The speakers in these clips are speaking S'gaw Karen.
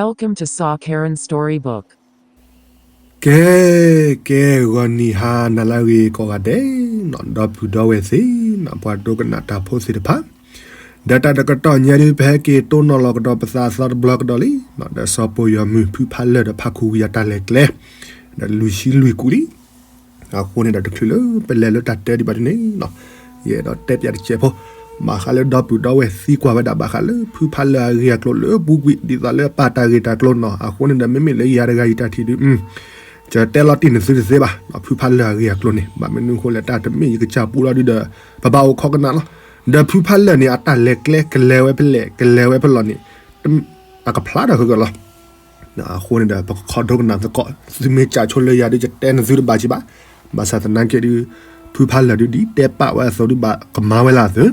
Welcome to Saw Karen Storybook. ကဲ ကဲ ဂီၤနံၤဟါနၤလၢအဂ့ၤကိးဂၤဒဲးနီၤ ဒီပုၢ်ဒီဝဲၢ်သ့ၣ်နီၤ ပှၤဒိကနၣ်တၢ်ဖိသ့ၣ်တဖၣ်, ဒီးတၢ်တကတီၢ်ညါဒုး ပဟဲက့ၤတိၢ်နီၣ်လီၤကဒီးပသးအသီတဘျီကဒီးလံ, ဒီးစီၤပီၢ်ယီၤမုၢ်ဖုဖးလၢၢ်ဒီးဖးခူဝံၤအတၢ်လဲၤကျဲ, ဒီးလွံၢ်ဆံလွံၢ်ကူာ်လံ အဃိန့ၣ်ဒီးတချုးလၢပလဲၤလၢတၢ်တဲဒံးဘၣ်ဒ်န့ၣ်နီၤ, ယအဲၣ်ဒိးတဲပၠးတစဲးဖိ, ဘၣ်ဃးလၢဒီပုၢ်ဒီဝဲၢ်သံကွၢ်ဝဲဒၣ်ဘၣ်ဃးလၢဖုဖးလၢၢ်အဂ့ၢ်အကျိၤလၢပူၤကွံာ် ဒ်သိးလၢအပာ်တၢ်ဂ့ၢ်တၢ်ကျိၤနီၤ, အဃိန့ၣ်ဒီးမ့မ့ၢ်လၢယၤတဂၤယတၢ်ထံၣ်ဒုး ယတဲလီၤတံၢ်နသုတသ့ဘၣ်, ဖုဖးလၢၢ်အဂ့ၢ်အကျိၤန့ၣ် ဘၣ်မနုၤအဃိလဲၣ် တၢ်တမ့ၢ်ယကစၢ်ပူလီၤဒုးဒီး ပဘၣ်အိၣ်ခိးကနၣ်လီၤ, ဒီးဖုဖးလၢၢ်န့ၣ် အတၢ်လဲၤကျဲကလဲၤဝဲဖဲလဲၣ် ကလဲၤဝဲဖဲလဲၣ်န့ၣ် အကဖျါထီၣ်ဃုာ်ကလီၤ အဃိန့ၣ်ဒီး ပကခိးဒိကနၣ်သကိး, သုမ့ၢ်ကးဆိလၢယၤဒုး ယတဲနသုတဘၣ်က့ၤဘၣ်, ဘၣ်ဆၣ်သနာ်က့ဒုး ဖုဖးလၢၢ်ဒုး ဒ်တဲပာ်ဝဲအသိးဒုး ဘၣ်ကမၤဝဲလၢအသိး,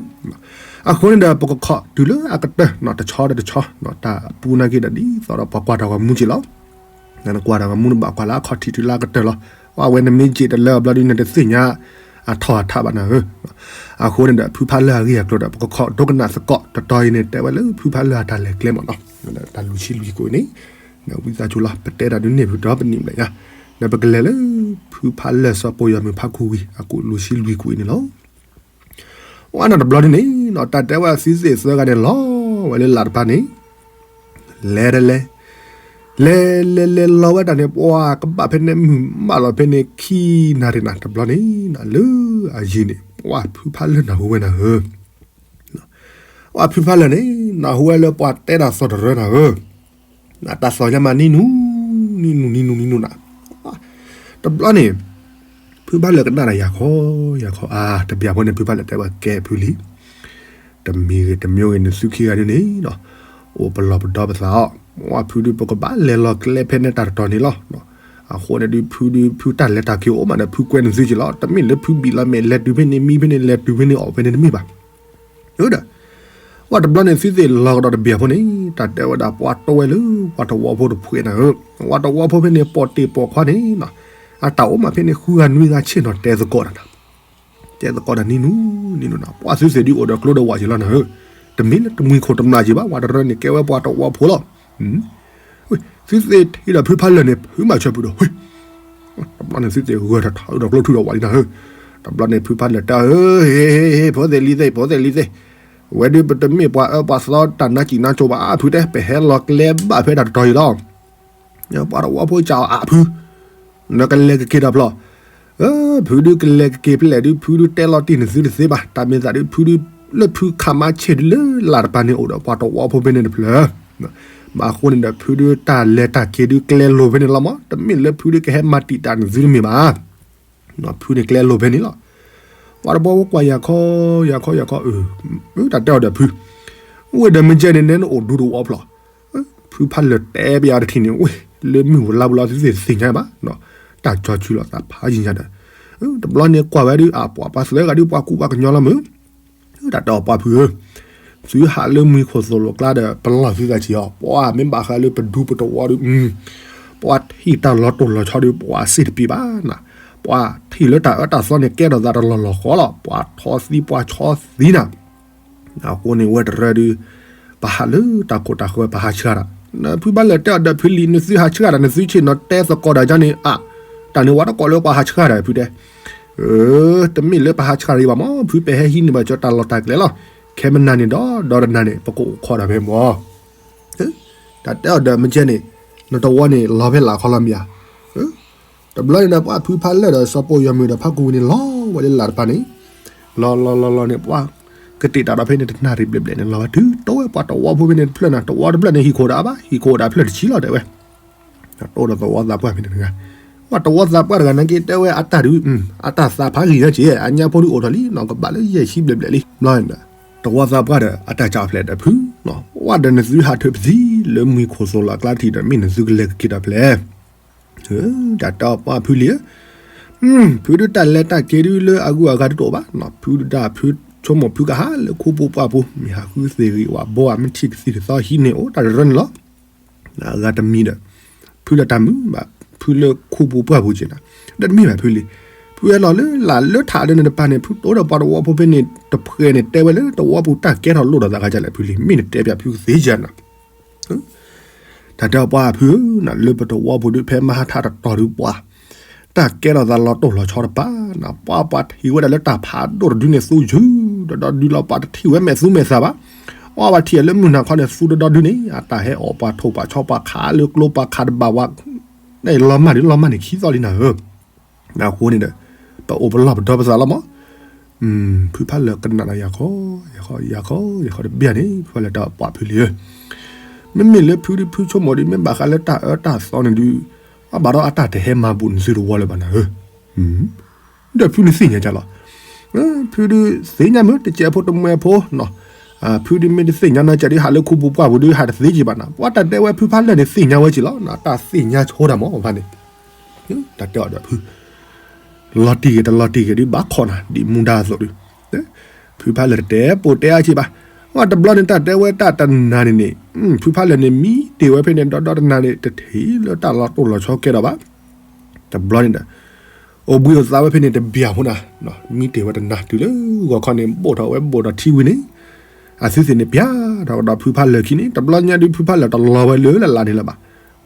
အဃိန့ၣ်ဒီး ပကခိးတုၤလၢအကတၢၢ်နီၤ တဆီဒီးတဆီ, တၢ်ပူနာ်က့ဒီး ဒ်သိးဒီးပှၤကွၢ်တၢ်ဂီၤမူက့ၤလီၤ, နကွၢ်တၢ်ဂီၤမူနဘၣ်ကွၢ်လၢအခီၣ်ထံးတုၤလၢအကတၢၢ်လီၤ, အဝဲနမ့ၢ်က့ၤတလၢအဘျီဒုး နတသ့ၣ်ညါ အထီၣ်အထးဘၣ်နၤဧၢ, အဃိန့ၣ်ဒီး ဖုဖးလၢၢ်အဂ့ၢ်အကျိၤဒီး ပကခိးဒိကနၣ်သကိး, တတီၤအံၤန့ၣ် တဲဝဲလၢဖုဖးလၢၢ်အတၢ်လဲၤကျဲမးနီၤ, တၢ်လွံၢ်ဆံလွံၢ်ကူာ်အံၤန့ၣ်, ဝံသးစူၤလီၤ ပတဲတၢ်ဒုးန့ၢ်ဖုဒီပနံၣ်ဘျဲၣ်ညါ, ဒီးပကလဲၤလၢ ဖုဖးလၢၢ်စီၤပီၢ်ယီၤမုၢ်ဖးခူဝံၤ အကူာ်လွံၢ်ဆံလွံၢ်ကူာ်အံၤန့ၣ်လီၤ. ဝဲနီၤတဘျီဒ်န့ၣ်နီၤ တၢ်တဲဝဲသုသ့ၣ်သၢဂၤန့ၣ် လီၤဝဲလၢလာ်တဖၣ်န့ၣ်, လဲၤတလဲၤ, လဲၤလဲၤလဲၤလီၤဝဲတၢ်န့ၣ် ပှၤကဘၣ်ဖဲန့ၣ် မုၢ်မးလီၤဖဲန့ၣ် ခံနၣ်ရံၣ်နၤတဘျီန့ၣ်နီၤ လၢအယံၤန့ၣ် ပှၤဖုဖးလၢၢ်နၢ်ဟူဝဲနၤဧၢ, ပှၤဖုဖးလၢၢ်န့ၣ် နၢ်ဟူဝဲလၢပှၤတဲတၢ်သီၣ်တရၢနၤဧၢ, တၢ်သီၣ်ညါမးနံၤနူၤ, နံၤနူၤ နံၤနူၤ နံၤနူၤနၤ, တဘျီန့ၣ် ဖုဖးလၢၢ်ကနၣ်တၢ်ယၤခီ ယၤခီအါ တဘျီဖိန့ၣ် ဖုဖးလၢၢ်တဲဝဲကဲဖုလံ, တမံၤဂ့ၤတမံၤဂ့ၤ နသုခံဂၤဒ်န့ၣ်နီၤ, အိၣ်ပလီၢ်ပဒီပသးအီၤ, ပှၤဖုဒုး ပကဘၣ်လဲၤလီၤကျဲဖဲန့ၣ်တၢ်တတီၤန့ၣ်လီၤ, အဃိန့ၣ်ဒုး ဖုဒုး ဖုတၢ်လဲၤတၢ်က့ၤအိၣ်မးဒီး ဖုကွဲနသုက့ၤလီၤ, တမ့ၢ်လၢဖုဘံၣ်လီၤမဲာ် လဲၤတုၤဖဲန့ၣ် မံဖဲန့ၣ် လဲၤတုၤဖဲန့ၣ် အီၣ်ဖဲန့ၣ်တမ့ၢ်ဘၣ် ဒီး ပှၤတဘျီန့ၣ် သုသ့ၣ်လီၤကဒီးတဘျီဖိန့ၣ် တၢ်တဲဝဲဒၣ် ပှၤတဝဲလၢ ပှၤတဝီဖိတဖှဲးနၤဧၢ, ပှၤတဝီဖိဖဲန့ၣ် ပိာ်တ့ၢ်ပိာ်ခွါန့ၣ်နီၤ, အတၢ်အိၣ်မးဖဲန့ၣ် ဃုဂၤနွံဂၤဆ့ၣ်နီၤ တဲသကိးတၢ်နီၤ, တဲသကိးတၢ်နံၤနူၤ နံၤနူၤနၤ, ပှၤသုသ့ၣ်ဒုးအိၣ်ဒီးကျိဒီးဝးက့ၤလီၤနၤဧၢ, တမ့ၢ်လၢတမှံၤခိၣ်တမျၢ်က့ၤဘၣ် ပှၤတရၢန့ၣ် ကဲဝဲပှၤတဝီဖိလီၤ သုသ့ၣ်ထံၣ်ဒီးဖုဖးလၢၢ်န့ၣ် ဖုမၤဆၢဖုဒီး တဘျီန့ၣ် သုသ့ၣ်ဂၢၢ်ထီၣ်ထီၣ်ဒီးကျိထူဒီးဝးလံနၤဧၢ, တဘျီန့ၣ် ဖုဖးလၢၢ်တဲ ဧၢ ဟ့ ဟ့ ဟ့ ဖိသ့ၣ်လံၤသ့ၣ် ဖိသ့ၣ်လံၤသ့ၣ်, ဝဲဒုးပတမ့ၢ်ပှၤအၢပှၤသီတၢ်နါစံၣ်နါစိၤဘၣ် ဖုတဲ ပဟဲလီၤကျဲဘၣ်ဖဲတၢ်တတီၤအံၤလီၤ ပှၤတဝီဖိစၢ်အီၤအါဖု, နကလဲၤကက့ၤဒီးဖျီၣ်, ဖုဒုးကလဲၤကက့ၤဖဲလဲၣ်ဒုး ဖုဒုးတဲလီၤတံၢ်နသုတသ့ဘၣ် တၢ်မ့ၢ်သးဒုး ဖုဒုး လၢဖုခးမါဆ့ၣ်ဒုးလၢလာ်တပၤန့ၣ်အိၣ်ဒီးပှၤတဝီဖိဖဲန့ၣ်တဖျၢၣ်, ဘၣ်အဃိန့ၣ်ဒီး ဖုဒုးတၢ်လဲၤတၢ်က့ၤဒုးကျဲလိၤဖဲန့ၣ်လီၤမး တမ့ၢ်လၢဖုဒုးကဟဲမၤတံာ်တာ်နသုတမ့ၢ်ဘၣ် ဖုန့ၣ်ကျဲလိၤဖဲန့ၣ်လီၤ. ပှၤတဝီဖိကွၢ်ယၤခီ ယၤခီ ယၤခီ အၢ တၢ်တဲအီၤဒီးဖု, ဝဲဒီးမ့ၢ်ကဲန့ၣ် နဲနအိၣ်ဒူတဝီဖျီၣ်, ဖုဖးလၢၢ်တဲပယီၤတထံၣ်န့ၣ် ဝဲ လၢမုၢ်ဝလါပူၤလီၤသုသ့ၣ်တသ့ၣ်ညါဘၣ်, တၢ်ကၠီၤဆူလီၤသးဖးယံၤညါဒီး, တဘျီန့ၣ်ကွၢ်ဝဲဒုး အပှၤပှၤသၢဂၤဒုး ပှၤကူပှၤကညီလီၤမုၢ် တၢ်တဲအီၤပှၤဖုဧၢ, သုဟးလၢမှံခိၣ်သိၣ်လိာ်ကျါဒီး ပလီၢ်သုသးဆံးအီၤ, ပှၤမ့ၢ်ဘၣ်ဃးလၢပဒူပတဝီဒုး, ပှၤထံၣ်တၢ်လီၤတိၢ်လီၤဆီဒုး ပှၤစ့ၢ်တပံးဘၣ်နၤ, ပှၤထံၣ်လၢတၢ်အၢတၢ်သီန့ၣ် ကဲထီၣ်သးတလီၢ်လီၢ်ဃီလီၤ, ပှၤထီသံပှၤဆီသံနၤ, အဃိန့ၣ်ဝဲတရၢဒုး ပဟးလၢတၢ်ခိၣ်တၢ်ဃၢၤ ပဟးဆှၢတၢ်, နဖုဘၣ်လဲၤတဲအီၤဒီးဖုလံၤ နသုဟးဆှၢတၢ် နသုဆ့ၣ်နီၤတဲသကိးတၢ်ကန့ၣ် အါ, တၢ်န့ၣ်ဝဲတကိးလၢပှၤဟးဆှၢတၢ်ဖုတဲ တမ့ၢ်လၢပဟးဆှၢတၢ်အံၤဘၣ်မး ဖုပဲာ်ဟဲဟံးန့ၢ်ဘၣ်ကၠီတၢ်လီၢ်တၢ်ကျဲလီၤ, ခဲမနၤန့ၣ်ဒီး ဒီတနၤန့ၣ် ပကအိၣ်ခိးတၢ်ဖဲမး, တၢ်တဲအီၤဒီးမ့ၢ်ကဲန့ၣ် နတဝီန့ၣ်လီၤဖဲလာ်ခီလီၤမ့ၢ်ဧါ, တဘျီန့ၣ်ဒီးပှၤဖုဖးလၢၢ်ဒီးစီၤပိၢ်ယီၤမုၢ်ဒီးဖးကူဝံၤန့ၣ် လီၤဝဲလၢလာ်တပၤန့ၣ်, လီၤလီၤလီၤလီၤန့ၣ် ပှၤကတ့ၢ်တၢ်ဒီးဖဲန့ၣ် တနၣ်ရံၣ်ဘျဲၣ်ဘျဲၣ်န့ၣ် လီၤဝဲတုၤတိဝဲပှၤတဝီဖိဖဲန့ၣ်တဖျၢၣ်နၤ တဝီတဖျၢၣ်န့ၣ် ဟံၣ်ခိၣ်ဒီးအါဘၣ် ဟံၣ်ခိၣ်ဒီးအဖျၢၣ်တဆံလီၤတဲဝဲ တိဒီးသဝီသးပှၢ်ဖဲန့ၣ်တဂၤ, ပှၤတဝီသးပှၢ်တဂၤနာ်က့တဲဝဲအတၢ်ဒုး, အတၢ်သးဖးဂံၢ်ညါက့ၤ အညါဖိဒုးအိၣ်ထီၣ်လံနီၤ ကဘၣ်လၢယဲၢ်ဆံဘျဲၣ်ဘျဲၣ်လံ, ဘျီန့ၣ်ဒီး တဝီသးပှၢ်ဒီးအတၢ်ကၠီဖျဲးဒီးဖု, ဝဲဒီးနသုဟးထုးပသံလၢမှံခိၣ်သိၣ်လီၤကျါတထံၣ်ဒီး မ့ၢ်နသုကလဲၤကက့ၤတၢ်ဖျဲး တၢ်တဲအီၤပှၤဖုလံၤဧၢ, ဖုဒုးတၢ်လဲၤတၢ်က့ၤဒုးလၢအဂုၤအဂၤတအိၣ်ဘၣ်, ဖုဒုးတၢ်ဖုဆိကမိၣ်ဖုကဟးလၢခူပူၤပှၢ်ပူၤ မ့ၢ်ဟးဃုသ့ၣ်ဂံၢ်ဝးဘီဧါ မ့ၢ်ထံၣ်ကသံၣ်တသီဟံးန့ၢ်အိၣ်တၢ်တရၢန့ၣ်လီၤ. အဂၤတမံၤဒီး ဖုလၢတၢ်မုာ်ဘၣ် ဖုလၢခူပူၤပှၢ်ပူၤက့ၤနၤ, ဒီးတမ့ၢ်ဘၣ်ဖုလံၤ, ဖုဟဲလီၤလၢလာ်လၢထးလၢနတပၤန့ၣ် ဖုတိဒီးပှၤတဝီဖိဖဲန့ၣ် တဖှဲးန့ၣ်တဲဝဲလၢတဝီပူၤတၢ်ကဲထီၣ်လိၣ်ဒီးသးဂၤဒ်လဲၣ်ဖုလံၤ မ့ၢ်နတဲပၠးဖုကသ့ယၤနၤ တ တၢ်တဲအီၤပှၤဖုဧၢ, လၢပတဝီပူၤဒုး ဖဲမဟါထၣ်တတီၤဒုးပှၤ တၢ်ကဲထီၣ်သးလီၤတိၢ်လီၤဆီတပၤ, ပှၤပှၤထံၣ်ဝဲဒၣ်လၢတၢ်ဖးဒိၣ်တဒုန့ၣ် သူယုၢ် ဒီးဒီဒုလီၤ ပှၤတထံၣ်ဝဲမဲာ်သူမဲာ်သးဘၣ်. ပှၤပှၤထံၣ်လၢမုၢ်နၤခီန့ၣ် သူဒီဒုန့ၣ် အတၢ်ဟဲအီၣ်ပှၤထိၣ်ပှၤဆီ ပှၤခးလၢကျိ ပှၤခးတဘၣ်ဝဲ လီၤမၢ်ဒုး လီၤမၢ်န့ၣ်ခံသီလံနၤဧၢ. အဃိန့ၣ်ဒီး ပအိၣ်ပလီၢ်ပဒီပသးလီၤမး. ဖုဖးလၢာ်ကနၣ်ဒီးယၤခီ ယၤခီ ယၤခီ ယၤခီတဘျီန့ၣ် ဖုဖးလၢာ်တဲပှၤဖုလံဧၢ, မ့မ့ၢ်လၢဖုဒုးဖုဆိကမိၣ်ဒုး မ့ၢ်ဘၣ်ဃးလၢတၢ်အၢတၢ်သီန့ၣ်ဒုး အဘၣ်ဒီးအတၢ်တဟဲမၤဘူးနသုတဝီလၢၤဘၣ်နၤဧၢ. ဒီးဖုန့ၣ်သ့ၣ်ညါကလီၤ. ဖုဒုးသ့ၣ်ညါမ့ၢ် တစဲးဖိတမှဲဖိနီၤ, ဖုဒုးမ့ၢ်တသ့ၣ်ညါနီၤ ကဒုးဟးလၢခူပူၤပှၢ်ပူၤဒုး ဟးတသ့က့ၤဘၣ်နၤ. ပှၤတၢ်တဲဝဲဖုဖးလၢာ်န့ၣ် သ့ၣ်ညါဝဲက့ၤလီၤ. တၢ်သ့ၣ်ညါဆိဒၣ်မးဖဲန့ၣ် တၢ်တဲအီၤဒီးဖု လီၤတံၢ်ဂ့ၤတလီၤတံၢ်ဂ့ၤဒုး ဘၣ်ခိးနၤ ဒ်မူဒါအသိးဒုး, ဖုဖးလၢာ်တတဲပိာ်တဲအါက့ၤဘၣ်. အတဘျီန့ၣ် တၢ်တဲဝဲတၢ်တနၤန့ၣ်န့ၣ် ဖုဖးလၢာ်န့ၣ် မံတ့ၢ်ဝဲဖဲန့ၣ် ဒီဒီတနၤန့ၣ် တထံၣ်လၢတၢ်လီၤတိၢ်လီၤဆီကဲဒီးဘၣ်. တဘျီန့ၣ်ဒီး အိၣ်ဘှံးအိၣ်သါဝဲဖဲန့ၣ် တဘျီဖိနၤ, မံတ့ၢ်ဝဲတနၤတုၤလၢဂီၤခီန့ၣ် ဘိၣ်ထီၣ်ဝဲဘိၣ်ဒီးထံဝံၤန့ၣ် အသုသ့ၣ်န့ၣ် ပျၢ်ထီၣ်ကဒီးဖုဖးလၢာ်ခံန့ၣ် တဘျီညါဒုး ဖုဖးလၢာ်တလီၤဝဲလၢလၢ်လၢ်န့ၣ်လၢၤဘၣ်.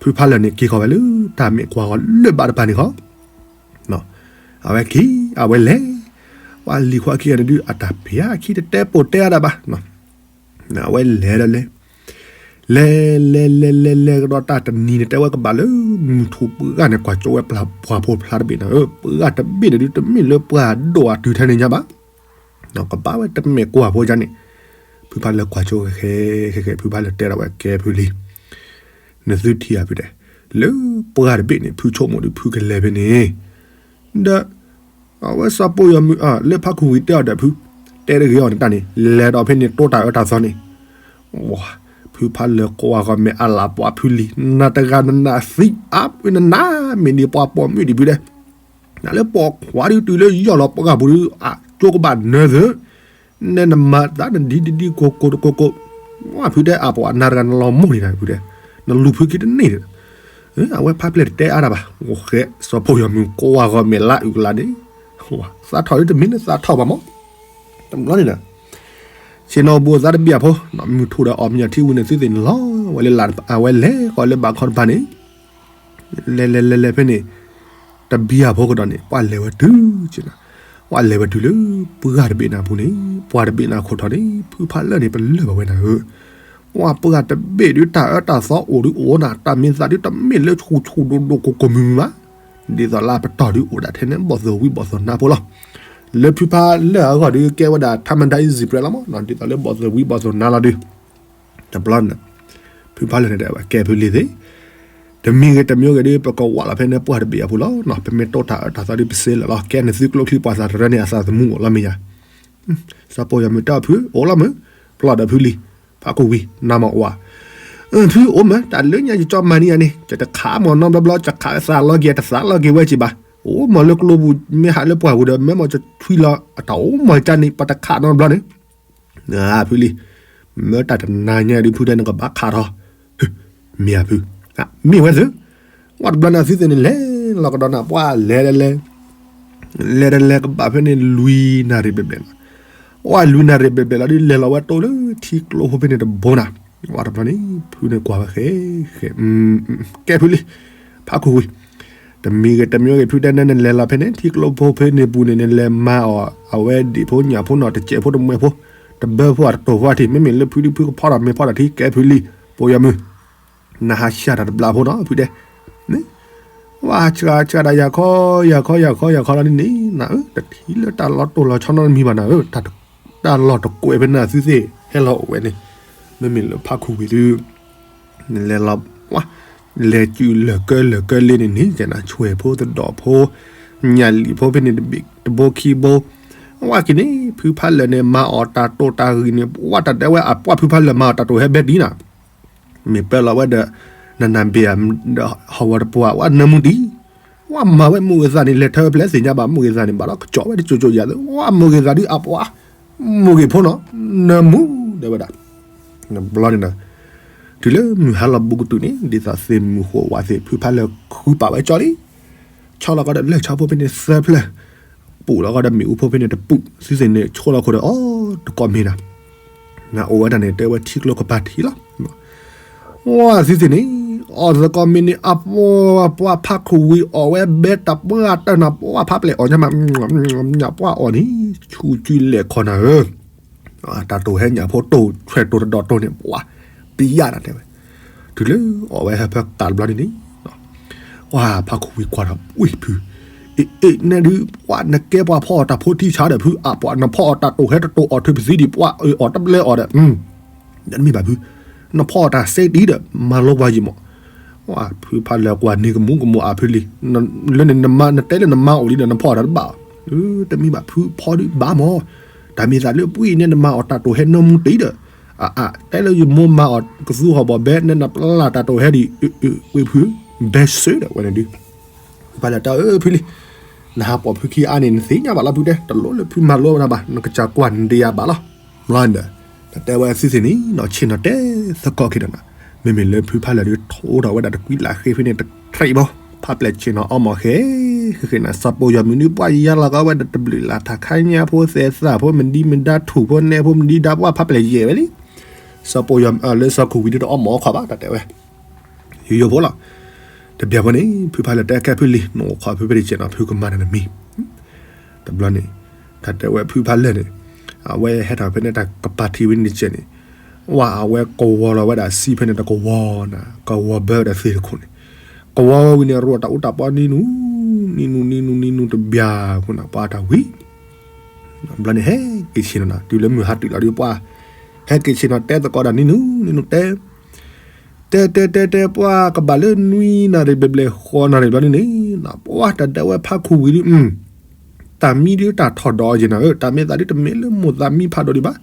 ဖုဖးလၢာ်န့ၣ် က့ၤဃီၤဝဲလၢတၢ်မဲာ်ကွၢ်ဂီၤလၢဘၣ်တပၤန့ၣ်ခီ အဝဲခံ အဝဲလဲၤ, ပှၤလံၤခွါခံဂၤန့ၣ်ဒုး အတၢ်ပျၢ်ခံတတဲပိာ်တဲအါဒၣ်ဘၣ်. အဝဲလဲၤဒီးလဲၤ, လဲၤ လဲၤ လဲၤ လဲၤ လဲၤကဒီးတၢ်တနံၤန့ၣ် တဲဝဲကဘၣ်လၢ မုၢ်ထူၣ်ပှၢ်ဂၤန့ၣ် ကွၢ်ကၠိဝဲပှၤဖိဖျါတဘ့ၣ်နၤဧၢ, ပှၢ်ဂၤတဘ့ၣ်န့ၣ်ဒုး တမ့ၢ်လၢပှၤဒိၣ်အတုၤထဲန့ၣ်ညါဘၣ်. ကဘၣ်ဝဲတမဲာ်ကွၢ်ဖိကါန့ၣ်, ဖုဖးလၢာ်ကွၢ်ကၠိဃဲဃဲဃဲ ဖုဖးလၢာ်တဲဒီးဝဲကဲဖုလံ နသုထံၣ်ဧါဖုတဲ, လၢပှၢ်တဘ့ၣ်န့ၣ် ဖုဆိကမိၣ်ဒုး ဖုကလဲၤဖဲန့ၣ်, ဒီး အဝဲစီၤပိာ်ယီၤမုၢ် လၢဖးခူၣ်ဝံၤတဲအီၤဒီးဖု, တဲတဂ့ၤအီၤန့ၣ်တၢ်န့ၣ် လဲၤဒီးဖဲန့ၣ် တိတၢ်အၢတၢ်သီန့ၣ်, ဝါ, ဖုဖးလၢာ်ကွၢ်ဂီၤမဲာ်အလၣ်ပှၤဖုလံ, နတဂၤနနၢ်သံအါဖုနနၢ်မ့ၢ်ဒ်ပှၤပိာ်မုၣ်ဒံးဖုတဲ, နလၢပိာ်ခွါဒုးတုၤလၢယီၢ်လီၤပှၢ်ပူၤဒုး အကၠိကဘၣ်နၢသု နဲနမၤသးနဒံဒံဒံကိၢ်ကိၢ်တကိၢ်ကိၢ်, ဝါဖုတဲအပှၤနၤတဂၤနလီၤမိၢ်န့ၣ်နၤဖုတဲ, နလူၤဖုခံတန့ၢ်ဒီး, အဝဲဖးဖျဲၣ်တတဲအါတၢ်ဘၣ်, အိၣ်ဃဲ စီၤပိာ်ယီၤမုၢ်ကွၢ်ဂီၤမဲာ်လၢအုၣ်ကလါန့ၣ်, သးထီၣ်ဒုးတမ့ၢ်လၢသးထီၣ်ဘၣ်မး, တဘျီန့ၣ်ဒီး ဆ့ၣ်နီၤဘူးသးတဘ့ၣ်အဖိ, မုၢ်ထူၣ်ဒီးအီၣ်မ့ၤအီထံဝံၤန့ၣ် သုသ့ၣ်န့ၣ်လီၤဝဲလၢလၢ် အဝဲလဲၤဃီၤလၢဘၣ်ခီတဖၣ်န့ၣ် လဲၤလဲၤလဲၤလဲၤဖဲန့ၣ် တဘံၣ်အဖိကဒီးန့ၣ် ပှၤလဲၤဝဲတုၤက့ၤနၤ, ပှၤလဲၤဝဲတုၤလၢပှၢ်တဘ့ၣ်နၤပူၤန့ၣ် ပှၢ်တဘ့ၣ်နၤခိၣ်ထီၣ်န့ၣ် ဖုဖးလၢာ်န့ၣ် ပလၢၢ်ဘၣ်ဝဲနၤဧၢ, ပှၢ်ပှၢ်တဘ့ၣ်ဒုးတၢ်အၢတၢ်သီအိၣ်ဒုးအိၣ်နၤ တၢ်မ့ၢ်သးဒုးတမ့ၢ်လၢဆူၣ်ဆူၣ်ဒိၣ်ဒိၣ်ကိၢ်ကိၢ်မုၢ်မုၢ်ဘၣ်, ဒ်သိးလၢအပတီၢ်ဒုးအိၣ်ဒၣ်ထဲန့ၣ် ဘီၣ်သိၣ်ဝံဘီၣ်သိၣ်နါဖိလီၤ, လၢဖုဖးလၢာ်အဂီၢ်ဒုးကဲဝဲဒၣ် ထါမဒါအံၤစံးပြဲလီၤမး ဒ်သိးလၢဘီၣ်သိၣ်ဝံဘီၣ်သိၣ်နါလီၤဒုး တဘျီန့ၣ် ဖုဖးလၢာ်န့ၣ်ဒီး အဝဲကဲဖုလံသ့ၣ်, တမံၤဂ့ၤတမံၤဂ့ၤဒုး ပကဝးလီၤဖဲန့ၣ်ပှၢ်တဘ့ၣ်အပူၤလီၤ, ပမ့ၢ်တိၢ်တၢ်အၢတၢ်သီဒုးပစ့လၢာ်လီၤ, ကဲနသုကျိချံပှၤသးတရၢန့ၣ် အသးသမူအိၣ်လီၤမ့ၢ်ယၤ, စီၤပိာ်ယီၤမုၢ်တဲအီၤဖုအိၣ်လီၤမုၢ်, ပျီၢ်ဒီးဖုလံ, ဖးကိၢ်ဝံၤ နါမၤဝး ဖုအိၣ်မး တၢ်လၢညါယကၠီမၤန့ၢ်ယၤန့ၣ် ယတခးမီၤနီတဘျီဘျီ ယခးသးလီၤက့ၤ တသးလီၤက့ၤဝဲက့ၤဘၣ်, အိၣ်မးလၢကျိပူၤ မ့ၢ်ဟးလၢပှၢ်ပူၤဒီး မ့ၢ်မီၤကထွံလီၤ အတၢ်အိၣ်မီၤကန့ၣ် ပတခးနီတဘျီန့ၣ် ဖုလံ, မ့ၢ်တၢ်တနၤညါဒုးဖုတဲနကဘၣ်ခးထီၣ်, မ့ၢ်ဧါဖု, မ့ၢ်ဝဲသု, ဝဲတဘျီန့ၣ်သုသ့ၣ်န့ၣ် လဲၤလီၤကဒီးနၤ ပှၤလဲၤလဲၤလဲၤ လဲၤတလဲၤကဘၣ်ဖဲန့ၣ် လွံၢ်နၣ်ရံၣ်ဘျဲၣ်ဘျဲၣ်လီၤ, ဝဲလွံၢ်နၣ်ရံၣ်ဘျဲၣ်ဘျဲၣ်လီၤဒုး လဲၤလီၤဝဲတိၢ်လၢထံကျိဖိဖဲန့ၣ်တဘိနၤ, ဝဲတဘျီန့ၣ် ဖုန့ၣ်ကွၢ်ဝဲဃဲ ဃဲ ကဲဖုလံ, ဖးခူၣ်ဝံၤ, တမံၤဂ့ၤတမံၤဂ့ၤ ဖုတဲနဲန့ၣ် လဲၤလီၤဖဲန့ၣ် ထံကျိဖိဖဲန့ၣ်ပူၤန့ၣ် နလဲၤမၤအီၤ အဝဲဒံၣ်ဖိညၣ်ဖိနီၣ် တစဲးဖိတမှဲဖိ, တဘၢဖိအတတိၢ်ဖိအထံး မ့မ့ၢ်လၢဖုဒုးဖုကဖီထီၣ်မ့ၢ်ဖီထီၣ်ထံ ကဲဖုလံ, ပိာ်ယီၤမုၢ် နဟးဆှၢတၢ်တဘျီဖိနီၤ ဖုတဲ, ဝဲဆှၢဆှၢဒၣ်ယၤခီ ယၤခီ ယၤခီ ယၤခီလီၤန့ၣ်န့ၣ် နၤဧၢ တထံၣ်လၢတၢ်လီၤတိၢ်လီၤဆီနီတမံၤဘၣ်နၤဧၢ, တၢ်လီၢ်တကွဲးဖဲန့ၣ်သုသ့ၣ်ဟဲလီၤအိၣ်ဝဲန့ၣ်, မ့မ့ၢ်လၢဖးခူၣ်ဝံၤဒုး နလဲၤလီၤ လဲၤစုလၢၢ်ကၢလၢၢ်ကၢလ့န့ၣ်န့ၣ် ကနၣ်ဆွဲၣ်ဖိသဒီၣ်ဖိ ညၣ်လံၣ်ဖိဖဲန့ၣ်တဘ့ၣ်တဘိခံဘိ, ဝဲက့ၤန့ၣ် ဖုဖးလၢာ်န့ၣ် မၤအီၣ်တၢ်တိၢ်တၢ်ဂံၢ်န့ၣ် ဝဲတၢ်တဲဝဲအပှၢ်ဖုဖးလၢာ်မၤအီၣ်တၢ်တိၢ်ဟဲဘဲဒ်နၤ မ့ၢ်ပၢလီၤဝဲဒီး နနၢ်ဘ့ၣ်ဧါ ဒီးဟီၣ်ဝီတပှၢ် ဝဲနၢမူတံၢ်, ဝဲမၤဝဲမိၢ်ဂ့ၤသးန့ၣ် လဲၤထၢဝဲဖျဲၣ်သ့ၣ်ညါဘၣ် မိၢ်ဂ့ၤသးန့ၣ် ဘၣ်ဒီးကစီၣ်ဝဲတကၠိကၠိယၤသ့ ဝဲမိၢ်ဂ့ၤသးဒုးအပှၢ် မိၢ်ဂ့ၤဖိနီၤ နၢမူတဲဝဲဒၣ် နဘျီန့ၣ်ဒီး တုၤလၢမုၢ်ဟါလီၤဘူးကတုၤန့ၣ် ဒ်သိးသ့ၣ်မုၢ်ဃိးဝးသ့ၣ် ဖုဖးလၢာ်ဃုပာ်ဝဲကၠီလံ ဆီလီၤကီးဒီးလၢၢ်ဆီဖိဖဲန့ၣ်သၢဖျၢၣ်, ပူၤလီၤကီးဒီးမ့ၣ်အူဖိဖဲန့ၣ်တပူၤ, သုသ့ၣ်န့ၣ် ဆိလီၤခိၣ်ဒီးအီၤတကိးမ့ၢ်နၤ, နအိၣ်ဝဲဒၣ်န့ၣ် တဲဝဲထံကျိကပၤထံလီၤ. ဝဲသုသ့ၣ်န့ၣ် အီၣ်သကိးမ့ၢ်န့ၣ် အပှၤ ပှၤဖးခူဝံၤအီၣ်ဝဲဘဲတၢ်ပှၢ်တၢ်နၤ ပှၤဖးပျဲၢ်အီၣ်ညါမး ပှၤအီၣ်န့ၣ် ဆူၣ်ကၠံလဲၤခီနၤဧၢ, တၢ်တိၢ်ဟဲညၣ်ဖိတိၢ်ဆွဲးတိၢ်တဒီးတိၢ်န့ၣ် ပှၤပယၣ်နၤတဲဝဲ, တုၤလၢအီၣ်ဝဲဟဲဖဲကးတဘျီန့ၣ်န့ၣ် ပှၤဖးခူဝံၤကွၢ်ဒီး ဝံၢ်ဖု အ့ၣ်အ့ၣ်နဲဒုး ပှၤနကဲပှၤဖီအီၣ်တၢ်ဖိထံဆးဒီးဖု အပှၤနဖီအီၣ်တၢ်တိၢ်ဟဲတတိၢ်အီၣ်ထုးပသံဒံး ပှၤအီၣ်တဘျဲအီၣ်ဒီး တမ့ၢ်ဘၣ်ဖု, နဖီအီၣ်တၢ်စဲဒံးဒီး မၤလိပှၤယံၤမး, ဖုဖးလၢကွၢ်န့ၢ်ကမူကမူအဖုလံ, လၢန့ၣ်နမါ နတဲလၢနမါအိၣ်လံဒီး နဖီအီၣ်တၢ်တဘၣ်, တမ့ၢ်ဘၣ်ဖုဖီဒံးဘၣ်မး, တၢ်မ့ၢ်သးလၢပှၤအံၤန့ၣ် နမၤအီၣ်တၢ်တိၢ်ဟဲနီၢ်မူတံၢ်ဒီး, အတဲလၢယမိၢ်မၤအီၣ်ကသူဟီၣ်ဘီၣ်ဘဲ နဲနပျၢ်တၢ်တိၢ်ဟဲဒံး, ဝံၢ်ဖု, ဘဲစၢၤဒီးဝဲန့ၣ်ဒုး ဖုဖးလၢတၢ်အၢဖုလံ, နဟးပိာ်ဖုခံအါန့ၣ် နသ့ၣ်ညါဘၣ်လီၤဖုတဲ, တလိၣ်လၢဖုမၤလိဝဲဒၣ်ဘၣ် နကစၢ်ကွၢ်နဒံးယၤဘၣ်လီၤ, ဘျီဒီး, တၢ်တဲဝဲသုသ့ၣ်န့ၣ်နီၤ ဆ့ၣ်နီၤတဲသကိးက့ၤဒီးနၤ, မ့မ့ၢ်လၢဖုဖးလၢာ်ဒုးထိးထီၣ်ဝဲဒၣ်တကွံလၢဃ့ဖဲန့ၣ်တထံၣ်ဘၣ်, ဖးပျဲၢ်ဆ့ၣ်နီၤအီမီၤဃဲ, ဃ့ဃ့နၤ စီၤပိာ်ယီၤမုၢ်ဒုးပှၤယါလီၤကီးဝဲဒီးတဘျုးလၢ်ထးခါညါဖိသဲးသၣ်ဖိမဒံမဒါထူၣ်ဖိနဲဖိ မဒံဒါပှၤဖးပျဲၢ်ယဲၢ်ဝဲလံ, စီၤပိာ်ယီၤလၢစီၤခူဝံၤဒုးတအီမီၤခီဘၣ် တၢ်တဲဝဲ ယိယိဖိလီၤ, တဘျီဖိန့ၣ် ဖုဖးလၢာ်တဲကဲဖုလံ နအိၣ်ခိးဖုဖဲတကဲးနီၤ ဖုကမၤနၤတမံၤ, တဘျီန့ၣ်, တၢ်တဲဝဲဖုဖးလၢာ်န့ၣ်, အဝဲဟဲထီၣ်ဖဲန့ၣ်တၢ်ကပၤထံးဝဲန့ၣ်တကဲးန့ၣ်, ဝဲအဝဲကဝီၤလီၤဝဲဒၣ်စံဖဲန့ၣ်တကဝီၤနၤ ကဝီၤဘၢဝဲဒၣ်သ့ၣ်တခိၣ်န့ၣ်, ကဝီၤဝဲဝံၤန့ၣ် ရိၣ်တၢ်အူတၢ်ပီနံနူ, နံနူနံနူနံနူတဘျီဖိနၤ ပှၤတၢ်ဝံၤ ဘျီန့ၣ်ဟဲက့ၤဆ့ၣ်နီၤနၤ တုၤလၢမုၢ်ဟါတုၤလီၤဒုးပှၤ, ဟဲက့ၤဆ့ၣ်နီၤတဲသကိးဒီးနံနူနံနူတဲ, တဲတဲတဲတဲပှၤကဘၣ်လၢနွံနၣ်ရံၣ်ဘျဲၣ်ဘျဲၣ်ဃိးနၣ်ရံၣ်ဘျီန့ၣ်န့ၣ်, ပှၤတၢ်ဒၢဝဲဖးခူဝံၤဒုး, တၢ်မံဒုးတၢ်ထီၣ်ဒီးယဲၢ်နၤဧၢ တၢ်မ့ၢ်သးဒုးတမ့ၢ်လၢမိၢ်သးမံဖးဒိၣ်ဒံးဘၣ်,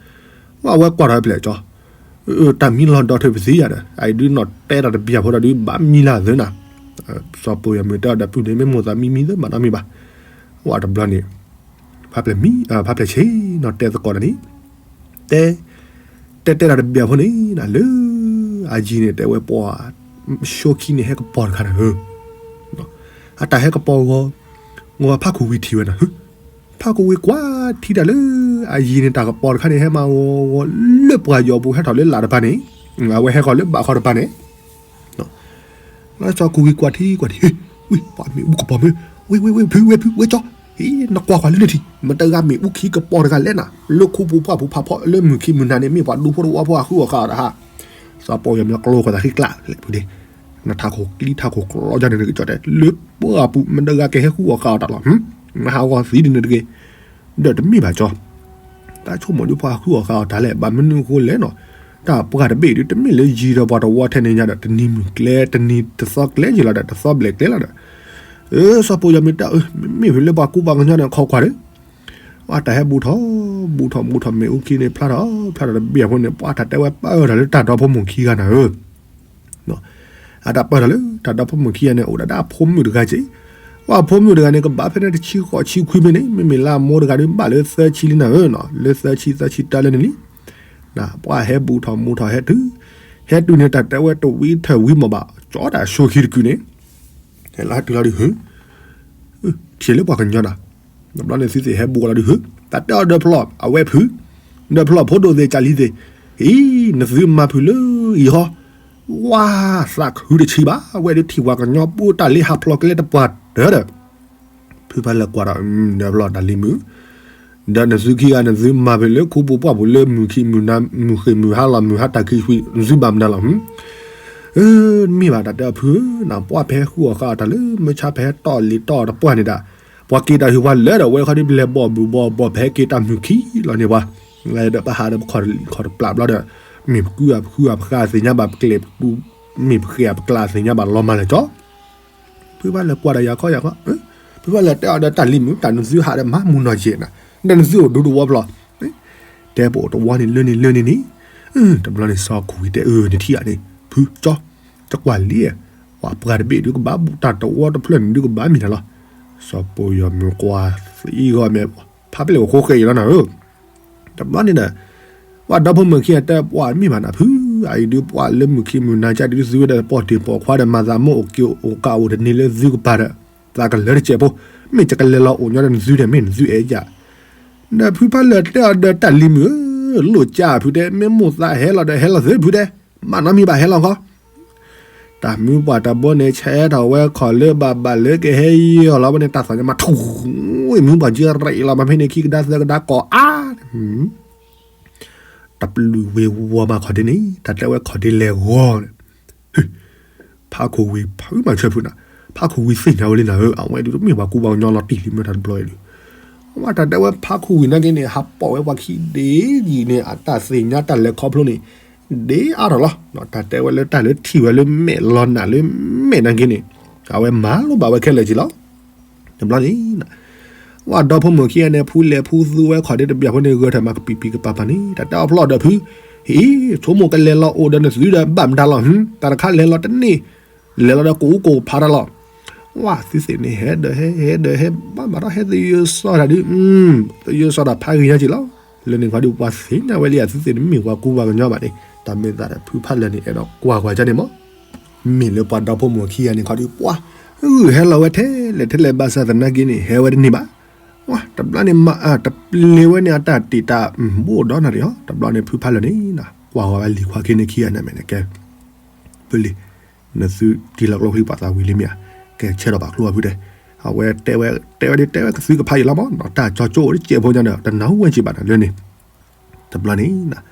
ဝဲအဝဲကွၢ်ထီၣ်ဝဲဖျဲၣ်ကၠီ, တၢ်မံလီၤဒီးထုးပသံယၤဒီး အအံၤဒုးနီၢ်တဲတၢ်တဘျီဖိဒီးဒုးဘၣ်မံလၢအသၢနၤ, စီၤပိာ်ယီၤမုၢ်တဲအီၤဒီးပုၢ်န့ၣ်မ့ၢ်မိၢ်သးမံမံသၢမၤနီတမံၤဘၣ်, ဝဲတဘျီန့ၣ် ဖးပျဲၢ်မံ, ဖးပျဲၢ်ဆ့ၣ်နီၤတဲသကိးဒီးန့ၣ်, တဲ, တဲတဲတၢ်တဘျီဖိန့ၣ် လၢ, အယံၤန့ၣ်တဲဝဲပှၤ, ဆိခံန့ၣ်ဟဲကပီၤတခါနၤဧၢ, အတၢ်ဟဲကပီၤဂီၤ, ဂီၤဖးခူဝံၤထံၣ်ဝဲနၤဧၢ, ဖးခူဝံၤကွၢ်ထံတၢ်လၢ, အယံၤန့ၣ်တၢ်ကပီၤတခါန့ၣ် ဟဲမၤဂီၤဂီၤလၢပှၤယီၤပူၤဟဲထီၣ်လၢလာ်တပၤန့ၣ်, အဝဲဟဲဃီၤလၢဘးခီတပၤန့ၣ် လၢစီၤခူဝံၤကွၢ်ထံကွၢ်ထံ, ဝံၤပှၤမ့ၣ်အူကပီၤမ့ၢ်, ဝံၤဝံၤဝံၤဖုဝဲဖုဝဲကၠီ, ဟံးနကွၢ်ကွၢ်လၢလၢထံၣ် မတဂၤမ့ၣ်အူခံကပီၤတဂၤလဲၣ်နၤ, လၢခူပူၤပှၢ်ပူၤဖးဖီလၢမုၢ်ခံမုၢ်နၤန့ၣ် မ့ၢ်ပှၤဒူဖိတဝီဖိအဃုအီၣ်ဃုအီတၢ်ဟး, စီၤပိာ်ယီၤမုၢ်ကျိဃီၤသးဃံကျးလဲၣ်ဖုဒ့, နထးခိၣ်ကျံထးခိၣ်ကျီယါန့ၣ်ကၠီတဲ လၢပှၢ်ပူၤမတဂၤကဟဲဃုအီၣ်ဃုအီတၢ်လီၤ, နဟးဂီၤသံဒ်န့ၣ်တဂ့ၤ, ဒီးတမ့ၢ်ဘၣ်ကၠီ တၢ်ဆိကမိၣ်ဒုးပှၤဃုအီၣ်ဃုအီတၢ်လဲၣ် ဘၣ်မနုၤအဃိလဲၣ်နီၤ, တၢ်ပှၢ်တဘ့ၣ်ဒုးတမ့ၢ်လၢယံၤဒီးပှၤတဝီထဲန့ၣ်ညါဒီး တနံၤမုၢ်ကျဲ တနံၤတသီကျဲယံၤလီၤဒီး တသီဘျဲၣ်ကျဲလီၤဒီး, အၢ စီၤပိာ်ယီၤမ့ၢ်တဲအၢ မ့မ့ၢ်ဖဲလၢပှၤကူပှၤကညီန့ၣ် ခီကွၢ်ဒီး, အတၢ်ဟဲဘူးထီၣ်, ဘူးထီၣ်ဘူးထီၣ်မ့ၣ်အူခံန့ၣ် ဖျါထီၣ်ဖျါထီၣ်တဘ့ၣ်အဃိန့ၣ် ပှၤတၢ်တဲဝဲပၢၢ်ထီၣ်လၢတၢ်ဒီဖိမိၢ်ခံဂၤနၤဧၢ အတၢ်ပၢၢ်ထီၣ်လၢတၢ်ဒီဖိမိၢ်ခံဂၤန့ၣ် အိၣ်ဒၣ်ဒၣ်အဖိမုၣ်တဂၤက့, ပှၤဖိမုၣ်တဂၤန့ၣ် ကဘၣ်ဖဲန့ၣ်တဆံဃိးဆံခွံဖဲန့ၣ် မ့မ့ၢ်လၢအမိၢ်တဂၤဒုးဘၣ်လၢသၢဆံလံနၤဧၢ, လၢသၢဆံသၢဆံတၢလၢန့ၣ်လံ, ပှၤဟဲဘူးထီၣ်မူထီၣ်ဟဲတုၤ, ဟဲတုၤန့ၣ်တၢ်တဲဝဲတဝံထၢဝံမ့ၢ်ဘၣ် ကၠီတၢ်ဆိခံတကုာ်န့ၣ်, ဟဲလီၤဟဲတုၤလီၤဒုး ထံၣ်လၢပှၤကညီဒီး, တဘျီန့ၣ်သုသ့ၣ်ဟဲဘူးလီၤဒုး, တၢ်တဲအီၤဒၢဖျီၣ်အဝဲဖု, ဒၢဖျီၣ်ဖိဒိၣ်သ့ၣ်ကၢ်လံၤသ့ၣ်, အံၤ နသုမၤဖုးလၢအံၤဟီ, ဝါ, သးခုတဆံဘၣ် အဝဲဒုးထံၣ်ပှၤကညီပူတၢ်လ့ဟးဖျိးကလဲတပှၢ်တၢၢ်ဒီး, ဖုဖးလၢာ်ကွၢ်ဒီး, ဒၢဖျီၣ်တၢ်လံၤမုၣ်, ဒီးနသုခံဂၤနသုမၤဖုးလၢခူပူၤပှၢ်ပူၤလၢမုၢ်ခံမုၢ်နၤ မုၢ်ဃ့ၢ်မုၢ်ဟါလီၤမုၢ်ဟါတၢ်ခံဆံ နသုဘၣ်မနုၤလီၤ, မ့ၢ်ဘၣ်တၢ်တဲအဖုဧၢ, နပှၢ်ဖဲဟဲဃုအီၣ်ဃုအီတၢ်လၢမုၢ်ဆါဖဲဟဲတီၢ်လံၤတီၢ်တပှၢ်န့ၣ်ဒၣ်, ပှၤက့ၤတၢ်ဟ့ၣ်ပှၤလၢာ်ဒီး ဝဲခီဒ်ပလဲၤဘီၣ်ဘူးဘီၣ်ဘီၣ်ဖဲက့ၤတၢ်မုၢ်ခံလီၤန့ၣ်ပှၤ, ဒီးပဟးဒီးပခီၣ်တပျၢ်ဘျီဒီး, မ့ၢ်ပကုအပဃုအပဃာ်သ့ၣ်ညါဘၣ်ပကျဲၤပတူ, မ့ၢ်ပဃဲၤအပကျးသ့ၣ်ညါဘၣ်လီၤမၢ်လၢာ်ကၠီ ဖုဖးလၢာ်ကွၢ်ဒီးယၤခီယၤခီ, ဖုဖးလၢာ်တဲအီၤဒီးတၢ်လံၤမုၣ် တၢ်နသုဟးဒီးမၤမူနီၢ်ယဲၢ်နၤ, ဒီးနသုအိၣ်ဒူတဝီဖျီၣ်, တဲပအိၣ်တဝီန့ၣ်လၢန့ၣ်လၢန့ၣ်န့ၣ်, တဘျီန့ၣ်စီၤခူဝံၤတဲအၢ နထံၣ်ဧါန့ၣ်, ဖုကၠီ, တကွၢ်လံ, ပှၤပှၢ်တဘ့ၣ်ဒုးကဘၣ်ဘူးတၢ်တဝီတဖျၢၣ်န့ၣ်ဒုးကဘၣ်မ့ၢ်တၢ်လီၤ, စီၤပိာ်ယီၤမုၢ်ကွၢ်သံဂီၢ်မဲာ်, ဖးပျဲၢ်အိၣ်ဃိဃဲၤအံၤလီၤနၤဧၢ တဘျီန့ၣ်ဒီး, ပှၤဒီဖိမုၣ်ခံဂၤတဲပှၤမ့ၢ်ဘၣ်နၤဖု, အအံၤဒုးပှၤလၢမုၢ်ခံမုၢ်နၤကၢ်ဒုးသုဝဲဒီးပိာ်တ့ၢ်ပိာ်ခွါဒီးမၤသးမိၢ်အိၣ်က့ၤအိၣ်ကးအိၣ်တန့ၢ်လၢသုကပၤဒီး, သးကလၢတစဲးဖိ, မ့ၢ်ယကလဲၤလီၤအိၣ်ညီဒီးနသုဒီးမ့ၢ်နသုအဲၣ်ယၤ, ဒီးဖုဖးလၢာ်တဲအီၤဒီးတၢ်လံၤမုၣ်ဧၢ, လိၣ်ကၢ်ဖုတဲ မ့ၢ်မိၢ်သးဟဲလီၤဒီးဟဲလီၤသ့ဖုတဲ, မၤနီတမံၤဘၣ်ဟဲလီၤခီ, တၢ်မုၢ်ပှၢ်တဘိန့ၣ် ဆဲးထီၣ်ဝဲခီၣ်လၢဘၣ်ဘၣ်လၢကဟဲယီၤလီၤဘၣ်န့ၣ် တၢ်သီၣ်ညါမးထူ, မုၢ်ပှၢ်ကံရံးလီၤမးဖဲန့ၣ် ခံကဒါသၢကဒါကိးအါ, တပျုာ်ဝ့ၤဝီၤမးခီၣ်ဒ့န့ၣ် တၢ်တဲဝဲခီၣ်ဒ့လဲၤဂီၤန့ၣ် ဖးခိၣ်ဝံၤဖုမၤဆၢဖုနၤ, ဖးခိၣ်ဝံၤသ့ၣ်ညါဝဲလံနၤဧၢ, အဝဲဒုးတမ့ၢ်ပှၤကူပှၤကညီလီၤတံၢ်လံမ့ၢ်တၢ်တဘျီအံၤဒုး, အဝဲတၢ်တဲဝဲဖးခိၣ်ဝံၤနာ်က့န့ၣ် ဟးပိာ်ဝဲပှၤခံဒ့ယံၤန့ၣ် အတၢ်သ့ၣ်ညါတၢ်လဲၤခီဖျိန့ၣ် ဒ့အါထီၣ်လီၤ, တၢ်တဲဝဲလၢတၢ်လၢထံၣ်ဝဲလၢမဲာ်လီၤနးလၢမဲာ်နာ်က့န့ၣ် အဝဲမၤလိဘၣ်ဝဲခဲလၢာ်က့လီၤ. တဘျီန့ၣ် ဝဲဒီဖိမိၢ်ခံဂၤန့ၣ် ဖူလဲၤဖူသူဝဲခီၣ်ဒ့တဘျီဖိန့ၣ် ဂၢၢ်ထၢၣ်မးကပံာ်ပံာ်ကပၤပၤန့ၣ် တၢ်တဲအီၤဖျီၣ်ဒီးဖု, ဟံ, ဆိကမိၣ်ကလဲၤလီၤအိၣ်ဒီးနသုဒီးဘၣ်မတၤလီၤ, တၢ်တခါလဲၤလီၤတန့ၢ်, လဲၤလီၤဒီးကအိၣ်ကိၣ်ဖးတၢ်လီၤ. ဝဲသုသ့ၣ်န့ၣ် ဟဲဒီးဟဲ ဟဲဒီးဟဲဘၣ်မးဒီးဟဲသယုၢ်စီၣ်တၢ်ဒုး, သယုၢ်စီၣ်တၢ်ဖးဂ့ၤညါက့လီၤ. လၢန့ၣ်ခီဒုးပှၤသ့ၣ်ညါဝဲလံ အသုသ့ၣ်န့ၣ်မ့ၢ်ပှၤကူပှၤကညီဘၣ်န့ၣ် တၢ်မ့ၢ်သးဒီးဖုဖးလၢာ်န့ၣ် အဲၣ်ဒိးကွၢ်ကွၢ်ကန့ၣ်မး မ့ၢ်လၢပှၤဒီဖိမိၢ်ခံဂၤန့ၣ်ခီဒုးပှၤ, ဂုာ်ဟဲလီၤဝဲထဲလဲၣ်ထဲလဲၣ်ဘၣ်ဆၣ်သနာ်က့န့ၣ် ဟဲဝဲတန့ၢ်ဘၣ်. ဝဲတဘျီန့ၣ် မၤအတပျ့ၤဝဲန့ၣ် အတၢ်တ့ၢ်တၢ်ဘူးဒီးနၤဒံးဧါ. တဘျီန့ၣ် ဖုဖးလၢာ်န့ၣ် ကွၢ်ဃီၤဝဲလံၤခွါခံန့ၣ်ခံဂၤန့ၣ်မဲာ်န့ၣ်ကဲ ဖုလံၤ, နသုတ့ၢ်လီၤကျိချံပှၤသးဝံၤလံမ့ၢ်ဧါ, ကဲဆဲးထီၣ်ဘၣ်ကျိအဖုတဲ, အဝဲတဲဝဲ တဲဝဲဒ်တဲဝဲကသုကဖးယံာ်လီၤမး တၢ်ကၠီကၠိအိၣ်တစဲးဖိညါဒီး တနၢ်ဟူဝဲစံးဘၣ်နၤလၢန့ၣ် တဘျီန့ၣ်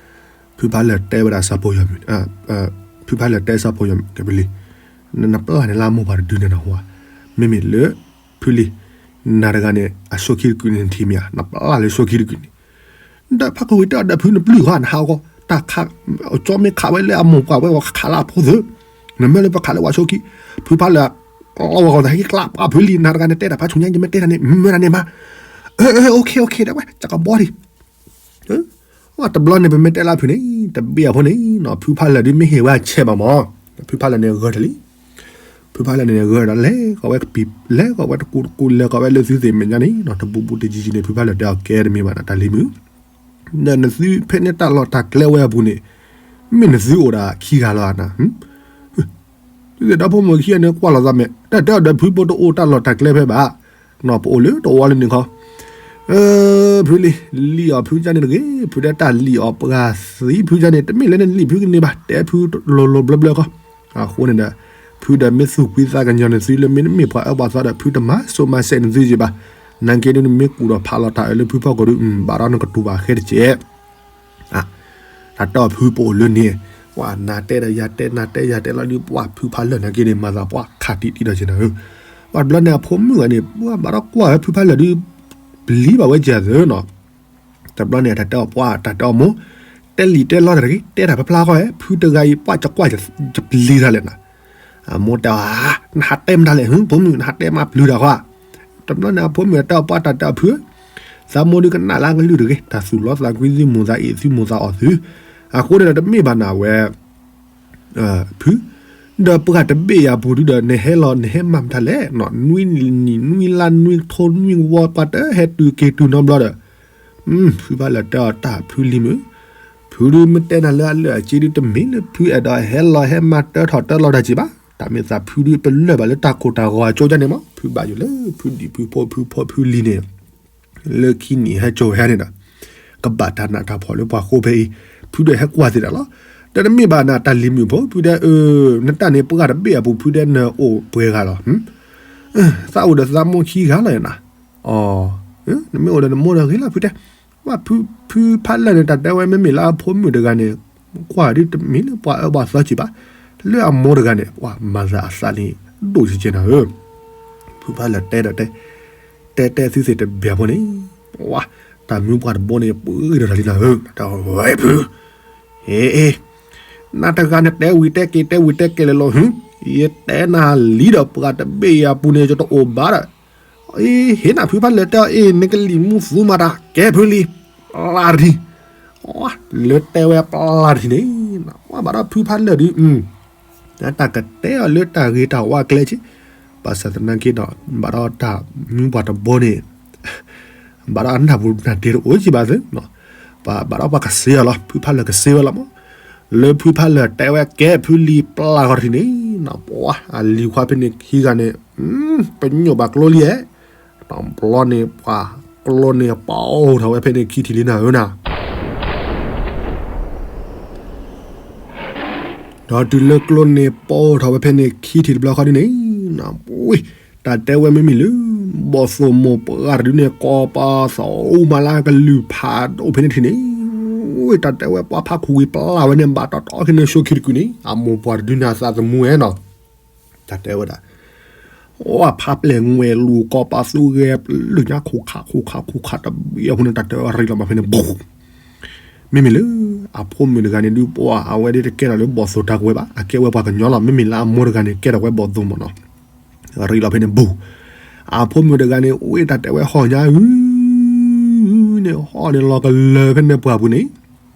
ဖုဖးလၢာ်တဲဝဲဒၣ်စီၤပိၤယီၤမုၢ်, ဖုဖးလၢာ်တဲစီၤပိၤယီၤမုၢ် ကဲဖုလံၤ, နပျၢ်န့ၣ်လၢအမိၢ်ပှၢ်တဒုန့ၣ်နဟူဧါ, မ့မ့ၢ်လၢ ဖုလံၤ, နၤတဂၤန့ၣ် အဆိခံတကုာ်န့ၣ်နထံၣ်မ့ၢ်ဧါ, နပျၢ်လၢဆိခံတကုာ်န့ၣ်, ဒီးဖးခိၣ်ဝံၤတဲအီၤဒီးဖုနပျုၢ်ဃီ နဟးဂီၤ, တၢ်ခး, ကၠီမ့ၢ်ခးဝဲလၢအမိၢ်ပှၢ်ဝဲ ခးလၢအဖိသၢ, နမ့ၢ်လၢပခးလၢပှၤဆိခံ, ဖုဖးလၢာ် ကျီဝဲဂီၤသးဟဲက့ၤကျးပှၤဖုလံၤ နၤတဂၤန့ၣ် တဲတၢ်ဖးဆူညါ ယမ့ၢ်တဲတၢ်န့ၣ် မၢတၢ်န့ၣ်မး, အၢ အၢ OK OK ဒၣ်ဝဲ ကကဘီဒံး တဘျီန့ၣ် ပမ့ၢ်တဲလၢဖုန့ၣ် တဘ့ၣ်အဖိန့ၣ် ဖုဖးလၢာ်ဒုးမ့ၢ်ဟ့ၣ်ဝဲအဆဲးဘၣ်မး, ဖုဖးလၢာ်န့ၣ်ဂၢၢ်တလံ, ဖုဖးလၢာ်န့ၣ်ဂၢၢ်ဒီးလဲၤကီးဝဲကပံာ် လဲၤကီးဝဲတကူတကူ လဲၤကီးဝဲလၢသုသ့ၣ်မဲာ်ညါန့ၣ် တဘူးဘူးတယံၤယံၤန့ၣ် ဖုဖးလၢာ်တဲအီၤကဲတမ့ၢ်ဘၣ်နၤတၢ်လံၤမုၢ်, ဒီးနသုဖဲန့ၣ်တၢ်လီၢ်တၢ်ကျဲဝဲအပူၤန့ၣ် မ့ၢ်နသုအိၣ်ဒၣ်ခံဂၤလီၤနၤ သုသ့ၣ်ဒီဖိမိၢ်ခံဂၤန့ၣ် ကွၢ်လိာ်သးမဲာ် တၢ်တဲအီၤဒီးဖုဖိတအိၣ်တၢ်လီၢ်တၢ်ကျဲဖဲဘၣ်, ပအိၣ်လၢတအိၣ်ဝဲလၢန့ၣ်ခီ, ဖုလံၤ လံၣ်အီၤဖုကၢ်န့ၣ်တဂ့ၤ, ဖုတဲတၢ်လံၣ်အီၤပှၤသံဖုကၢ်န့ၣ် တမ့ၢ်လၢနလံၣ်ဖုကန့ၢ်ဘၣ် တဲဖုလိၤလိၤဘျၢဘျၢခီ, အဃိန့ၣ်ဒီး ဖုဒီးမ့ၢ်သူၣ်ကွံသးကညီၤနသုလၢမ့ၢ်နမ့ၢ်ပှၤအၢပှၤသီဒီး ဖုတမၤစိၤမၤစဲးနသုက့ဘၣ်, နာ်က့ဒုးနမ့ၢ်ကူၣ်ဒီးဖးလီၤတၢ်အၢလၢဖုဖီခိၣ်ဒုး ဘၣ်ဒီးနကတူၢ်ဘၣ်ဃဲတကဲး တၢ်တဲအီၤဖုပအိၣ်လၢန့ၣ်, ပှၤနၤတဲဒီးယၤတဲ နၤတဲယၤတဲလီၤဒုး ပှၤဖုဖးလၢာ်နာ်က့န့ၣ် မၤသးပှၤခးတံၢ်တံၢ်ဒီးက့နၤဧၢ, ပှၤတဘျီန့ၣ် အဖိမုၣ်ဂၤန့ၣ် ပှၤဘၣ်ဒီးကွၢ်ဝဲဖုဖးလၢာ်ဒုး ပျံၤဘၣ်ဝဲကဲသၢနီၤ, တဘျီန့ၣ် တၢ်တဲအီၤပှၤ တၢ်တဲအီၤမိၢ်, တဲလံာ်တဲလီတၢ်တဂ့ၤ တဲတၢ်ဖျါဖျါဃီ ဖုတဂၤအံၤ ပှၤကကွၢ်ယပျံၤတၢ်လဲၣ်နၤ အမိၢ်တဲအီၤ, နဟးတဲမတၤလဲၣ် ဟ့ၣ် ဖိမုၣ် နဟးတဲမၤပျုၤတၢ်ဃီဧါ, တဘျီန့ၣ် အဖိမုၣ်တဲအီၤပှၤ တၢ်တဲအီၤဖုဧၢ, သးမိၢ်ဒုးကနၣ်လၢအကလုၢ်တဂ့ၤ တၢ်သူၣ်လီသးကွံ သုမိၢ်သးအီၣ်သုမိၢ်သးအီၣ်သု, အဃိန့ၣ်ဒီးတမ့ၢ်ဘၣ်နၤဝဲ ဖု, ဒီးပှၤတဘ့ၣ်ယၤပူၤဒုးဒီး နဟဲလီၤနဟဲမၤမတၤလဲၣ်, နွံနံၣ် နွံလါ နွံထိ နွံဝီ ပှၤတဟဲတုၤက့ၤတုၤနီတဘျီဒီး ဖုဖးလၢာ်တဲအီၤတၢ်ဖုလံၤမုၢ်, ဖုဒုးမ့ၢ်တဲနၤလၢအလၢာ်အက့ဒုး တမ့ၢ်လၢဖုအဲၣ်ဒိးဟဲလီၤဟဲမၤတၢထီၣ်တၢလီၤတၢ်က့ဘၣ်, တၢ်မ့ၢ်သးဖုဒုးပလၢၢ်ဘၣ်လၢတၢ်ခိၣ်တၢ်ဂီၤအကၠိဒ်န့ၣ်မး, ဖုဘၣ်ယိၣ်လၢဖုဒံၣ်ဖုဖိဖုဖိဖုလံၤန့ၣ် လၢခံနံၣ်ဟဲကၠိဝဲဟဲန့ၣ်ဒီး ကဘၣ်တၢ်နးတၢ်ဖှီၣ်လၢပှၤဃိဖဲအံၤ, ဖုဒီးဟဲကွၢ်သ့တၢ်လီၤ, ဒီးတမ့ၢ်ဘၣ်နၤတၢ်လံၤမုၢ်ဖိ ဖုတဲအၢ, နတၢ်န့ၣ်ပှၤတဘ့ၣ်အပူၤ ဖုတဲနအိၣ်ပှဲၤဂၤလီၤ သးအိၣ်ဒီးသးမိၢ်ခံဂၤလီၤနၤ, အ, နမ့ၢ်အိၣ်ဒီးနမိၢ်ဒီးဂ့ၤလီၤ ဖုတဲ, ဖုဖးလၢာ်န့ၣ် တၢ်တဲဝဲမ့မ့ၢ်လၢအဖိမုၣ်တဂၤန့ၣ်, ကွၢ်ဒ်တမ့ၢ်လၢပှၤအၢပှၤသီက့ဘၣ်, လၢအမိၢ်တဂၤန့ၣ် ပှၤမၤသးအသးန့ၣ် ဒိၣ်ကဲကဲနၤဧၢ, ဖုဖးလၢာ်တဲဒီးတဲ, တဲတဲသုသ့ၣ်တဘၣ်ဖိန့ၣ်, ဝါ, တၢ်မုၢ်ပှၢ်တဘိန့ၣ် ပှဲၤဒီးတၢ်လံနၤဧၢ, တၢ်ဝဲဖု ဟ့ၣ်, နၤတဂၤန့ၣ်တဲဝံၤတဲက့ၤ တဲဝံၤတဲက့ၤလၢလီၤဟု, ယတဲနၤလံဒီးပှၤတဘ့ၣ်ယၤပူၤန့ၣ် ယတအိၣ်ဘၣ်ဒီး, ဟ့ၣ်နၤဖုဖးလၢာ်တဲအီၤအ့ၣ် နကလံၤမူသူမၤတၢ်ကဲဖုလံၤ, ပျၢ်တထံၣ်, လၢတဲဝဲပျၢ်တထံၣ်န့ၣ်, ဝါဘၣ်ဒီးဖုဖးလၢာ်ဒုး တၢ်ကတဲအီၤလၢတၢ်ဂ့ၤတၢ်ဝါကျဲက့, ဘၣ်ဆၣ်သနာ်က့ဒီး ဘၣ်ဒီးတၢ်မုၢ်ပှၢ်တဘိန့ၣ် ဘၣ်ဒီးအနၢ်ပူၤနၢ်ဒ့တအိၣ်က့ဘၣ်သု, ဘၣ်ဒီးပှၤကစ့အီၤလီၤ ဖုဖးလၢာ်ကစ့ဝဲလီၤမး, လၢဖုဖးလၢာ်တဲဝဲကဲဖုလံၤပျၢ်ဂီၤတထံၣ်န့ၣ်, ပှၤအလံၤခွါဖဲန့ၣ်ခံဂၤန့ၣ်, ပညိၣ်ဘၣ်ကျိလံဧဲ, တဘျီန့ၣ်ပှၤကျိန့ၣ်ပအိၣ်ထီၣ်ဝဲဖဲန့ၣ်ခံထံၣ်လံနၤဧၢနၤ. ဒီးတုၤလၢကျိန့ၣ်ပိၢ်ထီၣ်ဝဲဖဲန့ၣ် ခံထံၣ်တဘျီဃီဒ်န့ၣ်, ဝ့ၢ်, တၢ်တဲဝဲမ့မ့ၢ်လၢ ဘီၣ်သိၣ်မိၢ်ပှၢ်တဒုန့ၣ် ကိးပသူအူမၤလၢကလုၢ်ဖးဒိၣ်ဖဲန့ၣ်ထံၣ်န့ၣ်, ဝ့ၢ်, တၢ်တဲဝဲပှၤဖးခူၣ်ဝံၤပျၢ်ဝဲန့ၣ် ဘၣ်တီတီခဲန့ၣ် ၡိခံတကုာ်န့ၣ် အမိၢ်ပှၢ်တဒုန့ၣ် အသးသမူဝဲနီၤ. တၢ်တဲဝဲဒၣ် ဝဲဖးပျဲၢ်ငွဲၢ်လူၤ ကိးပသူဂဲၤပျုၢ်ညါ ခူၣ်ခးခူၣ်ခးခူၣ်ခးတဘ့ၣ်အဃိန့ၣ် တၢ်တဲဝဲရံးလီၤမးဖဲန့ၣ် ဘူး, မ့မ့ၢ်လၢ အဖိမုၣ်တဂၤန့ၣ်ဒုး ပှၤအဝဲဒၣ်တကဲထီၣ်လၢဘီၣ်သိၣ်တၢ်ကဝဲၤဘၣ်, အကဲဝဲပှၤကညီလီၤ. မ့မ့ၢ်လၢအမိၢ်တဂၤန့ၣ် ကဲထီၣ်ဝဲဘီၣ်သိၣ်မးနီၤ. ရံးလီၤဖဲန့ၣ် ဘူး, အဖိမုၣ်တဂၤန့ၣ် ဝ့ၢ်, တၢ်တဲဝဲဟီၣ်ညါဧၢ န့ၣ် ဟီၣ်န့ၣ်လီၤကလၢာ်ဖဲန့ၣ်ပှၢ်ပူၤန့ၣ်,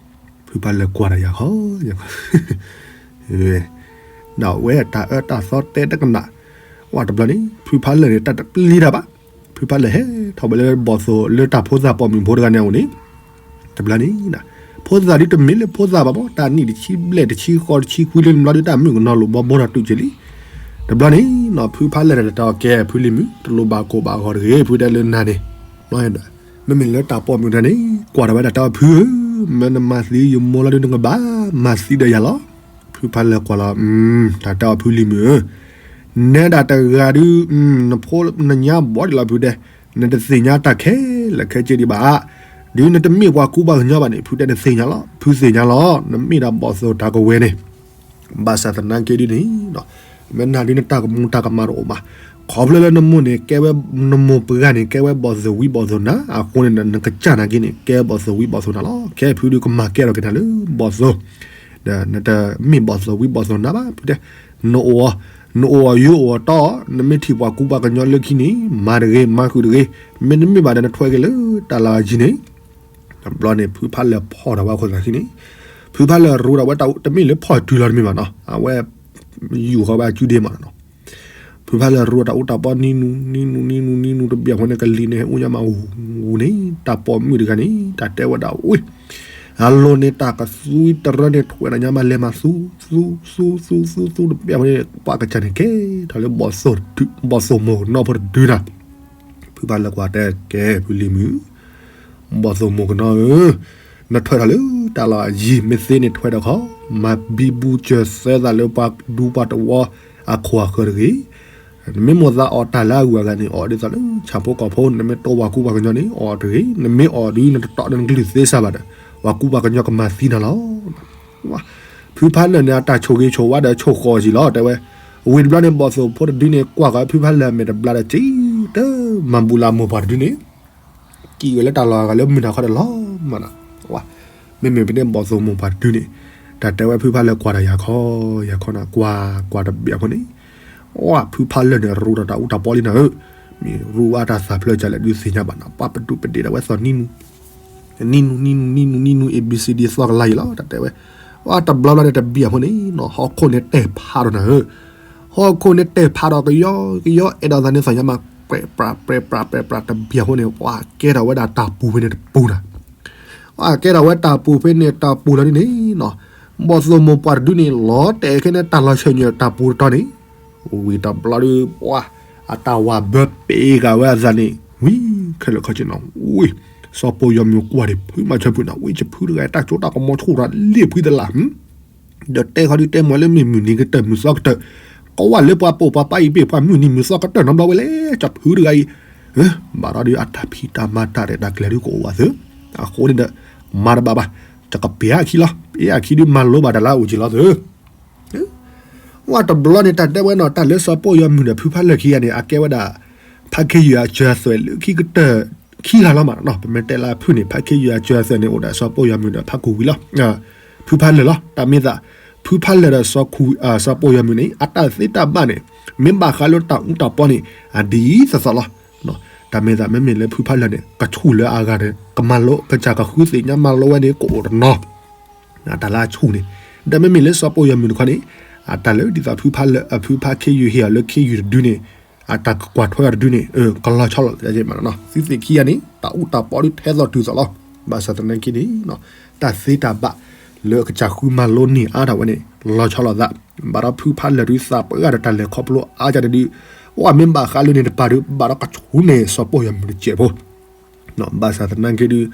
ဖုဖးလၢာ်ကွၢ်တၢ်ယၤခီ, ဒီးဝဲတၢ်အၢတၢ်သီတဲတကနၣ်, ဝဲတဘျီန့ၣ် ဖုဖးလၢာ်န့ၣ် တၢ်တပျံၤတၢ်ဘၣ်, ဖုဖးလၢာ်ဟဲထီၣ်ဝဲလၢဘီၣ်သိၣ်လၢတၢ်ဖိသၣ်ပိာ်မုၣ်ဖိတဂၤန့ၣ်အအိၣ်န့ၣ်, တဘျီန့ၣ် ဖိသၣ်ဒုးတမ့ၢ်လၢဖိသၣ်ဘၣ်မး, တၢ်နံၣ်တဆံဘျဲၣ် တဆံဃိးတဆံခွံလၢန့ၣ်ဘျီဒုး တၢ်မုၣ်ကနီၤလိာ်ဘီဘိထီၣ်တုာ်က့ၤလံ. တဘျီန့ၣ်နီၤ ဖုဖးလၢာ်တၢ်တဲအီၤ ကဲ ဖုလံၤမုၣ် တလိၣ်ဘၣ်ကိၢ်ဘၣ်ဂီၤတဂ့ၤ, ဖုတဲလၢနၤန့ၣ် မ့မ့ၢ်လၢတၢ်ပိာ်မုၣ်တဂၤန့ၣ် ကွၢ်ထီၣ်ဝဲဒၣ်တၢ်အီၤ ဖုဧၢ, မ့ၢ်နမၤသံယမိၢ်လီၤဒုး နကဘၣ်မၤသံဒီးယၤလီၤ. ဖုဖးလၢာ်ကွၢ်လီၤ, တၢ်တဲအီၤ ဖုလံၤမုၣ်ဧၢ, နဲဒၣ်တဂၤဒုး နဖိနညါဘီဒံးလီၤ ဖုတဲ, နတသ့ၣ်ညါတၢ်ခဲလၢာ်ခဲဆ့ဒံးဘၣ်, ဒုးနတမ့ၢ်ပှၤကူပှၤကညီဘၣ်န့ၣ် ဖုတဲနသ့ၣ်ညါလီၤ, ဖုသ့ၣ်ညါလီၤ, နမ့ၢ်ဒၣ်ဘီၣ်သိၣ်တၢ်ကဝဲၤန့ၣ် ဘၣ်ဆၣ်သနာ်က့ဒ်န့ၣ်, မ့ၢ်နၤဒ်နတၢ်ကမူၤတၢ်ကမၣ်တအိၣ်ဘၣ်, ခီဖျိလၢနမိၢ်န့ၣ် ကဲဝဲ နမိၢ်ပှၢ်န့ၣ် ကဲဝဲဘီၣ်သိၣ်ဝံဘီၣ်သိၣ်နါအဃိန့ၣ် နကစၢ်နာ်က့န့ၣ် ကဲဘီၣ်သိၣ်ဝံဘီၣ်သိၣ်နါလီၤ. ကဲဖုဒုးကမၤကဲထီၣ်က့ၤနၤလၢဘီၣ်သိၣ်, ဒီးနတမ့ၢ်ဘီၣ်သိၣ်ဝံဘီၣ်သိၣ်နါဘၣ် ဖုတဲ, နအိၣ်, နအိၣ်အီၤယိအိၣ်အီၤတီ, နမ့ၢ်ထံၣ်ပှၤကူပှၤကညီလၢခံန့ၣ် မၤတဂ့ၤ မၤဃုာ်တဂ့ၤ, မ့တမ့ၢ်ဘၣ်ဒီးနထွဲက့ၤလၢတၢ်လီၢ်အယံၤန့ၣ် တဘျီန့ၣ် ဖုဖးလၢာ်ဖီၣ်ထီၣ်ဝဲအခိၣ်သးခံန့ၣ်, ဖုဖးလၢာ်ရူးထီၣ်ဝဲတၢ်အူ တမ့ၢ်လၢဖီၣ်တုၤလီၤတမ့ၢ်ဘၣ်နီၤ, အဝဲ ယူာ်ဃီၤဝဲအစုဒ့မးနီၤ. ဖုဖးလၢာ်ရူးတၢ်အူတၢ်ပီနံၤနူၤ နံၤနူၤ နံၤနူၤ နံၤနူၤတဘ့ၣ်အဃိန့ၣ် ကလံၤန့ၣ် ဟဲအူညါမးဝူၤန့ၣ် တၢ်ပိာ်မုၣ်တဂၤန့ၣ် တၢ်တဲဝဲဒၣ်ဝ့ၢ်, အလိၤန့ၣ် တၢ်ကသူတရၢန့ၣ် ထွဲနၤညါမးလဲၤမးသူ သူ သူ သူ သူ သူတဘ့ၣ်အဃိန့ၣ် ပှၤကစၢ်န့ၣ်ကဲထီၣ်လၢ ဘီၣ်သိၣ်မိၢ်ကနီၤဖိတဒုနီၤ. ဖုဖးလၢာ်ကွၢ်တဲကဲ ဖုလံၤမုၣ် ဘီၣ်သိၣ်မိၢ်ကနီၤဧၢ, နထွဲထီၣ်လၢတၢ်လီၢ်အယံၤ မ့ၢ်သ့န့ၣ်ထွဲထီၣ်ခီ, မၤဘံဘူစၢၤသၢသးလၢပှၤဒူပှၤတဝီအခိၣ်အဃၢၤတဂ့ၤ. နမ့ၢ်မိၣ်သးအီၣ်တၢ်လၢအဂုၤအဂၤန့ၣ် အီၣ်ဒ်သိးလၢဆၣ်ဖိကီၢ်ဖိ, နမ့ၢ်တိပှၤကူပှၤကညီန့ၣ် အီၣ်တဂ့ၤ, နမ့ၢ်အီၣ်ဒုးနတတီဒီးနကလုၢ်သ့စၢ်ဘၣ်ဒီး ပှၤကူပှၤကညီကမၤသံနၤလီၤ. ဖုဖးလၢာ်န့ၣ် အတၢ်ဆိၣ်ဂ့ၤဆိၣ်ဝါဒီးဆိၣ်ဃီၤစံးလီၤ တဲဝဲ. ဝံၤတဘျီန့ၣ် ဘီၣ်သိၣ်ဖိတဒုန့ၣ် ကွၢ်ဃီၤဖုဖးလၢာ်အမဲာ်တဘျါဒီး စံတမၤဘူၣ်လၢအမိၢ်ပှၢ်တဒုန့ၣ် ကံၣ်ဝဲလၢတၢ်လီၢ်အဂၤလၢမုၢ်နၤခီဒီးလီၤမးနီၤ. မ့မ့ၢ်ဖဲန့ၣ် ဘီၣ်သိၣ်မိၢ်ပှၢ်တဒုန့ၣ် တၢ်တဲဝဲဖုဖးလၢာ်ကွၢ်တၢ်ယၤခီယၤခီနီၤ ကွၢ်ကွၢ်တဘ့ၣ်အဃိန့ၣ် ဝဲဖုဖးလၢာ်န့ၣ် ရူးထီၣ်တၢ်အူတၢ်ပီလံနီၤဧၢ, မ့ၢ်ရူးဝဲတၢ်သးဖျၢၣ်ကလဲၣ်ဒုးသ့ၣ်ညါဘၣ်နီၤ ပှၤပဒုးပဒ့ၣ်ဒၣ်ဝဲသိးနံၤနူၤ နံၤနူၤ နံၤနူၤ နံၤနူၤ နံၤနူၤ A B C D သီၣ်ကလါယံၤလီၤ တၢ်တဲဝဲ. ဝဲတဘျီဘျီန့ၣ်တဘ့ၣ်အဃိန့ၣ်နီၤ ဟီၣ်ခိၣ်န့ၣ်တဲာ်ဖးဒီးနၤဧၢ, ဟီၣ်ခိၣ်န့ၣ်တဲာ်ဖးဒီးကယီကယီ အဲၣ်ဒိးသးန့ၣ်သးညါမး ပြဲးပြး ပြဲးပြး ပြဲးပြး တဘ့ၣ်အဃိန့ၣ် ပှၤကဲထီၣ်ဝဲဒၣ်တၢ်ပူၤဖဲန့ၣ်တပူၤနီၤ ကဲထီၣ်ဝဲတၢ်ပူၤဖဲန့ၣ်တၢ်ပူၤလီၤဒ်န့ၣ်နီၤ, ဘီၣ်သိၣ်မိၢ်ပှၢ်တဒုန့ၣ် လီၤတဲာ်ခဲန့ၣ် တၢ်လီၤဆၢၣ်ညါတၢ်ပူၤတတီၤန့ၣ်, ဝံၤတဘျီဒီး ပှၤ အတၢ်ဝၤဘၢပ့ၤဂာ်ဝဲအသးန့ၣ် ဝံၤခဲလၢာ်ခဲဆ့နီၤ, ဝံၤ စီၤပိၢ်ယီၤမုၢ်ကွၢ်ဒံး ဖုမၤဆၢဖုနီၤ, ဝံၤ ယဖုတဂၤ တၢ်စိတၢ်ကမီၤဆူၣ်ရၤလံာ်ဖုသလၢ် ဒီးတဲခီဒုးတဲမ့ၢ်လၢမ့ၢ်မုၢ်နံၤကတၢၢ်မုၢ်သီကတၢၢ်, ကဝဲလၢပှၤပိာ်ပှၤပၢ်အံၤပ့ၢ်ပှၤမုၢ်နံၤမုၢ်သီကတၢၢ်နီတဘျီဝဲလဲၣ်, ယဖုတဂၤအံၤ, ဘၣ်ဒီးဒုးအတၢ်ဖံးတၢ်မၤတၢ်ရဲၣ်တၢ်ကျဲၤဒုးကအိၣ်ဘၣ်သု, အဃိန့ၣ်ဒီး မၤတဘၣ်ဘၣ်, ယကပ့ၤအခံလီၤ, ပ့ၤအခံဒုးမၤလိဘၣ်တၢ်လၢအအိၣ်က့ၤလီၤသု ဝဲတဘျီန့ၣ် တၢ်တဲဝဲနီၤ တၢ်လၢစီၤပိၢ်ယီၤမုၢ်ဒီးဖုဖးလၢာ်ခံဂၤန့ၣ် အကဲဝဲဒၣ် ဖးခ့ယုၢ်အစၢၤအသွဲၣ်လၢခံကတၢၢ်ခံဂၤလီၤမးနီၤ, ပမ့ၢ်တဲလၢအဖုန့ၣ် ဖးခ့ယုၢ်အစၢၤအသွဲၣ်န့ၣ် အိၣ်ဒီးစီၤပိၢ်ယီၤမုၢ်ဒီးဖးခူၣ်ဝံၤလီၤ, ဖုဖးလၢာ်လီၤ, တၢ်မ့ၢ်သး ဖုဖးလၢာ်ဒီးစီၤပိၢ်ယီၤမုၢ်န့ၣ် အတၢ်သ့တၢ်ဘၣ်န့ၣ် မ့ၢ်ဘၣ်ဃးလၢတၢ်အူတၢ်ပီန့ၣ် အဒ်သိးသိးလီၤ, တၢ်မ့ၢ်သးမ့မ့ၢ်လၢဖုဖးလၢာ်န့ၣ် ကဆူၣ်လၢအဂၤန့ၣ် ကမၤလိ ကစၢ်ကဃုသ့ၣ်ညါမၤလိဝဲန့ၣ် ကအိၣ်တနီၤ တၢ်လၢအဆူၣ်န့ၣ်, ဒီးမ့မ့ၢ်လၢစီၤပိၢ်ယီၤမုၢ်တခီန့ၣ်, အတၢ်လၢဒ်သိးဖုဖးလၢာ် အဖုဖးခ့ယုၢ်ဟ့ၣ်အီၤလၢခ့ယုၢ်တဒုန့ၣ်, အတၢ်ကကွၢ်ထွဲအီၤတဒုန့ၣ်, ကလီၤဆီလီၤသးမးနီၤ, သုသ့ၣ်ခံဂၤန့ၣ် တၢ်အူတၢ်ပီဒုးထဲသိးတုၤသိးလီၤ, ဘၣ်ဆၣ်သနာ်က့န့ၣ်, တၢ်သ့တၢ်ဘၣ် လၢအကစၢ်ဃုမၤလိန့ၢ်အါထီၣ်ဝဲန့ၣ် လီၤဆီလီၤသး, ဘၣ်ဒီးဖုဖးလၢာ်ဒုးသးပှၢ်ဒီးတၢ်လဲၤခီဖျိအါကဒုး, အိၣ်မ့ၢ်ဘၣ်ဃးလၢန့ၣ်တပၤဒုး ဘၣ်ဒီးကဆူၣ်န့ၢ်စီၤပိၢ်ယီၤမုၢ်တစဲးဖိ ဘၣ်ဆၣ်သနာ်က့ဒုး,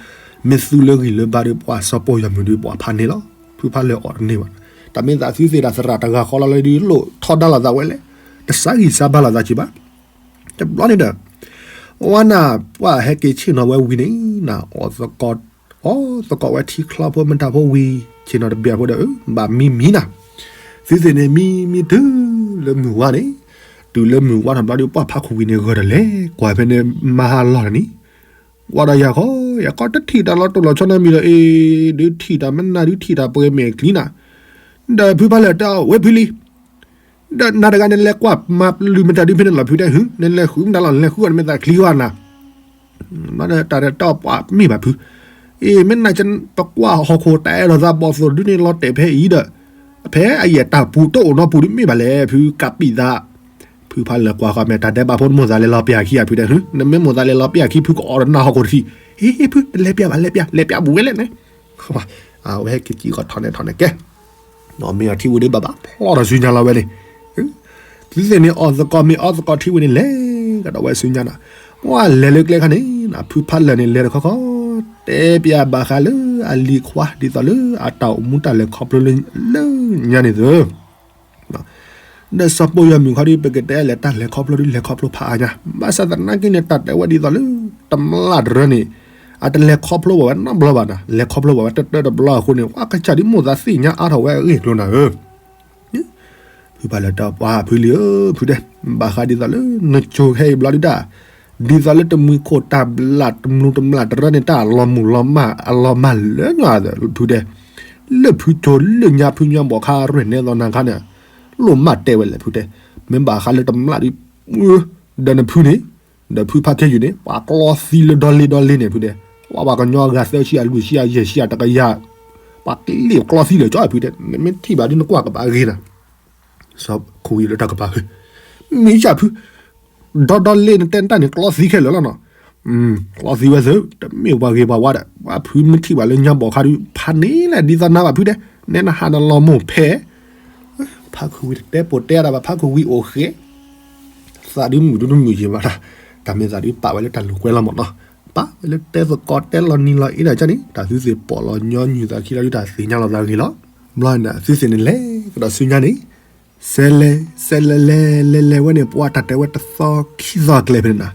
မ့ၢ်သူလၢဂံၢ်လၢဘါဒုး ပှၤစီၤပိၢ်ယီၤမုၢ်ဒုး ပှၤဖးန့ၢ်လီၤ, ဖုဖးလၢာ်အီၣ်တန့ၢ်ဘၣ်, တၢ်မ့ၢ်သးသုသ့ၣ်တၢ်သရၣ်တဂၤဃီလီၤလၢဒုးလိၣ်ထီဒါလိာ်သးဝဲလဲၣ်, တစါဂံၢ်စါဘါလိာ်သးက့ၤဘၣ်. တဘျီန့ၣ်ဒီး ဝဲနၤ ပှၤဟဲက့ၤဆ့ၣ်နီၤဝဲဝံၤန့ၣ် နၤ အီၣ်သကိး အီၣ်သကိးဝဲထံချီဖိမတၤဖိဝံၤ ဆ့ၣ်နီၤတဘျီဖိဒီး ဘၣ်မံမံနၤ, သုသ့ၣ်န့ၣ်မံမံတုၤလၢမုၢ်ဝါန့ၣ်, တုၤလၢမုၢ်ဝါတဘျီဒီး ပှၤဖးခူၣ်ဝံၤန့ၣ်ဂၢၢ်ဒီးလဲၤကွၢ်ဖဲန့ၣ် မၤဟးလီၢ်တနံၤ ကွၢ်ဒီးယၤဃီ, ယၤဃီတထံၣ်တၢ်လီၤတိၢ်လီၤဆီနီတမံၤဒီး အ့ ဒုးထံၣ်တၢ်မနုၤ ဒုးထံၣ်တၢ်ပှဲၤမဲာ်ချံနၤ, ဒီးဖုဖးလၢာ်တဲအီၤ ဝဲဖုလံ, ဒီးနၤတဂၤနလဲၤကွၢ်မၤပျုၢ်မတၤဒုးဖဲန့ၣ်လီၤဖုတဲ ဟု နလဲၤဃုမတၤလီၤ နလဲၤဃုအီၤနမ့ၢ်သးချံဂီၢ်နၤ, မ့ၢ်တၢ်တၢ်ပှၤမ့ၢ်ဘၣ်ဖု, အ့ မ့ၢ်နၤပကွၢ်ဟီၣ်ခိၣ်တၢ်အဲၣ်ဒိးသးဘီၣ်သိၣ်ဒုးန့ၣ်လီၤတဲာ်ဖဲအံၤဒီး, ဖဲအယဲၢ်တၢ်ပူၤတအိၣ်နီပူၤဒုးမ့ၢ်ဘၣ်လဲၣ် ဖုကးပံာ်သး ဖုဖးလၢာ်ကွၢ်ဃီမဲာ်တၢ်ဒဲးဘးဖိ နမိၢ်သးလဲၤလီၤပျၢ်ခံဧါဖုတဲ နမ့ၢ်မိၢ်သးလဲၤလီၤပျၢ်ခံ ဖုကအီၣ်ဒီးနၢ်ဟီၣ်ခိၣ်တထံၣ်, ဟ့ ဟ့ ဖု တလဲၤပျၢ်ဘၣ် လဲၤပျၢ် လဲၤပျၢ်ဘူးဝဲလဲၣ်န့ၣ်, အဝဲဟဲက့ၤကံၣ်ကီၢ်ထီၣ်န့ၣ်ထီၣ်န့ၣ်ကဲ, မ့ၢ်အီၤထံဝံၤဒုးဘၣ်ဘၣ်ဖျီထီၣ်ဆူညါလီၤဝဲန့ၣ်, သုသ့ၣ်န့ၣ်အီၣ်သကိးမ့ၢ်အီသကိးထံဝံၤန့ၣ်လဲၤကဒီးဝဲဆူညါနၤ, ပှၤလဲၤလၢကျဲခါန့ၣ် ဖုဖးလၢာ်န့ၣ်လဲၤတခီခီ တဲပျၢ်ဘၣ်ဃးလၢအလံၤခွါ ဒ်သိးလၢအတၢ်အိၣ်မူတၢ်လဲၤခီဖျိလၢညါန့ၣ်သၢ ဒီးစီၤပိၢ်ယီၤမုၣ်ခီဒီး ပကတဲလဲၤတၢ်လဲၤခီဖျိဒုးလဲၤခီဖျိဖးအါညါ, ဘၣ်ဆၣ်သနာ်က့န့ၣ် တၢ်တဲဝဲဒ်သိးလၢ တမျၢ်တရၢန့ၣ် အတလဲၤခီဖျိဘၣ်ဝဲနီတဘျီဘၣ်နၤ, လဲၤခီဖျိဘၣ်ဝဲတၢတၢတဘျီအဃိန့ၣ် ပှၤကစၢ်ဒုးမိၣ်သးသ့ၣ်ညါအါထီၣ်ဝဲအဂ့ၢ်အကျိၤနၤဧၢ ဖုဖးလၢာ်တဲပှၤဖုလံဧၢ ဖုတဲ, ဘၣ်ဃးဒ်သိးလၢနကၠိခဲအံၤဘျီဒုးတၢ်, ဒ်သိးလၢတမှံၤခိၣ်တၢ်ဘျၣ် တမှံၤတမျၢ်တရၢန့ၣ် တၢ်အလီၤမုၢ်လီၤမၢ် အလီၤမၢ်လၢညါ ဖုတဲ, လၢဖုကၠိလၢညါဖုညါဘီၣ်ခါရဲၣ်နဲသိးနၤခါန့ၣ်, လိၣ်မၢ်တဲဝဲလဲၣ်ဖုတဲ, မ့ၢ်ဘၣ်ဃးလၢတမျၢ်ဒုး ဒီးနဖုန့ၣ်, ဒီးဖုဖးခဲယူၤန့ၣ် ပှၤကျီသံလၢဒီလ့ဒီလ့န့ၣ် ဖုတဲ, ပှၤပှၤကညီဂၤသၢဆံအလွံၢ်ဆံအယဲၢ်ဆံအတကယၤ, ပှၤကလ့ၣ်ကျီသံလၢာ်ကၠီ ဖုတဲ, နမ့ၢ်ထံၣ်ဘၣ်ဒ်နကွၢ်ကဘၣ်ဂ့ၤနၤ, စီၤခိၣ်ဝံၤလၢတၢ်ကပၤဖု, မ့ၢ်ယၤဖု ဒီဒီလ့နတဲနတၢ်န့ၣ် ကျီသံခဲလၢာ်လီၤနီၤ, ကျီသံဝဲသ့ၣ် တမ့ၢ်ပှၤဂ့ၤပှၤဝါဒီး ပှၤဖုမ့ၢ်ထံၣ်ဘၣ်လၢညါဘီၣ်ခါဒုး ဖးန့ၢ်လဲၣ်ဒ်သိးနၤဘၣ်ဖုတဲ, နဲနဟးနလီၤမိၢ်ဖဲ ဖးခိၣ်ဝံၤတတဲပိာ်တဲဒၣ်ဘၣ် ဖးခိၣ်ဝံၤအိၣ်ဃဲ, သးဒုးမုာ်ဒုးတမုာ်ယံၤဘၣ်, တၢ်မ့ၢ်သးဒုးပာ်ဝဲလၢတၢ်လိာ်ကွဲလီၤမးနီၤ, ပာ်ဝဲလၢတဲသကိးတဲလီၤနံၤလီၤအ့ဒီးကန့ၣ် တၢ်သုသ့ၣ်ပိာ်လီၤညီနုၢ်သးခံလီၤဒုးတၢ်သ့ၣ်ညါလီၤသးဂ့ၤလီၤ, ဘျီန့ၣ် သုသ့ၣ်န့ၣ်လဲၤကဒီးဆူညါန့ၣ် စဲလဲၤ စဲလဲၤလဲၤလဲၤလဲၤဝဲန့ၣ် ပှၤတၢ်တဲဝဲတသီခံသီကျဲဖဲန့ၣ်နၤ,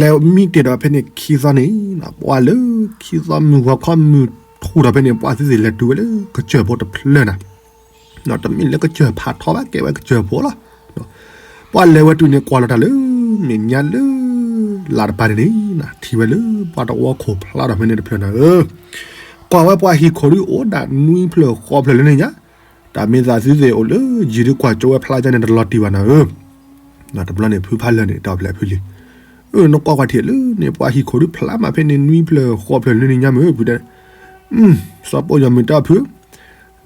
လဲၤမံတ့ၢ်ဒီးဖဲန့ၣ်ခံသီန့ၣ် ပှၤလၢခံသီမုၢ်ဂီၤခီမုၢ်ထူၣ်ဒီးဖဲန့ၣ် ပှၤသုသ့ၣ်လဲၤတုၤဝဲလၢကစၢၢ်ဖိတဖျၢၣ်နၤ, တမ့ၢ်လၢကစၢၢ်ဖးထီဘၣ် ကဲဝဲကစၢၢ်ဖိလီၤ, ပှၤလဲၤဝဲတုၤန့ၣ် ကွၢ်လီၤတၢ်လၢ မဲာ်ညါလၢ လၢ်တပၤန့ၣ်န့ၣ် ထံၣ်ဝဲလၢပှၤတဝီခိၣ်ဖျါဒီးဖဲန့ၣ်တဖျၢၣ်နၤဧၢ, ကွၢ်ဝဲပှၤဟံၣ်ခိၣ်ဒုးအိၣ်ဒၣ်နွံဖျၢၣ်ဃိးဖျၢၣ်လၢန့ၣ်ညါ, တၢ်မ့ၢ်သးသုသ့ၣ်အိၣ်လၢယံၤဒုးကွၢ်ကၠိဝဲဖျါကၠၢန့ၣ်တလီၤတံၢ်ဘၣ်နၤဧၢ, တဘျီန့ၣ် ဖုဖးလၢာ်န့ၣ် တဲအီၤဖဲလဲၣ်ဖုလံ, အၢ နကွၢ်ကွၢ်ထံၣ်လၢန့ၣ် ပှၤဟံၣ်ခိၣ်ဒုးဖျါမးဖဲန့ၣ်နွံဖျၢၣ်ဃိးဖျၢၣ်လၢန့ၣ်ညါမ့ၢ်ဖုတဲ, စီၤပိၢ်ယီၤမုၣ်တဲအီၤဖု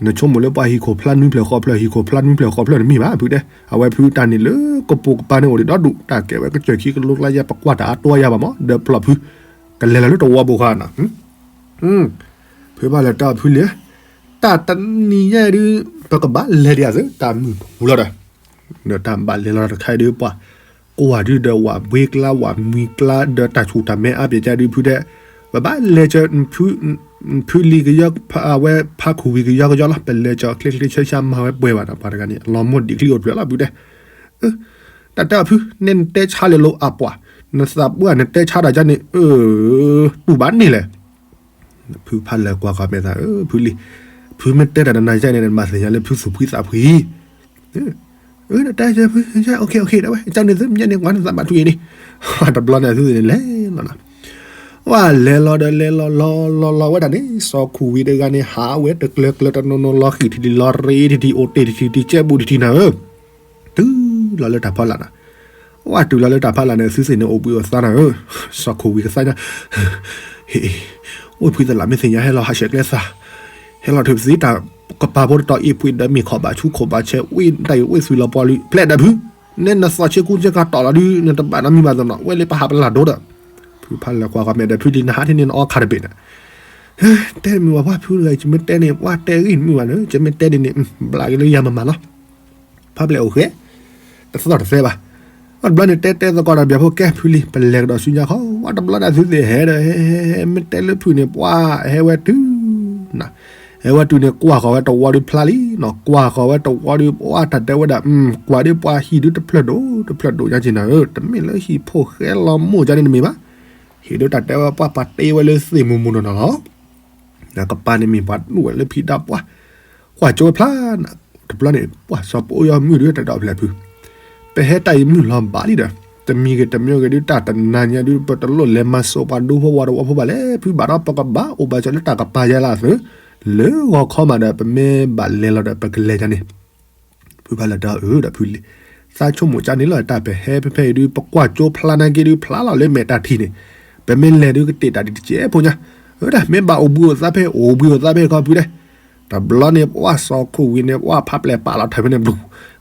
နဆိကမိၣ်လၢပှၤဟံၣ်ခိၣ်ဖျါနွံဖျၢၣ်ဃိးဖျၢၣ် ဟံၣ်ခိၣ်ဖျါနွံဖျၢၣ်ဃိးဖျၢၣ်န့ၣ်မ့ၢ်ဘၣ်ဖုတဲ, အဝဲဖုတၢ်န့ၣ်လၢကပိာ်ကပၤန့ၣ်အိၣ်ဒံးဒီဒူၣ် တၢ်ကဲဝဲကစၢၢ်ခံကလိကျါယဲ ပကွၢ်တၢ်အါတီယါဘၣ်မး ဒီးပျီၢ်ဖု ကလဲၤလီၤလၢတဝီဘိဃါနၤ ဖုဖးလၢာ်တဲအီၤဖုလံ, တၢ်တနံၤညါဒုး ပကဘၣ်လဲၤဒံးဧါသ့ တၢ်မုၢ်ထူၣ်လီၤဒီး, ဒီးတၢ်ဘၣ်လဲၤလီၤတခါအံၤဒုး ပှၤကိးဂၤဒုးဒီး ဝးဘှ့ကျါ ဝးမှံကျါ ဒီးတၢ်ဆူၣ်တၢ်မဲအါပၠးကၠၢဒုးဖုတဲ, ပဘၣ်လဲၤကၠၢ ဖုလံကယီ အဝဲဖးခူၣ်ဝံၤကယီကယီလီၤ ပလဲၤကၠၢချ့ချ့ဆၢဆၢမၤဝဲပှဲၤဘၣ်ဒီး ပှၤတဂၤန့ၣ် လီၤမိၢ်ဒံးချံအိၣ်ဖျၢၣ်လီၤဖုတဲ တၢ်တဲအီၤဖု နဲနတဲဆါလၢလိၤအပှၤ, နသးပှၢ်နတဲဆါတၢ်ကၠၢန့ၣ် တူၢ်ဘၣ်န့ၣ်လဲၣ်. ဖုဖးလၢာ်ကွၢ်ဃီမဲာ်သး ဖုလံ, ဖုမ့ၢ်တဲတၢ်တနၤကၠၢန့ၣ် နမၤသ့ၣ်ညါလၢဖုသူၣ်ဖှံသးဖှံ, နတဲကၠၢဖု ကၠၢ okay okay ဒၣ်ဝဲ ကၠၢန့ၣ်သုမ့ၢ်ညါန့ၣ် ကွၢ်နသးဘၣ်ထွံအံၤန့ၣ်, တဘျီန့ၣ်သုသ့ၣ်န့ၣ်လဲၤလီၤနၤ ဝဲလဲၤလီၤဒီးလဲၤလီၤလီၤလီၤလီၤဝဲဒၣ်န့ၣ် စီၤခူၣ်ဝံၤတဂၤန့ၣ် ဟးဝဲတကျၢၤကျၢၤတနီၤနီၤ လီၤဃံၣ်ထံထံ လီၤရ့ထံထံ အိၣ်တ့ၢ်ထံထံ တံၤကဲဘူးထံထံနၤဧၢ, တုၤလီၤလၢတၢ်ဖီလာ်နၤ, ဝဲတုၤလီၤလၢတၢ်ဖီလာ်န့ၣ် သုသ့ၣ်န့ၣ်အိၣ်ဘှံးအိၣ်သါနၤဧၢ, စီၤခူၣ်ဝံၤကသါညါ ဟ့ၣ်, အိၣ်ဖှံသလးမ့ၢ်သ့ၣ်ညါ ဟဲလီၤဟးဆှဲးကျဲသး, ဟဲလီၤထုးသံတၢ်ကပၤဖိတတီၤအ့ၣ်ဖှံဒီးမ့ၢ်ခီၣ်ဘၣ်ဆူခိၣ်ဘၣ်ဆဲး ဝ့ၢ်တၢ်အံၤဝ့ၢ်သွံလီၤပှီၢ်လံ ဖျဲးဒီးဖု, နဲနသီဆ့ကူဆ့ကၤတီၢ်လီၤဒုး နတဘၣ်နီတမံၤဘၣ်သနီၤ ဝဲလၢပဟးပလၢ်ဒိဒီး, ဖုဖးလၢာ်ကွၢ်ဃီမဲာ်ဒီး ဖုလံနဟးထံၣ်န့ၣ် နအီခါတဘ့ၣ်န့ၣ်, တဲတမုာ်ဘၣ်ပှၤဖုတဂၤအံၤ ယမ့ၢ်တဲန့ၣ် ပှၤတဲဂ့ၢ်တမုာ်ဘၣ်န့ၣ် ယမ့ၢ်တဲဒ်န့ၣ် ဘျးက့ၤလၢယၤမၤမၤလီၤ ဖးဘျဲၣ်အိၣ်ဃဲ, တသီၣ်တသဲဘၣ်. အတဘျီန့ၣ် တဲတဲသကိးဒီးဘၣ်ဖိကဲဖုလံ ပလဲၤကဒီးဆူညါခီ ဝဲတဘျီဒၣ်သုသ့ၣ်ဟဲဒီး ဟဲဟဲဟဲ မ့ၢ်တဲလၢဖုန့ၣ် ပှၤဟဲဝဲတုၤနၤ, ဟဲဝဲတုၤန့ၣ် ကွၢ်ဃီၤဝဲတဝီဒုးဖျါလံနီၤ, ကွၢ်ဃီၤဝဲတဝီဒုး ပှၢ်တၢ်တဲဝဲဒၣ် ကွၢ်ဒုးပှၤဟံၣ်ဒုးတဖျၢၣ်ဒိၣ်တဖျၢၣ်ဒိၣ်ညါက့ၤနၤဧၢ, တမ့ၢ်လၢဟံၣ်ဖိၣ်ဃဲလီၤမိၢ်ကန့ၣ်တမ့ၢ်ဘၣ်, ဟံၣ်ဒုးတၢ်တဲဝဲပှၢ်ပှၤတ့ဝဲလၢသ့ၣ်မူၤမူၤနီၢ်နီၢ်လီၤ. ကပၤန့ၣ်မ့ၢ်ပှၤဒူၣ်ဝဲလၢဖံးတၢ်ပှၢ်, ကွၢ်ကၠိဖျါနၤ, တဘျီန့ၣ် ပှၢ်စီၤပီၣ်ယီၤမုၣ်ဒုးတဲဒီးဖျဲၣ်ဖု ပဟဲတၢ်အံၤမုၢ်လီၤဘၣ်လံဒီး, တမံၤဂ့ၤတမံၤဂ့ၤဒုး တၢ်တနၤညါဒုး ပတလိၣ်လဲၤမၤစိာ်ပှၤဒူဖိဝၤတဝီဖိဘၣ်လဲၣ်, ဖုဘၣ်ဒီးပကဘၣ်အိၣ်ဘၣ်ကၠီလၢတၢ်ကပၤယဲလၢအသုး, လၢဂီၤခီမးဒီး ပမ့ၢ်ဘၣ်လဲၤလီၤဒီး ပကလဲၤယါန့ၣ် ဖုဖးလၢာ်တဲအီၤ အၢ ဒီးဖုလံ, သးဆိကမိၣ်ကၠီန့ၣ်လီၤ တၢ်ပဟဲဖဲဖဲအံၤဒုး ပကွၢ်ကၠိဖျါနာ်က့ဒုး ဖျါလီၤလၢမဲာ်တၢ်ထံၣ်န့ၣ်, ပမ့ၢ်လဲၤဒုးကတ့ၢ်တၢ်ဒ်တစဲးဖိညါ, အၢ တၢ်မ့ၢ်ဘၣ်အိၣ်ဘှံးအိၣ်သါဖဲ အိၣ်ဘှံးအိၣ်သါဖဲခီဖုဒဲး, တဘျီန့ၣ် ပှၢ်စီၤခိၣ်ဝံၤန့ၣ် ပှၢ်ဖးပျဲၢ်ပာ်လီၤထၢဖဲန့ၣ်ဘျီ,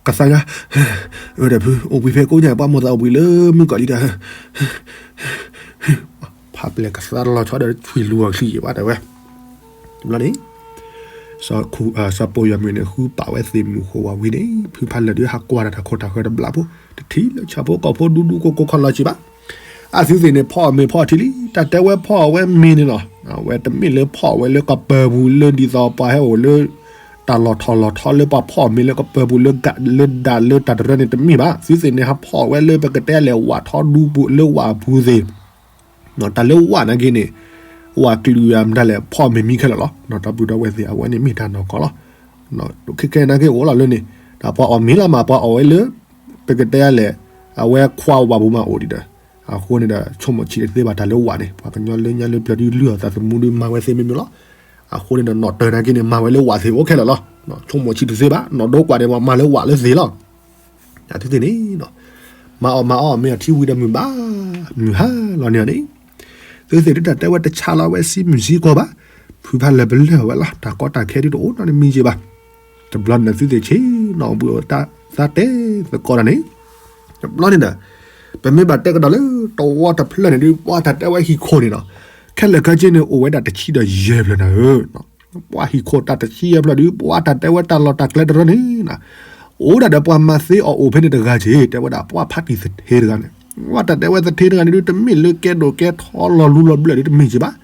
ကသါညါ, အၢ ဒီးဖု အိၣ်ဘှံးဖဲကိးညါ ပှၢ်မိၢ်သးအိၣ်ဘှံးလၢမုၢ်ကီၢ်လံဒီး ဖးပျဲၢ်ကသါတလီၤဆီဒီး ထွံၣ်လူၤအီၤချံယံာ်ဘၣ်တဲဝဲ, တဘျီန့ၣ် စီၤပီၣ်ယီၤမုၣ်န့ၣ် ဃုပာ်ဝဲသ့ၣ်မုၢ်ဃိဝဲဝံၤန့ၣ် ဖုဖးလၢာ်ဒုးဟးကွၢ်တၢ်တၢ်ခိၣ်တၢ်ဃၢၤတဘျီဖိ, တထံၣ်လၢဆၣ်ဖိကီၢ်ဖိဒူဒူကိၢ်ကိၢ်ခီၣ်လီၤက့ၤဘၣ်, အသုသ့ၣ်န့ၣ် ဖီၣ်အီၣ်မ့ၤဖီၣ်အီထံလံ, တၢ်တဲဝဲဖီၣ်အီၣ်ဝဲမ့ၤန့ၣ်လီၤ, အဝဲတမ့ၢ်လၢဖီၣ်အီၣ်ဝဲလၢကပၢၤပူၤလၢဒ်သိးပှၤဟဲအိၣ်လၢ တၢ်လီၢ်ထီၣ်လီၢ်ထီလၢပှၤဖီၣ်အီၣ်မ့ၤလၢကပၢၤပူၤလၢ လၢဒၣ်လၢတၢ်တရၢန့ၣ်တမ့ၢ်ဘၣ်, သုသ့ၣ်န့ၣ် ဟးဖီၣ်အီၣ်ဝဲလၢပကတဲလဲၣ်ဝၣ်ထီဒူပူၤလၢဝၣ်အပူၤသ့ၣ် တၢ်လၢဝၣ်နာ်က့န့ၣ် ဝၣ်ကလုာ်အမတၤလဲၣ် ဖီၣ်မ့ၤမံခဲလၢာ်လီၤ. ဒီပုၢ်ဒီဝဲၢ်သ့ၣ် အဝဲန့ၣ်မ့ၢ်တၢ်နီၢ်ကီၢ်လီၤ. ခဲခဲနာ်က့အိၣ်လီၤလၢန့ၣ် ဒီးပှၤအီၣ်မ့ၤလီၤမး ပှၤအီၣ်ဝဲလၢ ပကတဲလဲၣ် အဝဲခွါဝၣ်ပူၤမးအိၣ်ဒံးဒီး အဃိန့ၣ်ဒီး ဆိကမိၣ်ဆံးတသ့ဘၣ်တၢ်လၢဝၣ်န့ၣ် ပှၤကညီလၢညါလၢပျၢၤဒုးလုၢ်အီၣ်သးသမူဒုးမၤဝဲသ့မ့ၢ်မ့ၢ်လီၤ. အဃိန့ၣ်ဒီး နီၣ်တၢၤနာ်က့န့ၣ် မၤဝဲလၢဝၣ်သ့ၣ်အိၣ်ခဲလၢာ်လီၤ. ဆိကမိၣ်ဆံးတသ့ဘၣ် နီၣ်ဒိကွၢ်န့ၣ် ပှၤမၤလၢဝၣ်လၢသ့ၣ်လီၤ. သုသ့ၣ်န့ၣ် မၤအီၣ်မၤအီၣ်မ့ၤအီထံဝံၤဒီးမုၢ်ဘၣ် မုၢ်ဟါလီၤန့ၣ်န့ၣ် သုသ့ၣ်ဒုးတၢ်တဲဝဲတဆါလီၤဝဲစံမုၢ်စံကီၢ်ဘၣ်. ဖုဖးလၢာ်ပလၢၢ်ဝဲလီၤ တၢ်ကီတၢ်ခဲဒုးတအိၣ်နီတမံၤက့ဘၣ်. တဘျီန့ၣ်သုသ့ၣ်ဆ့ၣ်နီၤဘှံးအိၣ်သါတဲသကိးတၢ်န့ၣ် တဘျီန့ၣ်ဒီး ပမ့ၢ်ဘၣ်တဲကဒီးလၢတဝီတဖျၢၣ်န့ၣ်ဒုး ပှၤတၢ်တဲဝဲဟံၣ်ခိၣ်န့ၣ်နီၤ ခဲလၢာ်ခဲဆ့န့ၣ် အိၣ်ဝဲဒၣ်တဆံဒီးယဲၢ်ဖျၢၣ်နၤဧၢ ပှၤဟံၣ်ခိၣ်တၢ်တဆံယဲၢ်ဖျၢၣ်ဒုး ပှၤတၢ်တဲဝဲတၢ်လီၢ်တၢ်ကျဲတရၢန့ၣ် အိၣ်ဒၣ်ဒီးပှၤမၤသ့အီၣ်အိၣ်ဖဲန့ၣ်တဂၤက့ တဲဝဲဒၣ်ပှၤဖးတံၢ်သထ့တဂၤန့ၣ် ပှၤတၢ်တဲဝဲသထ့တဂၤန့ၣ်ဒုး တမ့ၢ်လၢကဲဒိၣ်ကဲထီလီၤလူလီၤဘျၢၣ်ဒုးတမ့ၢ်က့ဘၣ်.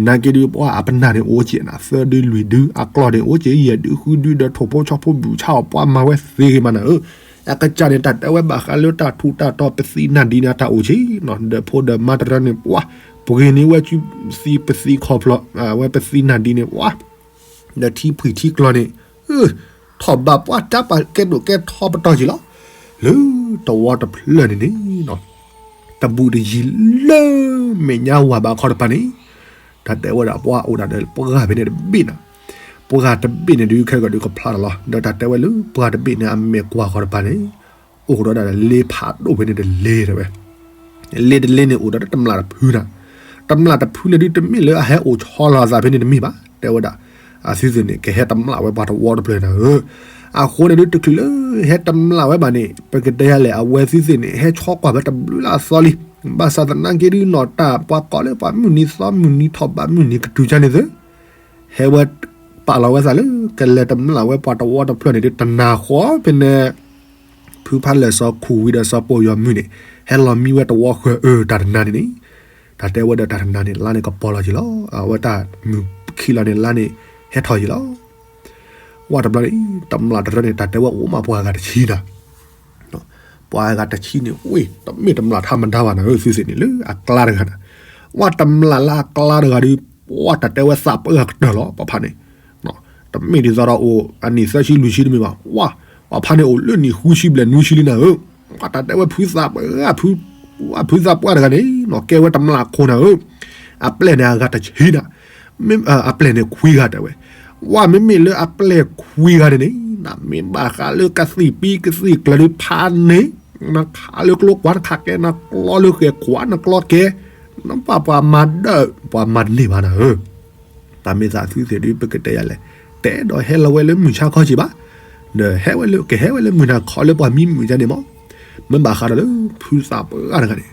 နာ်က့ဒုးပှၤအပနၢ်န့ၣ်အိၣ်က့နၤ သၢဒုလွံၢ်ဒု အကျီၢ်န့ၣ်အိၣ်က့ ယဲၢ်ဒုဃုဒု ဒီးထိၣ်ဖိဆီဖိဘူၣ်ဆါအီၣ်ပှၤမၤဝဲသ့ဂ့ၤမးနၤဧၢ အကစၢ်န့ၣ် တၢ်တဲဝဲဘၣ်ဃးလၢတၢ်ထူးတၢ်တီၤပသံးနၢ်ဒံးန့ၣ် တၢ်အိၣ်ဆံးနီၤ ဒီးဖိဒီးမါတရၢန့ၣ် ပှၤပှ့ၤန့ၢ်ဝဲစုသံပသံးခီဖျိ ဝဲပသံးနၢ်ဒံးန့ၣ် ပှၤ ဒီးထံဖှံၣ်ထံကျီန့ၣ် ထီၣ်ဘးပှၤတၢ်ပာ်ကဲဒိၣ်ကဲထီပတီၢ်က့ၤလီၤ. လၢတဝီတဖျၢၣ်န့ၣ်န့ၣ် တဘူးတယံၤလၢမဲာ်ညါဝၤဘးခီတပၤန့ၣ် တၢ်တဲဝဲဒၣ်ပှၤအိၣ်ဒၣ်ဒီးပှၢ်ဖဲန့ၣ်တဘ့ၣ်နၤ ပှၢ်တဘ့ၣ်န့ၣ်ဒုးခဲကီးဒုးကဖျါတၢ်လီၤ ဒီးတၢ်တဲဝဲလၢပှၢ်တဘ့ၣ်န့ၣ် အမဲာ်ကွၢ်ဃီတပၤန့ၣ် အိၣ်ဒီးဒၣ်လ့ဖးဒိၣ်ဖဲန့ၣ်တလ့တဲဝဲ လ့တလ့န့ၣ် အိၣ်ဒီးတမျၢ်တဖုနၤ တမျၢ်တဖုန့ၣ်ဒုးတမ့ၢ်လၢအဟဲအိၣ်ဆီလီၤအသးဖဲန့ၣ်တမ့ၢ်ဘၣ် တဲဝဲဒၣ် အသုသ့ၣ်န့ၣ် ကဟဲတမျၢ်ဝဲပှၤတဝီတဖျၢၣ်နၤဧၢ အဃိန့ၣ်ဒုး တချုးလၢဟဲတမျၢ်ဝဲဘၣ်န့ၣ် ပကတဲယၤလဲၣ် အဝဲသုသ့ၣ်န့ၣ် ဟဲဆီကွၢ်ဝဲတဘျုးလၢအသီလံ ဘၣ်ဆၣ်သနာ်က့ဒုး နီၢ်တၢ်ပှၤကိးလၢပှၤမုၢ်နံၤသီမုၢ်နံၤထီၣ်ဘးမုၢ်နံၤကတုၤကန့ၣ်သု ဟဲဝဲပာ်လီၤဝဲသးလၢ ကလဲၤတမျၢ်ဝဲပှၤတဝီတဖျၢၣ်န့ၣ်ဒုး တနၤဃီဖဲန့ၣ် ဖုဖးလၢာ်စီၤခူၣ်ဝံၤဒီးစီၤပိာ်ယီၤမုၢ်န့ၣ် ဟဲလီၤမံဝဲတဝီဃၢၤအၢ တၢ်တနၤန့ၣ်န့ၣ် တၢ်တဲဝဲဒီးတၢ်တနၤန့ၣ် လါန့ၣ်ကပီၤလီၤက့ၤလီၤ အဝဲတၢ်မုၢ်ခံလီၤန့ၣ် လါန့ၣ်ဟဲထီၣ်က့ၤလီၤ ဝဲတဘျီန့ၣ် တမျၢ်တရၢန့ၣ် တၢ်တဲဝဲအိၣ်မးပှၤဂၤတဆံနၤ ပှၤဂၤတဆံန့ၣ် ဝ့ၢ် တမ့ၢ်တမျၢ်ထါမဒါဘၣ်နၤဧၢ သုသ့ၣ်န့ၣ် လၢအကျါတဂၤန့ၣ် ဝဲတမျၢ်လၢအကျါတဂၤဒီး ပှၤတၢ်တဲဝဲသးပှၢ်ကတၢၢ်လီၤ ပှၤဖးန့ၣ် တမ့ၢ်ဒ်သိးဒီးအိၣ်အနံၣ်သၢဆံလွံၢ်ဆံတမ့ၢ်ဘၣ် ဝဲ ပှၤဖးန့ၣ်အိၣ်လၢနံၣ်ဃုဆံဘျဲၣ်နွံဆံလံနၤဧၢ ပှၤတၢ်တဲဝဲဖုသးပှၢ် ဖုသးပှၢ်တဂၤန့ၣ် ကဲဝဲတမျၢ်ခိၣ်နၤဧၢ အပျဲၢ်န့ၣ်အဂၤတဆံနၤ အပျဲၢ်န့ၣ်ခွံဂၤတဲဝဲ ဝဲမ့မ့ၢ်လၢအပျဲၢ်ခွံဂၤန့ၣ်န့ၣ် နမ့ၢ်ဘၣ်ဃးလၢကသံၣ်ပံကသံၣ်ကျၢၤဒုးဖးန့ၣ် နခးလၢကျိကွၢ်နခးကဲ နကျီလၢဃဲၤကွၢ်နကျီကဲ နဘၣ်ပှၤမၤဒၢၣ် ပှၤမၤတန့ၢ်ဘၣ်နၤဧၢ တၢ်မ့ၢ်သးသုသ့ၣ်ဒုး ပကတဲယၤလဲၣ် တဲဒီးဟဲလီၤဝဲလၢမုၢ်ဆါခီက့ၤဘၣ် ဒီးဟဲဝဲလၢ ကဟဲဝဲလၢမုၢ်နၤခီလၢပှၤမံမုာ်ကန့ၣ်မး မ့ၢ်ဘၣ်ဃးဒီးလၢဖုသးပှၢ်တဂၤန့ၣ်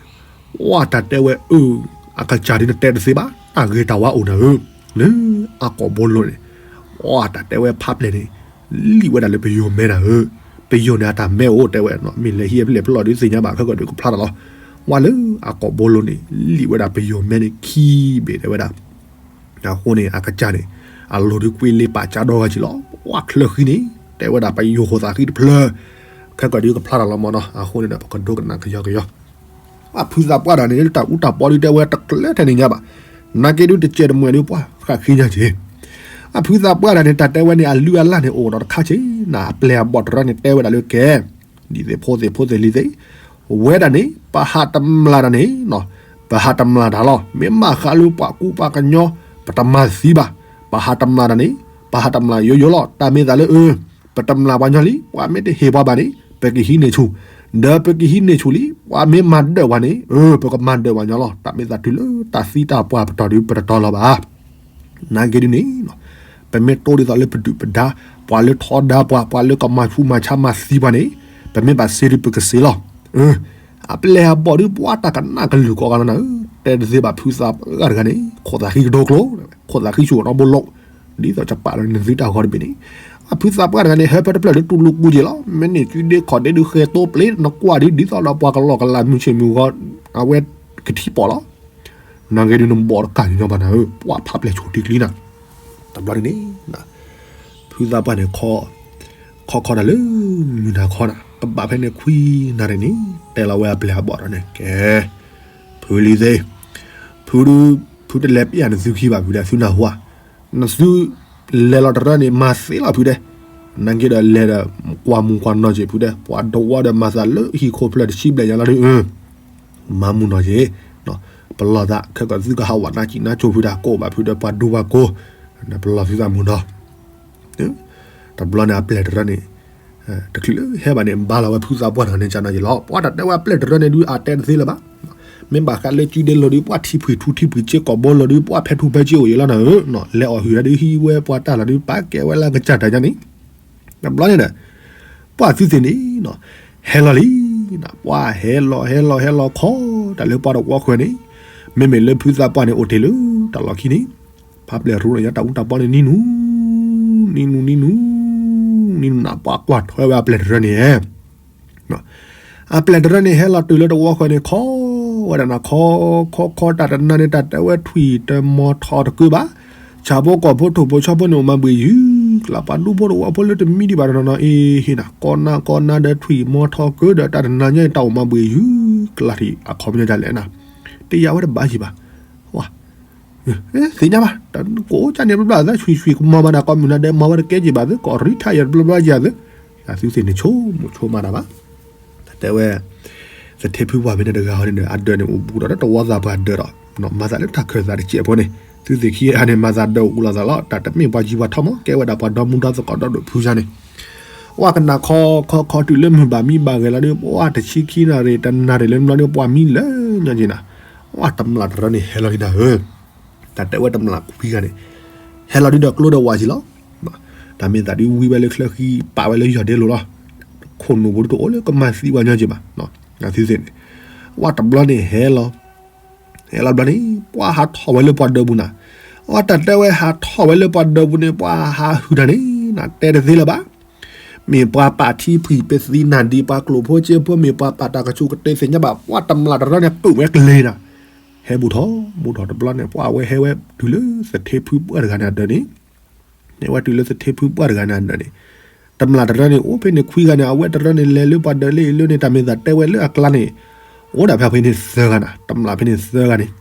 ဝဲတၢ်တဲဝဲအၢ အကစၢ်ဒုးနတဲတသ့ဘၣ် တၢ်ဂ့ၤတၢ်ဝါအိၣ်နၤဧၢ လၢအကိာ်ဘိလိၤန့ၣ် ဝဲတၢ်တဲဝဲဖးပျဲၢ်န့ၣ် လံၣ်ဝဲဒၣ်လၢပယိၤမဲနၤဧၢ ပယိၤန့ၣ်အတၢ်မဲအိၣ်တဲဝဲ မ့ၢ်လဲၤဟံးအပျဲၢ်ဖျီၣ်ဒုးသ့ၣ်ညါဘၣ်ခဲကီးဒုးကဖျါတၢ်လီၤ ဝဲလၢအကိာ်ဘိလိၤန့ၣ် လံၣ်ဝဲဒၣ်ပယိၤမဲန့ၣ်ခံဘ့ၣ်တဲဝဲဒၣ် အဃိန့ၣ် အကစၢ်န့ၣ် အလိၤဒုးကွံာ်လ့ပာ်ကၠါဒီဂၤက့ၤလီၤ. ပှၤချၢဃံန့ၣ် တဲဝဲဒၣ်ပယိၤဃိသးဃံတဖျၢၣ်, ခဲကီၢ်ဒုးကဖျါတၢ်လီၤမၢ်နီၤ, အဃိန့ၣ်ဒီး ပကဒိကနၣ်ကယီကယီ အဖုသးပှၢ်တဂၤန့ၣ် တၢ်အူတၢ်ပီဒုးတဲဝဲတကျၢၤထဲန့ၣ်ညါဘၣ်. နာ်က့ဒုးတစဲးတမှဲၤဒုးပှၤဃၣ်ဃံညါက့ၤ, အဖုသးပှၢ်တဂၤန့ၣ် တၢ်တဲဝဲန့ၣ် အလုၢ်အလၢ်န့ၣ်အိၣ်ဒီးတခါက့ၤ, နအပျဲၢ်အဘီၣ်တရၢန့ၣ်တဲဝဲဒၣ်လၢကဲ ဒ်သိးဖိသ့ၣ်ဖိသ့ၣ်လံၤသ့ၣ်, ဝဲဒၣ်န့ၣ် ပဟးတမျၢ်တၢ်န့ၣ်, ပဟးတမျၢ်တၢ်လီၤ. မ့ၢ်မးဃးလၢပှၤကူပှၤကညီ ပတမၤသံဘၣ်. ပဟးတမျၢ်တၢ်န့ၣ် ပဟးတမျၢ်ယိယိလီၤ. တၢ်မ့ၢ်သးလၢအ ပတမျၢ်ပှၤညီလံ, ပှၤမ့ၢ်တဟ့ၣ်ပှၤဘၣ်န့ၣ် ပကဟံးန့ၢ်ဆူၣ်, ဒီးပကဟံးန့ၢ်ဆူၣ်လံ ပှၤမ့ၢ်မၤဒၢးပှၤန့ၣ် အ ပကမၤဒၢးပှၤညီလီၤ. တၢ်မ့ၢ်သးတုၤလၢတၢ်သံတၢ်ပှၢ်ပတီၢ်ဒုးပတတီလီၤဘၣ်. နာ်က့ဒုးန့ၣ် ပမ့ၢ်တိၢ်ဒ်သိးလၢပဒုၣ်ပဒါ, ပှၤလၢထီဒါပှၤ, ပှၤလၢကမၤဆူးမၤဆါမၤသံပှၤန့ၣ် ပမ့ၢ်ဘၣ်စ့ဒုးပကစ့လီၤ. အပျဲၢ်အဘီၣ်ဒုးပှၤတၢ်ကနၣ်ကလုၢ်ကိးဂၤလီၤနၤဧၢ, တဲတသ့ဘၣ်ဖုသးပှၢ်တဂၤန့ၣ် ခိၣ်သးဃံကဒိကျိ, ခိၣ်သးဃံဆူၣ်အီၤနီတဘိလီၤ, ဒ်သိးကပာ်လီၤနသုတၢ်ဂီၤတဘ့ၣ်န့ၣ်, အဖုသးပှၢ်တဂၤန့ၣ် ဟဲဖဲတဖျၢၣ်ဒုးတူၢ်လိာ်ကူက့ၤလီၤ. မ့ၢ်န့ၢ်ကုဒ့ခီၣ်ဒ့ဒုးဃဲၤတိပျ့ၤနကွၢ်ဒုး ဒ်သိးဒီးပှၤကလီကလးမုၢ်ဆ့ၣ်မုၢ်ဂီၤ အဝဲကထံၣ်ပီၣ်လီၤ. နာ်က့ဒုးနဘီၣ်တကၢ်ညီညီဘၣ်နၤဧၢ, ပှၤဖးပျဲၢ်ဆိးတံၢ်ကျံနၤ. တဘျီန့ၣ်န့ၣ် ဖုသးပှၢ်န့ၣ် ခီခီတၢ်လၢ မုၢ်နၤခီနၤ ကဘၣ်ဖဲန့ၣ်ခွံနၣ်ရံၣ်န့ၣ် တဲလီၤဝဲအပျဲၢ်အဘီၣ်ဒီးန့ၣ် ကဲ ဖုလံၤသ့ၣ်, ဖုဒုး ဖုတလဲၤပျဲနသုခံဘၣ်ဖုဒီး သုနၢ်ဟူဧါ, နသုလဲၤလီၤတရၢန့ၣ် မၤသ့လီၤဖုဒဲး, နာ်က့ဒီးလဲၤဒီး ကွၢ်မူၤကွၢ်နီၢ်က့ၤဖုဒဲး, ပှၤဒဝီဒီးမၤသးလၢဟံၣ်ခိၣ်ဖျၢၣ်တဆံဘျဲၣ်ညါလီၤဒုး မၤမူနီၢ်က့ၤ, ပလီၢ်သး ခဲကီးသုကဟးဝးနါစံၣ်နါစိၤဖုတၢ်ကိးဘၣ်ဖုဒီးပှၤဒူပှၤကိး, ပလီၢ်သုသးမူနီၢ်, တဘျီန့ၣ်အပျဲၢ်တရၢန့ၣ် တချုးလၢဟဲဘၣ်န့ၣ် ဘါလီၤဝဲဖုသးပှၢ်တဂၤန့ၣ်ကနၤယ့ၤလီၤ. ပှၤတၢ်တဲဝဲအပျဲၢ်တရၢန့ၣ်ဒုးအတဲတသ့လၢၤဘၣ်. မ့ၢ်ဘၣ်ဃးလၢကုဒ့လိၤဒုး ပှၤထံဖှံၣ်ထူထံဖှံၣ်က့ကိာ်ဘိလိၤဒုး ပှၤဖဲထူဖဲက့အိၣ်ယ့ၤလီၤနၤဧၢ, လဲၤအီၣ်ဟုၣ်တၢ်ဒုးဟံးဝဲပှၤတၢ်လီၤဒုး ပာ်ကဲဝဲလၢကစၢ်တၢ်ညါန့ၣ် တဘျီန့ၣ်ဒီး ပှၤသုသ့ၣ်န့ၣ် ဟဲလီၤလံ, ပှၤဟဲလီၤဟဲလီၤဟဲလီၤခီ တၢ်လၢပှၤတဝီဃၢၤန့ၣ်, မ့မ့ၢ်လၢဖုသးပှၢ်န့ၣ်အိၣ်တ့ၢ်လၢတၢ်လီၢ်ခံန့ၣ်, ဖးပျဲၢ်ရူန့ၣ် ယတၢ်အူတၢ်ပီန့ၣ်နံၤနူၤ, နံၤနူၤနံၤနူၤ, နံၤနူၤနၤ ပှၤကွၢ်ထွဲဝဲအပျဲၢ်တရၢန့ၣ် အပျဲၢ်တရၢန့ၣ် ဟဲလီၤတုၤလၢတဝီဃၢၤန့ၣ် ခီဝဲဒၣ်နၤ ခီခီခီ တၢ်တနၤန့ၣ် တၢ်တဲဝဲထွံၣ်တမီၤထီတကုဘၣ်, ဆၣ်ဖိကီၢ်ဖိထိၣ်ဖိဆီဖိန့ၣ် အိၣ်မၤဘှံးယုၤကျါ ပှၤဒူဖိတဝီဖိလၢတမံဒံးဘၣ်တနီၤနီၤ အ့ဟ့ၣ်နၤ ကီနၤကီနၤဒီးထွံၣ်မီၤထီကုဒီး တၢ်တနၤညါအံၤ တၢ်အိၣ်မၤဘှံးယုၤကျါထံး အခီပညီဒ်လဲၣ်နၤ, တယာ်ဝဲတဘၣ်ယံၤဘၣ်, သ့ၣ်ညါဘၣ် ကိးကၢ်န့ၣ်ဘျီဘျီသၢ ဆွံဆွံကမီၤမၤနၤ ကိးမုၢ်နၤဒဲး မၤဝဲတကဲက့ၤဘၣ်သ့ ကိးရံထါယဲၢ်တဘျီဘျီယၤသ့, ယၤသုသ့ၣ်န့ၣ်ဆိကမိၣ်ဆိမးတၢ်ဘၣ်, တၢ်တဲဝဲ သထ့ဖုပှၢ်ဖဲန့ၣ်တဂၤဟီန့ၣ်ဒီး အဒၢးန့ၣ်အိၣ်ဘူးဒီးတဝီသးပှၢ်ဒၢးဒီး မၤသးလၢတၢ်ခၢၣ်သးတစဲးဖိန့ၣ် သုသ့ၣ်ခံဂၤန့ၣ် မၤသးဒၢးအိၣ်ကူလီၤသးလီၤ တၢ်တမ့ၢ်ပှၤယံၤပှၤထီၣ်မး ကဲဝဲဒၣ်ပှၤဒီမူဒီသကိးဒီဒိၣ်ဖုယါန့ၣ်, ဝဲကနၣ်ခီခီခီတုၤလၢမုၢ်ဘၣ်မံဘၣ်ဂဲၤလီၤဒီး ပှၤတဆံခံနၣ်ရံၣ် တနၣ်ရံၣ်လၢမုၢ်လီၤဒီး ပှၤမံလၢညါက့ၤနၤ, ဝဲတမျၢ်တရၢန့ၣ်ဟဲလီၤက့ၤနၤဧၢ, တၢ်တဲဝဲတမျၢ်ခွံဂၤန့ၣ် ဟဲလီၤဒုးဒီးကျိဒီးဝးက့ၤလီၤ, တၢ်မ့ၢ်သးဒုးဝံဝဲလၢချၢဃံ ပာ်ဝဲလၢယီၢ်ဒ့လိၤလီၤ, ခိၣ်နူာ်ဖိဒုးတအိၣ်လၢကမၤသံပှၤညီက့ၤဘၣ်, သုသ့ၣ်န့ၣ်, ဝဲတဘျီန့ၣ်ဟဲလီၤ ဟဲလီၤဘျီန့ၣ် ပှၤဟးထီၣ်ဝဲလၢပှၤဒၢးပူၤနၤ, အတၢ်တဲဝဲဟးထီၣ်ဝဲလၢပှၤဒၢးပူၤန့ၣ် ပှၤဟးဟုၣ်တၢ်န့ၣ် နတဲတသ့လၢၤဘၣ်, မ့ၢ်ပှၤပာ်ထံဖှံၣ်ပသံနၤဒံး ပှၤကျိၣ်ဖိစ့ဖိ မ့ၢ်ပှၤပာ်တၢ်ကဆူးကတ့သ့ၣ်ညါဘၣ် ပှၤတမျၢ်တရၢန့ၣ် ကုၣ်ဝဲကလ့ၤနၤ, ဟဲဘူးထီၣ်ဘူးထီၣ်တဘျီန့ၣ် ပှၤဝဲဟဲဝဲတုၤလၢသထ့ဖုပှၢ်တဂၤန့ၣ်အဒၢးန့ၣ် န့ၣ်ဝဲတုၤလၢသထ့ဖုပှၢ်တဂၤန့ၣ်အဒၢးန့ၣ်, တမျၢ်တရၢန့ၣ် အိၣ်ဖဲန့ၣ်ခွံဂၤန့ၣ် အဝဲတရၢန့ၣ် လဲၤလၢပှၤဒၢးလၢအံၤလၢန့ၣ် တၢ်မ့ၢ်သးတဲဝဲလၢအကျါန့ၣ်, အိၣ်ဒၣ်ဖဲဖဲန့ၣ်သၢဂၤနၤ တမျၢ်ဖဲန့ၣ်သၢဂၤန့ၣ်,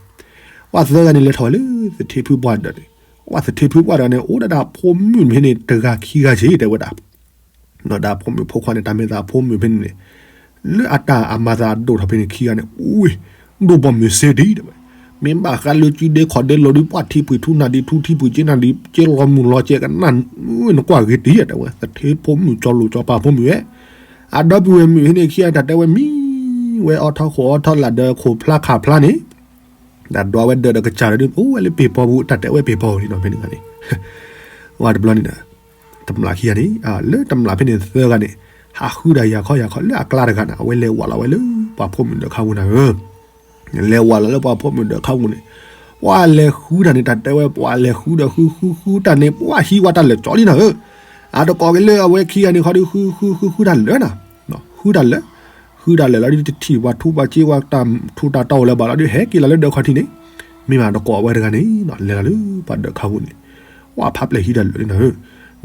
ပှၤသၢဂၤန့ၣ် လဲၤထီၣ်ဝဲလၢသထ့ဖုပှၢ်ဒၢးန့ၣ်, ပှၤသထ့ဖုပှၢ်တဂၤန့ၣ် အိၣ်ဒၣ်တၢ်ဖိမုၣ်ဖဲန့ၣ်တဂၤခံဂၤဆ့တဲဝဲဒၣ် ဒီးဖိမုၣ်ဖိခွါန့ၣ် တၢ်မ့ၢ်သးဖိမုၣ်ဖဲန့ၣ်န့ၣ်, လၢအတၢ်အမၤသးအဒိၣ်ထီၣ်ဖဲန့ၣ်ခံဂၤန့ၣ် အူဝဲ, ဒိၣ်ဘီမုၢ်စ့ဒံးတဲဝဲ, မ့ၢ်ဘၣ်ဃးလၢကုဒ့ခီၣ်ဒ့လိၤဒုး ပှၤထံဖှံၣ်ထူနၢ်ဒံးထူထံဖှံၣ်က့နၢ်ဒံးက့လီၤမုၢ်လီၤကဲကနၣ်, နကွၢ်ဂ့ၤတံၢ်တဲဝဲ သထ့ဖိမုၣ်ကၠီလိၤကၠီပၤဖိမုၣ်ဝဲ, အဒီပုၢ်ဝဲၢ်မုၣ်ဖဲန့ၣ်ခံဂၤတၢ်တဲဝဲမံ, ဝဲအီထီၣ်ခိၣ်အီထီၣ်လာ်ဒီးခိၣ်ဖျါခၣ်ဖျါန့ၣ်, တၢ်ဒွးဝဲဒၢးဒီးကစၢ်ဒီး အိၣ်ဝဲလၢပ့ၤပီပူၤ တၢ်တဲဝဲပ့ၤပီပူၤလံနီၤဖဲန့ၣ်န့ၣ်, ဝဲတဘျီန့ၣ်ဒီး တမျၢ်ခံဂၤန့ၣ်, လၢတမျၢ်ဖဲန့ၣ်သၢဂၤန့ၣ်, ဟးဃုတၢ်ယၤခီယၤခီလၢအကျါတဂၤန့ၣ် အဝဲလဲၤဝးလီၤဝဲလၢပှၤဖိမုၣ်ဒၢးခါပူၤနၤဧၢ, လဲၤဝးလီၤလၢပှၤဖိမုၣ်ဒၢးခါပူၤန့ၣ်, ပှၤလဲၤဃုတၢ်န့ၣ် တၢ်တဲဝဲပှၤလဲၤဃုဒီးဃုဃုဃုတၢ်န့ၣ် ပှၤဟံးဝဲတၢ်လၢာ်ကၠီလံနၤဧၢ, အတကိးက့ၤလၢအဝဲခံဂၤန့ၣ်ခီဒီး ဃုဃုဃုဃုတၢ်လၢာ်နၤ, ဃုတၢ်လၢာ်, ဃုတၢ်လၢာ်လီၤဒုးတထံၣ်ပှၤထူပှၤက့ပှၤတၢ်ထူးတၢ်တီအိၣ်လၢၤဘၣ်လီၤဒုး ဟဲက့ၤလီၤလၢဒၢးခီၣ်ထံးန့ၣ်, မ့ၢ်မးတကိးအဝဲတဂၤန့ၣ် လဲၤလီၤလၢပှၤဒၢးခါပူၤန့ၣ်, ပှၢ်ဖးပျဲၢ်ဟံးတၢ်လၢာ်န့ၣ်နၤဧၢ,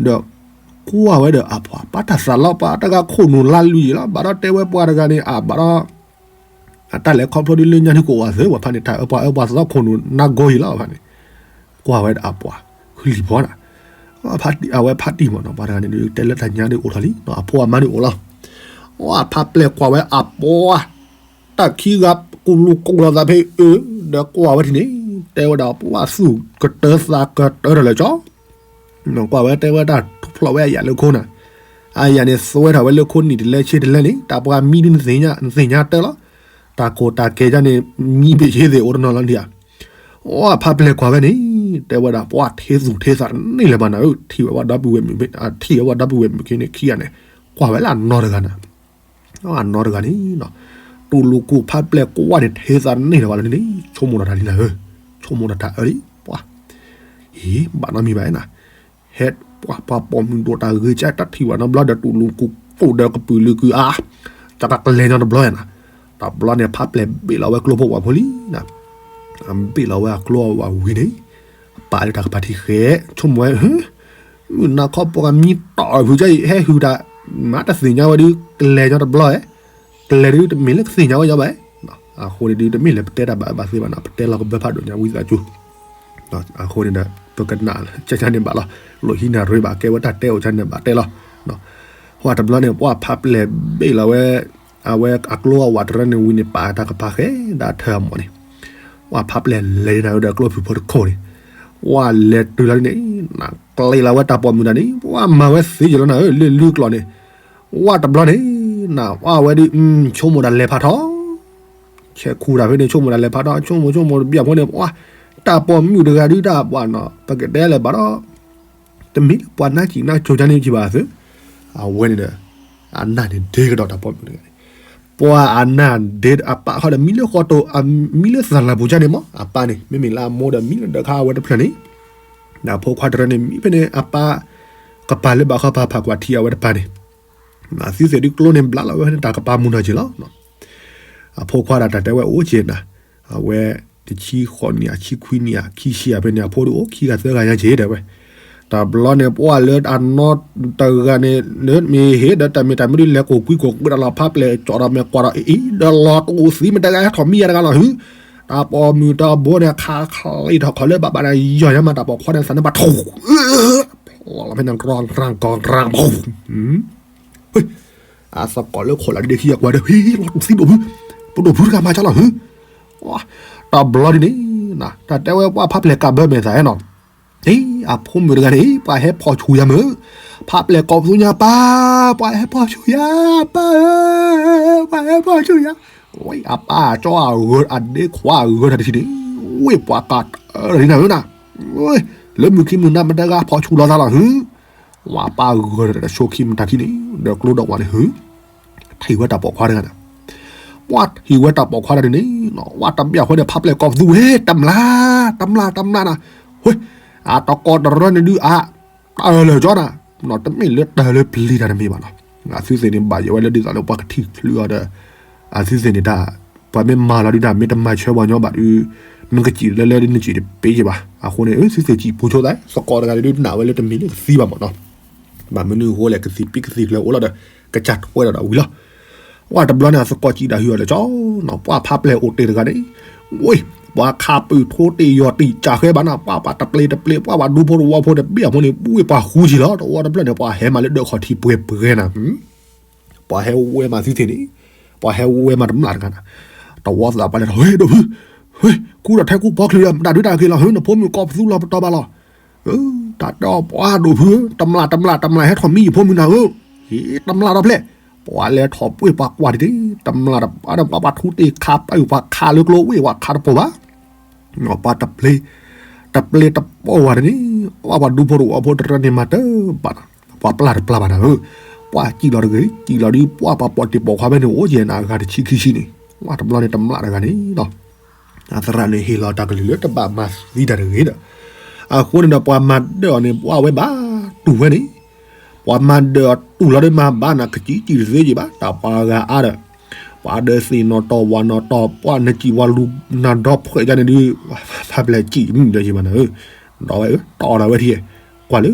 ဒီးကွၢ်ဝဲဒီးအပှၤ ပှၤတၢ်သးလီၤ ပှၤတဂၤခိၣ်နူာ်လါလူၤယံာ်လီၤ ဘၣ်ဒီးတဲဝဲပှၤတဂၤန့ၣ် အဘၣ်ဒီး အတၢ်လဲၤခီဖျိဒ်လၢညါန့ၣ်ကအိၣ်အသၢ ပှၤဖးန့ၣ် တၢ်အၢပှၤအၢပှၤသီခိၣ်နူာ်နါဂီၤယံာ်လီၤ ပှၤဖးန့ၣ်, ကွၢ်ဝဲဒီးအပှၤ ဃလံၤဖီနၤ, အဝဲဖးတံၢ်မးနီၤ ပှၤတဂၤန့ၣ်ဒုး တဲလၢတၢ်ညါဒုးအိၣ်ထီၣ်လံ အဖိအမါဒုးအိၣ်လီၤ, ပှၢ်ဖးပျဲၢ်ကွၢ်ဝဲအပှၤ တၢ်ခံဂၤကူၣ်လူၤကူၣ်လီၤသးဖဲအၢ, ဒီးကွၢ်ဝဲထံၣ်န့ၣ် တဲဝဲဒၣ်ပှၢ်သူၣ်ကတၢသးကတၢဒီးလၢာ်ကၠီ ကွၢ်ဝဲတဲဝဲတၢ်ထူၣ်ဖျိးဝဲအယၣ်လၢခိနၤ, အယၣ်န့ၣ်သွဲထီၣ်ဝဲလၢခိနံၣ်တလဲဆ့တလဲန့ၣ် တၢ်ပှၤမံဒုးနသ့ၣ်ညါတၢ်လီၤ, တၢ်ခိၣ်တၢ်ကဲကန့ၣ် မံဘ့ၣ်ဆ့သ့ၣ်အိၣ်တနီၤလီၤဒံးဧါ, ပှၢ်ဖးပျဲၢ်ကွၢ်ဝဲန့ၣ် တဲဝဲဒၣ်ပှၢ်ထ့သူၣ်ထ့သးတန့ၢ်လၢၤဘၣ်နၤဧၢ, ထံၣ်ဝဲပှၤဒီပုၢ်ဝဲၢ်မုၣ် ထံၣ်ဝဲပှၤဒီပုၢ်ဝဲၢ်မုၣ်ခံန့ၣ်ခံဂၤန့ၣ် ကွၢ်ဝဲလၢအနီတဂၤနၤ အနီတဂၤန့ၣ်, တူၢ်လူၤကူၣ်ဖးပျဲၢ်ကွၢ်န့ၣ် ထ့သးတန့ၢ်လၢၤဘၣ်လၢန့ၣ် ဆိကမိၣ်ဒီးတၢ်လံနၤဧၢ, ဆိကမိၣ်ဒီးတၢ်အၢလံ ပှၢ်, အ့ ဘၣ်နီတမံၤဘၣ်နၤ, ဟဲပှၢ်ပှၤပိာ်မုၣ်ဒိၣ်တၢ်ဂ့ၤကတၢၢ်တၢ်ထံၣ်ဘၣ်နီတဘျီဒီးတူၢ်လူၤကူၣ်ကိၣ်ဒီးကပုာ်လုာ်ကုာ်အါ, တၢ်ကကလဲၤညီတဘျီနၤ, တဘျီန့ၣ် ဖးပျဲၢ်ဘ့ၣ်လီၤဝဲကျိဖိဝဲဖိလံနၤ ဘ့ၣ်လီၤဝဲအကျိအဝၤဝံၤန့ၣ်, အပၢ်လၢတၢ်ကပၤထံဃဲ, ဆိကမိၣ်ဝဲ, မုၢ်နၤခီပှၤကမံတီၢ်ဖုးကါအံၤ ဟဲဟုၣ်တၢ်, မ့ၢ်တသ့ၣ်ညါဝဲဒုး ကလဲၤညီတဘျီဧဲ, ကလဲၤဒုးတမ့ၢ်လၢကသ့ၣ်ညါဝဲညီဘၣ်ဧဲ, အဃိန့ၣ်ဒုးတမ့ၢ်လၢပတဲတၢ်ဘၣ်အၢဘၣ်သီဘၣ်နီၤ ပတဲလီၤကဘၢဖးဒိၣ်ညါဝံသးစူၤ, အဃိန့ၣ်ဒီး ပကနၣ်ကကန့ၣ်ဘၣ်လီၤ, လိၣ်ဟံးနၢ်ရ့ဘၣ်ကဲဝဲတၢ်တဲအိၣ်ကန့ၣ်ဘၣ်တဲလီၤ, ပှၢ်တဘျီန့ၣ် ပှၢ်ဖးပျဲၢ်ဘ့ၣ်လီၤဝဲ အဝဲအကျိအဝၤတရၢန့ၣ်ဝံၤန့ၣ် ပာ်တၢ်ကပၤဃဲဒၣ်ထၢအမီၢ်န့ၣ်, ပှၢ်ဖးပျဲၢ်လဲၤနၤဧၢဒီးကျိဖုၣ်ဖိတခိၣ်န့ၣ်, ပှၢ်လဲၤတုၤလီၤန့ၣ်, နကျဲးလီၤဝဲတၢ်ပိာ်မုၣ်တဂၤန့ၣ် ပှၢ်မၤဝဲသ့ယလီၤနၤဧၢ လၢလုကျိာ်န့ၣ်, ပှၢ်တဘျီန့ၣ်, နပှၢ်ဝဲဒုး ဆိကမိၣ်ဒၣ်လဲၤဖးထီၣ် ဆဲးခူတၢ်ဖဲန့ၣ် ဆိကမိၣ်ဒၣ်လဲၤဖးထီၣ် ဆိကမိၣ်ဆိကမိၣ်တဘျီဖိန့ၣ် ပှၢ်, တၢ်ပိာ်မုၣ်တဂၤဒုးတၢ်ပှၢ်နီၤ ပကတဲလဲၤဘၣ်ဒီး တမ့ၢ်လၢပှၤနါစံၣ်နါစိၤကန့ၣ်ကံဘၣ်သု, အဝဲန့ၣ်ဒီး အနၢ်န့ၣ်ဒ့ကဒီးတၢ်ပိာ်မုၣ်တဂၤန့ၣ်, ပှၤအနၢ်ဒ့အပၢ်ဃီဒီးမံလၢဃီတိၤ မံလၢသၣ်လၢ်ပူၤကန့ၣ်မး အပၢ်န့ၣ် မ့မ့ၢ်လၢအမိၢ်ဒီးမံလၢဒၢးခါအဝဲတဖျၢၣ်န့ၣ်, ဒီးဖိခွါတရၢန့ၣ် မံဖဲန့ၣ် အပၢ် ကပၤလၢဘၣ်ဃီပၤဖးကွၢ်ထံအဝဲတပၤန့ၣ်, အသုသ့ၣ်ဒုးကျိန့ၣ်ဘျါလီၤဝဲဖဲန့ၣ်တၢ်ကပၤမုၢ်ထီၣ်က့ၤလီၤ အဖိခွါဒီးတၢ်တဲဝဲအိၣ်က့ၤနၤ, အဝဲ တဆံဃိးနံၣ်ဧါ ဆံခွံနံၣ်ဧါ ခံဆံဧါဖဲန့ၣ် အဖိဒုးအိၣ်ခံဂၤသၢဂၤညါက့ၤတဲဝဲ, တဘျီန့ၣ် ပှၢ်လၢအနီတဂၤန့ၣ် မ့ၢ်ဟ့ၣ်ဒီးတၢ်မ့ၢ်တၢ်မ့ၢ်ဒုးလဲၤကိးကွံကိးကွံဒီးလီၤ ဖးပျဲၢ်ကၠီဒီးမဲာ်ကွၢ်ဒီးအံၤဒီးလီၤတအိၣ်သံမ့ၢ်တဂၤ ဟဲထီၣ်မံယၤတဂၤလီၤဟု, တၢ်ပိာ်မုၣ်တဘိန့ၣ် ခးခးလံထီၣ်ခီၣ်လၢဘၣ်ဘၣ်ဒီး ယီၢ်ယါမးတၢ်ပိာ်ခွါန့ၣ် သးန့ၣ်ဘၣ်ထီၣ် ဖျီလီၤဖဲန့ၣ် ကြၢၢ်ကြၢၢ်ကြၢၢ် အသကိးလၢခိၣ်လၢဒ့ခံအကွၢ်ဒီး ဟ့ၣ်လီၤတူၢ်သံဒိၣ်ဖု, ပဒိၣ်ဖုတဂၤမၤကၢ်လီၤဟု, တဘျီဒ်န့ၣ်, တၢ်တဲဝဲပှၢ်ဖးပျဲၢ်ကးဘၢမဲာ်သးနီၤ, အဖိမုၣ်တဂၤန့ၣ် ပှၤဟဲဖီၣ်ဆူၣ်ယၤမုၢ်, ဖးပျဲၢ်ကိးပသူညါပၢ်, ပှၤဟဲဖီၣ်ဆူၣ်ယၤ, ပၢ်ဧၢ, ပှၤဟဲဖီၣ်ဆူၣ်ယၤ, အပၢ်ကၠီအဂၢၢ် အဒ့ခွါအဂၢၢ်တၢ်တထံၣ်န့ၣ်, ဝ့ၢ်ပှၤကးတၢ်တထံၣ်နၤဧၢနၤ, လၢမုၢ်ခံမုၢ်နၤမတဂၤဖီၣ်ဆူၣ်လီၤသးလီၤဟု ဝဲပၢ်ဂၢၢ်ဒီးတၢ်ဆိခံမတၤခံန့ၣ် ဒီးကျိဒီးဝၣ်န့ၣ်ဟု, ထံၣ်ဝဲတၢ်ပိာ်ခွါတဂၤန့ၣ်, ပှၢ်ထံၣ်ဝဲတၢ်ပိာ်ခွါတဂၤန့ၣ်, ဝဲတဘၣ်ဃီန့ၣ် ဖးပျဲၢ်ကိးပသူဝဲ တမျၢ်, တမျၢ် တမျၢ်နၤ, ဝဲ, အတကိးတရၢန့ၣ်ဒုးအါ, တၢ်လၢာ်ကၠီနၤ, တမ့ၢ်လၢတၢ်လၢပျံၤတၢ်တမ့ၢ်ဘၣ်နီၤ, အသုသ့ၣ်န့ၣ်ဘၣ်ယိၣ်ဝဲလၢဒ်သိးလၢပှၤကထံၣ်ချုးအီၤဒီး, အသုသ့ၣ်န့ၣ်တၢ်, ပှၤမ့ၢ်မၤလီၤဒုးတၢ် မ့ၢ်တမၤဆၢပှၤညီဘၣ်ဒုး, နကစံၣ်လၢလၢဒုးနစံၣ်တပ့ၤက့ၤဘၣ်, အဃိန့ၣ် သုသ့ၣ်စံၣ်ပူၤဆိသး သကိးတဂၤန့ၣ်ဒုးနာ်ဝဲလၢတမ့ၢ်လၢကသံဘၣ်မးနီၤ, ဘၣ်မနုၤအဃိလဲၣ် ကသံၣ်ပံကသံၣ်ကျၢၤအိၣ်လီၤဒီး, ကစၢ်ထွဲဒီးဒီးဝံၤလီၤ ပှၢ်တဘျီန့ၣ် အသကိးစံၣ်ဒၣ်ဟုအီၤဒီးကၠီ, ပှၢ်ဖးပျဲၢ်အိၣ်တ့ၢ်တဂၤန့ၣ်, ဝ့ၢ်, ပှၤခးပၢၢ်ထိတ့ၢ်ယီၤတံၢ်ကၢ်ဃဲဘၣ်နၤ ပှၢ်ပှၤတပျ့ၤတပျ့ၤ ပှၢ်ပှၤဒူဖိတဝီဖိတဘ့ၣ်အဖိန့ၣ် ဝ့ၢ်ပှၤဃူက့ၤလီၤ တဝီတဖျၢၣ်န့ၣ် ပှၤဟဲမးလၢဒၢးခီၣ်ထံးပှဲၤပှဲၤနၤ ပှၤဟဲဝဲမးသုသ့ၣ်န့ၣ်, ပှၤဟဲဝဲမးတမျၢ်တဂၤနၤ, တဝီသးပှၢ်လဲၤထီၣ် ဟ့ၣ်ဒိၣ်ဖု, ဟ့ၣ်, ကူဒီးထဲကူပီချုးဒီး မတၤဒုးတၢ်က့ၤလီၤ ဟ့ၣ် နဖိမုၣ်ကိးပသူလီၤပတီၢ်ဘၣ်လီၤ, တၢ်တဲအီၤပှၤဒိၣ်ဖုဧၢ, တမျၢ်တမျၢ်တမျၢ်ဟဲထီၣ်မံယဖိမုၣ်နၤဧၢ, ဟ့ၣ် တမျၢ်ဒီးဖျဲၣ်, ပှၤလဲၤထီၣ်ပှ့ၤပှၤကွၢ်ဒ်န့ၣ် တမျၢ်တပှၢ်ဒီးပှၤပှၤထူတ့ၢ်ခးပၢၢ်ပှၤခးလၢကျိဝ့ၢ်ပှၤခးတပိာ်ဘၣ် ပှၤတပျ့ၤ, တပျ့ၤတပိာ်ဝဲဒၣ်န့ၣ်, ပှၤပှၤဒူဖိတဝီဖိတရၢန့ၣ်မၤတၢ်ဘၣ်, ပှၤပျၢ်တပျၢ်ဘၣ်နၤဧၢ, ပှၤစံၣ်လီၤတဂ့ၤ, စံၣ်လီၤဒုး ပှၢ်ပှၤပိာ်တ့ၢ်ပိာ်ခွါဖဲန့ၣ် အိၣ်က့ၤနၤအဂၤတဆံခံဆံန့ၣ်, ပှၢ်တဘျီန့ၣ်တမျၢ်တဂၤန့ၣ်လီၤ, အသရၣ်န့ၣ်ဟ့ၣ်လီၤတၢ်ကလုၢ်လၢတဘၣ်မၤသံတၢ်တဂ့ၤဒီး, အဃိန့ၣ်ဒီးပှၤမၤဒၢၣ်အီၤန့ၣ် ပှၢ်ဝဲဘၣ်တူၢ်ဝဲန့ၣ် ပှၤမၤဒၢၣ်အီၤတူၢ်လီၤဒီးမၤဘၣ်နၤ ကစံၣ်စံၣ်တသ့က့ၤဘၣ် တၢ်ပှၤဂၤအါဒီး, ပှၤဒၢးသ့ၣ်နီၣ်တီၢ်ဝၤနီၣ်တီၢ် ပှၢ်နစံၣ်ဝၤလူၤနၤဒီဖှဲးဒ်န့ၣ်ဒုး, ဖးပျဲၢ်စံၣ်မုၢ်ဒီးယံၤဘၣ်နၤဧၢ, ဒီးဝဲအၢ တီၢ်ဒီးဝဲထံၣ် ကွၢ်လၢ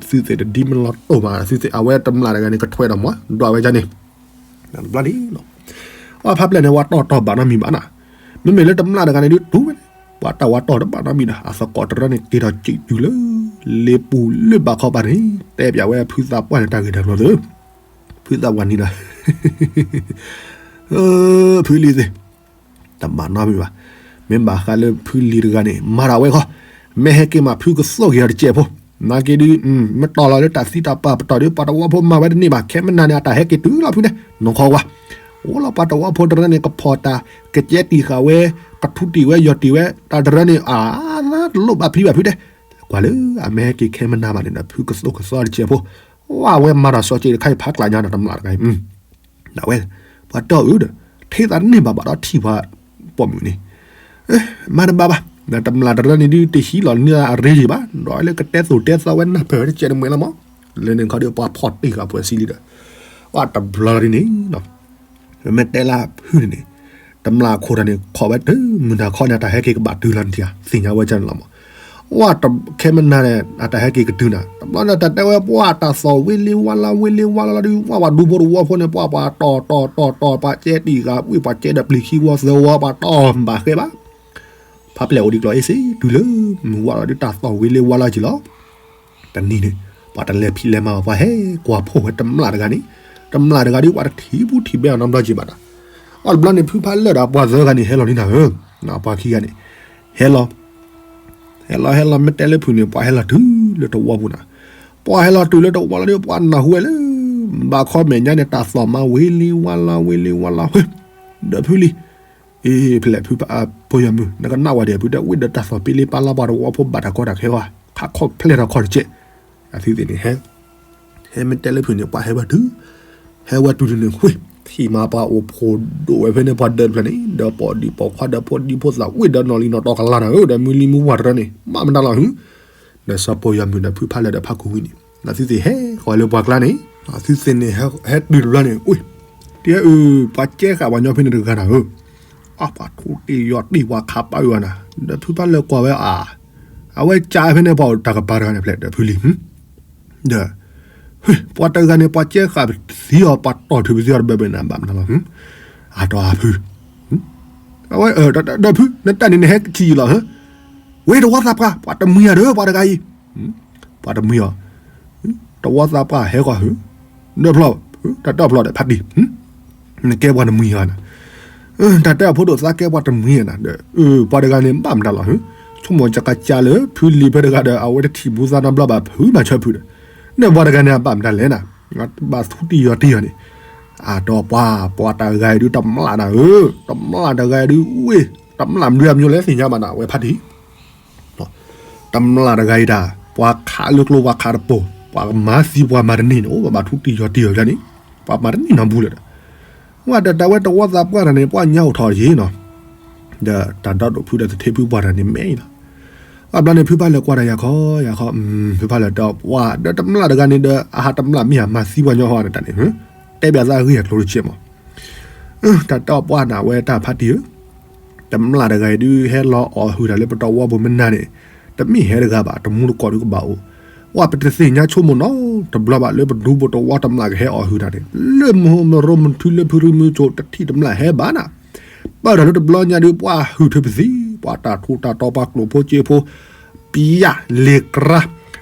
သုသ့ၣ်တဒ်မ့ၢ်လီၤတိၢ်မး သုသ့ၣ်အဝဲတမျၢ်တဂၤန့ၣ် ကထွဲဒီးမၤ ဒွးဝဲဒ်န့ၣ် တဘျီန့ၣ် အဖါပျဲၢ်န့ၣ် ဝဲတီၢ်တီၢ်ဘၣ်နီတမံၤဘၣ်နၤ, မ့မ့ၢ်လၢတမျၢ်တဂၤန့ၣ်ဒုးတူၢ်ဝဲန့ၣ် ပှၤတၢ်ဝဲတီၢ်တဘၣ်နီတမံၤဒီး အသကိးတရၢန့ၣ် က့ၤထီၣ်စံးတုၤလၢ လ့ပူၤလၢဘးခီပၤန့ၣ် တဲပၠးဝဲဖုသးပှၢ်န့ၣ်တၢ်ဂ့ၢ်တၢ်ကျိၤသု ဖုသးပှၢ်န့ၣ်ဒီး ဖုလံၤသ့ၣ် တဘၣ်နီတမံၤဘၣ်, မ့ၢ်ဘၣ်ဃးလၢဖုလံၤတဂၤန့ၣ် မၤတၢ်ဝဲခီ, မ့ၢ်ဟဲက့ၤမးဖုကသိၣ်က့ၤအီၤတစဲးဖိ, နာ်က့ဒုး မ့ၢ်တီၢ်လီၤလၢတၢ်သံတၢ်ပှၢ်ပတီၢ်ဒုး ပှၤတဝီဖိမၤဝဲတန့ၢ်ဘၣ် ခဲမနၤန့ၣ် အတၢ်ဟဲက့ၤတုၤလီၤဖုန့ၣ် နီၢ်ခီဝါ, အိၣ်လီၤပှၤတဝီဖိတရၢန့ၣ် ကဖီၣ်တၢ် ကကဲတံာ်ဃာ်ဝဲ ကထူတံာ်ဝဲ ယီၢ်တံာ်ဝဲ တၢ်တရၢန့ၣ် အါ တလိၣ်ဘၣ်ဖံးဘၣ်ဖုတဲ, ကွၢ်လၢအမ့ၢ်ဟဲက့ၤခဲမနၤဘၣ်န့ၣ်ဒီး ဖုကသိၣ်ကသီတစဲးဖိ, ဝဲမၤတၢ်စီၤက့ၤတခါအံၤဖးကျးညါဒီးတမျၢ်တဂၤအံၤ ဒၣ်ဝဲ, ပှၤတီၢ်အုးဒီး ထံၣ်သးတန့ၢ်ဘၣ်ဘၣ်ဒီးထံၣ်ပှၤပိာ်မုၣ်န့ၣ်, မၤတဘၣ်ဘၣ်, တမျၢ်တရၢန့ၣ်ဒုး တဟံးလီၤန့ၢ်အရ့ယံၤဘၣ်, ဒီးလၢကတဲသိၣ်တဲသီဝဲနၢ်ပၢၢ်ဝဲတစဲးတမှဲၤလီၤမး, လၢန့ၣ်ခီဒီးပှၤဖီၣ်တံၢ်ဃာ်ပှဲၤစံလံဒီး, ပှၤတဘျီလီၤဒ်န့ၣ် မ့ၢ်တဲလၢဖုန့ၣ်န့ၣ်, တမျၢ်အခိၣ်တၢ်န့ၣ် ခိးဝဲတုၤမုၢ်နၤခီန့ၣ် အတၢ်ဟဲက့ၤကဘၣ်တုၤလီၤန့ၣ် သ့ၣ်ညါဝဲဒ်န့ၣ်လီၤမး, ဝဲခဲမနၤန့ၣ် အတၢ်ဟဲက့ၤကတုၤနၤ တဘျီန့ၣ် တၢ်တဲဝဲပှၤတၢ်သီၣ်ဝ့ၤလ့ၤဝါလီၤ ဝ့ၤလ့ၤဝါလီၤလီၤဒုး ဝဲပှၤဒူဖိတဝီဖိန့ၣ် ပှၤပှၤတီၢ်တီၢ်တီၢ်တီၢ် ပှၤကဲတံာ်ဃာ်ဝ့ၢ် ပှၤကဲဒီးပျံၤခံဝီသၢဝီ ပှၤတီၢ်ဘၣ်ဃဲဘၣ်, ဖးပျဲၢ်အိၣ်ဒံးကျီၢ်အ့စ့ တုၤလၢမုၢ်ဝါလီၤဒုး တၢ်သီၣ်ဝ့ၤလ့ၤဝါလီၤက့ၤလီၤ. တနံၤန့ၣ် ပှၤတလဲၤဖံးလဲၤမၤဘၣ် ပှၤဟဲကွၢ်ဖှိၣ်ဝဲတမျၢ်တဂၤန့ၣ်, တမျၢ်တဂၤဒုး ပှၤတထံၣ်ဘူးထံၣ်ဘဲအီၤနီတဘျီက့ၤဘၣ်ဒီး, အီၤတဘျီန့ၣ် ဖုဖးလၢာ်ဒီးပှၤသၢဂၤန့ၣ် ဟဲလီၤန့ၢ်နၤဧၢ, ပှၤခံဂၤန့ၣ် ဟဲလီၤ ဟဲလီၤဟဲလီၤ မ့ၢ်တဲလၢဖုန့ၣ် ပှၤဟဲလီၤတုၤလၢတဝီပူၤနၤ, ပှၤဟဲလီၤတုၤလၢတဝီလီၤဒီး ပှၤနၢ်ဟူဝဲလၢ ဘၣ်ခီမဲာ်ညါန့ၣ် တၢ်သီၣ်မၤဝ့ၤလ့ၤဝါလီၤ ဝ့ၤလ့ၤဝါလီၤ ဒီးဖုလံၤ အ့ ဖဲလဲၣ်ဖုပှၤပိာ်ယီၤမုၣ် နကနၣ်ဝဲဒၣ် ဖုတဲဝ့ၢ်ဒီးတၢ်သီၣ်ပ့လ့ပာ်လီၤ ပှၤတဝီဖိဘၣ်တၢ်ကီတၢ်ခဲဝဲ ခးခီၣ်ဖျဲၣ်ထီၣ်ခီၣ်တကဲး, အသုသ့ၣ်န့ၣ် ဟဲမ့ၢ်တဲလၢဖုန့ၣ် ပှၤဟဲဝဲတုၤ, ဟဲဝဲတုၤန့ၣ် ဝ့ၢ် ထံၣ်မးပှၤအိၣ်ဖှိၣ်ဒိၣ်ဝဲဖဲန့ၣ် ပှၤဒၢးတဖျၢၣ်န့ၣ် ဒီးပိာ်ဒံးပိာ်ခွါဒီးဖိဒံဖိသၣ် ဝ့ၢ်ဒီးနီၢ်လံၤနီၢ်တီကလါနၤဧၢ ဒီးမုၢ်လံၤမုၢ်ဝါတရၢန့ၣ် မ့ၢ်မတၤလီၤဟု ဒီးစီၤပိာ်ယီၤမုၣ်ဒီးဖုဖးလၢာ်ဒီးဖးကူဝံန့ၣ် အသုသ့ၣ်ဟဲဃီၤလၢပှၤကျါန့ၣ် အသုသ့ၣ်န့ၣ် ဟဲတုၤတဘျီန့ၣ် ဝ့ၢ် တဲအု ပှၤကဲဃာ်ပှၤညီဖဲန့ၣ်တဂၤနၤဧၢ, အပှၤထူတ့ၢ်ယီၤတ့ၢ်ပှၤခးပာ်အုအီၤနၤ, ဒီးဖုဖးလၢာ်ကွၢ်ဝဲအါ, အဝဲကးဖဲန့ၣ်ပှၤအိၣ်တၢ်ကပၤတဂၤန့ၣ်ဖဲလဲၣ်ဒီးဖုလံၤ, ဒီး ပှၤတဂၤန့ၣ် ပှၤကဲဃာ်ပသံအီၤ ပှၤတီၢ်ထုးပသံအီၤတဘၢဘၢနၤ ဘၣ်မနုၤလီၤ, အတီၢ်အဖု, အဝဲ ဒီးဖု နတၢ်န့ၣ်နဟဲကထံၣ်လီၤ, ဝ့ၢ်တဝီသးပှၢ် ပှၤတမှံၤအီၤဒီးပှၤတဂၤအံၤ, ပှၤတမှံၤအီၤ, တဝီသးပှၢ်ဟဲဃီၤဟု, ဒီးဖျီၣ်, တၢ်တီၢ်ဖျီၣ်ဒီးဖးတံၢ် နကဲပှၤတမှံၤအီၤနၤ, တၢ်တဲအဖိဒိၣ်သးကဲပှၤတမှံၤနၤဒီး ပှၤတဂၤန့ၣ် ဘၣ်မတၤလီၤဟု, ဆိကမိၣ်ကကးလၢ ဖုလံၤဖဲတဂၤဒီး အဝဲတထံၣ်ဘူးသးနီတဘျီဘၣ် ဖုမၤဆၢဖုဒီး, န့ၣ်ပှၤတဂၤန့ၣ် အဘၣ်မတၤလဲၣ်နၤ, ဘၣ်ထူတံၢ်ယီၤတံၢ်အီၤန့ၣ်, အတီၢ်ပှၤ ပှၤတဂၤအံၤဒုးတမျၢ်နၤဧၢ, တမျၢ်တဂၤအံၤဒုး ဝ့ၢ် တမျၢ်မနုၤအမံၤလဲၣ်သ့ၣ်ညါဘၣ်နၤ အဝဲဖးတံၢ် တမျၢ်တဂၤအံၤတၢ် ပှၤခးလၢကျိပှၤခးတပိၤ ပှၤမၤသံပှၤမၤတန့ၢ်န့ၣ် အိၣ်ဘၣ်ဘၣ်ထူတံၢ်ယီၤတံၢ်အီၤန့ၣ် ပှၤမၤတန့ၢ်နီတဘူလၢၤဒီး, ဝဲဒီးတၢ်ဝဲတဝီသးပှၢ်တၢ်န့ၣ် ပှၤညါအိၣ်ထီၣ်ယ့ၣ်နီၤ, ဒီးတၢ်ဒီဒိၣ်ဖုဒီးသထ့ဖုပှၢ်တၢ်န့ၣ်မဲအံၤလီၤ, အဘျီန့ၣ် ဖုဖးလၢာ်ကွၢ်တၢ်ယၤခီ ယၤခီ, ဖုဖးလၢာ်ဒီးပှၤဒီးတမျၢ်တဂၤန့ၣ်ဒီး အဟးတမျၢ်မ့ၢ်ဟးမၤသံပှၤညီဟီန့ၣ်တၢ်န့ၣ်, တဲဘၣ်သးအဂ့ၢ်အကျိၤတကဲးမး တၢ်တဲအီၤပှၢ်နၤဝဲတၢ်ဖးတံၢ်ဧၢ, တမျၢ်တဂၤအံၤဒုးဟဲလီၤအီၣ်ဟုၣ်တၢ်လၢပတဝီပူၤမနၤန့ၣ်, တမ့ၢ်ဟဲတဂၤဘၣ် တမူတကိးဒုးကဘၣ်အိၣ်, ပှၤပတသ့ၣ်ညါဆိကမိၣ်နီတဘျီဘၣ်လၢပဒူပတဝီတမျၢ်ကဟဲအီၣ်ဟုၣ်တၢ်န့ၣ်, လၢမဟိမရိမထုလၢဖုရူမုၢ်ကိၣ်တထံၣ်တမျၢ်ဟဲဘၣ်နၤ, ပၢၢ်ထီၣ်လၢတဘျီညါဒုးပှၤဟုၣ်ထုးပသံ, ပှၤတၢ်ထူးတၢ်တီၤပှၤကျိၣ်ဖိစ့ဖိ ပျၢ်လ့ၤကြါ,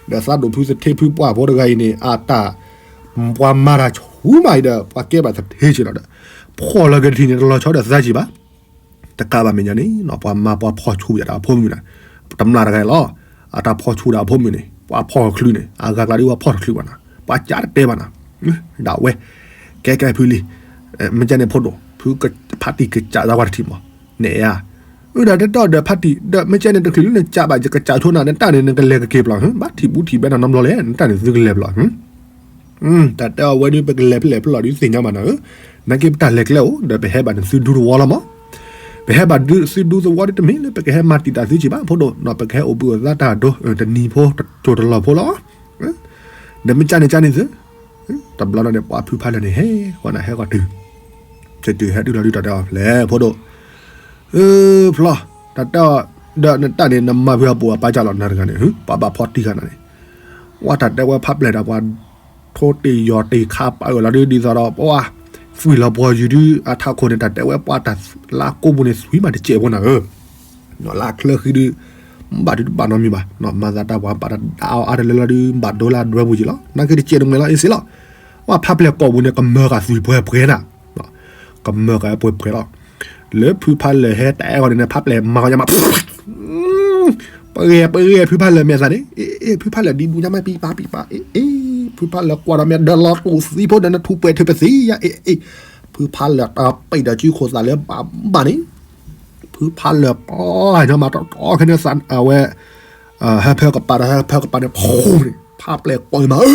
ဒီးသးဒိၣ်ဖုသထ့ဖုပှၢ်ဖိတဂၤအံၤန့ၣ် အတၢ် ပှၤမၤတၢ်ဆူၣ်မးအံၤဒီး ပှၤကဲဘၣ်သထ့က့ၤလီၤဒီး, ဖှီၣ်လီၤက့ၤတထံၣ်န့ၣ် တလီၤဆီဒီးသးက့ၤဘၣ်, တကးဘၣ်မဲာ်ညါန့ၣ် ပှၤမၤပှၤဖီၣ်ဆူၣ်ယၤဒီးအဖိမုၣ်န့ၣ်, တမျၢ်တဂၤအံၤလီၤ, အတၢ်ဖီၣ်ဆူၣ်ဒီးအဖိမုၣ်န့ၣ် ပှၤဖီၣ်ချုးန့ၣ် အဂၤကျါဒုးပှၤဖီၣ်တချုးဘၣ်နၤ, ပှၤကးတတဲဘၣ်နၤ, ဒၣ်ဝဲ, ကဲကဲဖုလံၤ, မ့ၢ်ကဲန့ၣ်ဖိဒိၣ် ဖုဖးတံၢ်ကစးသးပှၤတထံၣ်မး, နဲၣ်ဧါ အၢ ဒီးတတီၢ်ဒီးဖးတံၢ် ဒီးမ့ၢ်ကဲန့ၣ်တချုးလၢနကးဘၣ် ယကစးဆိနၤ နတၢ်န့ၣ် နကလဲၤကက့ၤပျီၢ် ဘၣ်ထံၣ်ဘူးထံၣ်ဘဲနၤနီတဘျီလဲၣ် နတၢ်န့ၣ်သုကလဲၤပျီၢ်, တၢ်တဲအီၤဝဲဒုး ပကလဲၤဖဲလဲၣ်ဖဲလဲၣ်ဒုးသ့ၣ်ညါဘၣ်နၤဧၢ, နာ်က့ပတၢ်လဲၤကျဲအိၣ် ဒီးပဟဲဘၣ်နသုဒူတဝီလီၤမး, ပဟဲဘၣ်သုဒူသဝီဒုး တမ့ၢ်လၢပကဟဲမၤတံာ်တာ်သုက့ၤဘၣ် ဖိဒိၣ်နီၤ ပကဟဲအိၣ်ဘှံးအိၣ်သါတၢ်ဒိ တနံၤဖိ တစိၢ်တလီၢ်ဖိလီၤ, ဒီးမ့ၢ်ကဲန့ၣ်ကဲန့ၣ်သု တဘျီလီၤန့ၣ်ပှၤဖုဖးလၢာ်န့ၣ် ဟဲဃီၤနၤဟဲဃီၤတုၤ, ကတုၤဟဲတုၤလီၤဒုးတၢ်တဲအီၤဖဲလဲၣ် ဖိဒိၣ်, ဖျီ, တၢ်တဲအီၤ, ဒီးနတၢ်န့ၣ် နမၤဖုအပိာ်အပၢ်ကၢ်လီၤနၤတဂၤန့ၣ် ပှၤဘၣ်ဖီၣ်တံၢ်ဃာ်နၤန့ၣ်, ဝဲတၢ်တဲဝဲဖးပျဲၢ်ဒီးပှၤ ထိတ့ၢ်ယီၤတ့ၢ်ခးပာ်အၢၣ်လီၤဒုး ဒ်သိးဒီးပှၤ သွံၣ်လီၤပှီၢ်ယုၢ်ဒုး အထးခိၣ်န့ၣ် တၢ်တဲဝဲပှၤတၢ်လၢကိးပူၤန့ၣ် သွံၣ်မးတစဲးဖိနၤဧၢ, လၢအချၢဃံဒုး ဘၣ်ဒုးတဘၣ်နီတမံၤဘၣ်, မၤသးတၢ်ပှၤပာ်တၢ်ဒၣ်အီၤအါတလၢလီၤဒုး ဘၣ်ဒိလၢအဒွဲပူၤက့ၤလီၤ. နာ်က့တစဲးတမှဲၤလီၤအ့စ့လီၤ. ဝဲဖးပျဲၢ်ကိးပူၤန့ၣ် ကမၢကၤသွံၣ်ပှဲၤပှဲၤနၤ ကမၢကၤပှဲၤပှဲၤလီၤ. လၢဖုဖးလၢာ်ဟဲတၢ်အဲၣ်ဂီၤန့ၣ် ဖးပျဲၢ်မၤဂီၤညါမး ပဂဲၤပဂဲၤဖုဖးလၢာ်မဲာ်သးန့ၣ်, အ့ အ့ ဖုဖးလၢာ်ဒံးဘူးညါမး ပံပာ်ပံပာ် အ့ အ့ ဖုဖးလၢာ်ကွၢ်ဒီးမ့ၢ်ဒၢလီၤတူာ်သံဖိဒီးနထူးပှဲၤထုးပသံယါ အ့ အ့ ဖုဖးလၢာ်တပံာ်ဒီးစုခိၣ်သးလၢဘၣ်ဘၣ်န့ၣ်, ဖုဖးလၢာ်ပီၢ်ညါမးတီတီခဲန့ၣ်သးအဝဲ ဟၢဖၢကပၤဒီးဟၢဖၢကပၤန့ၣ် ဖူန့ၣ် ဖးပျဲၢ်ကိးမး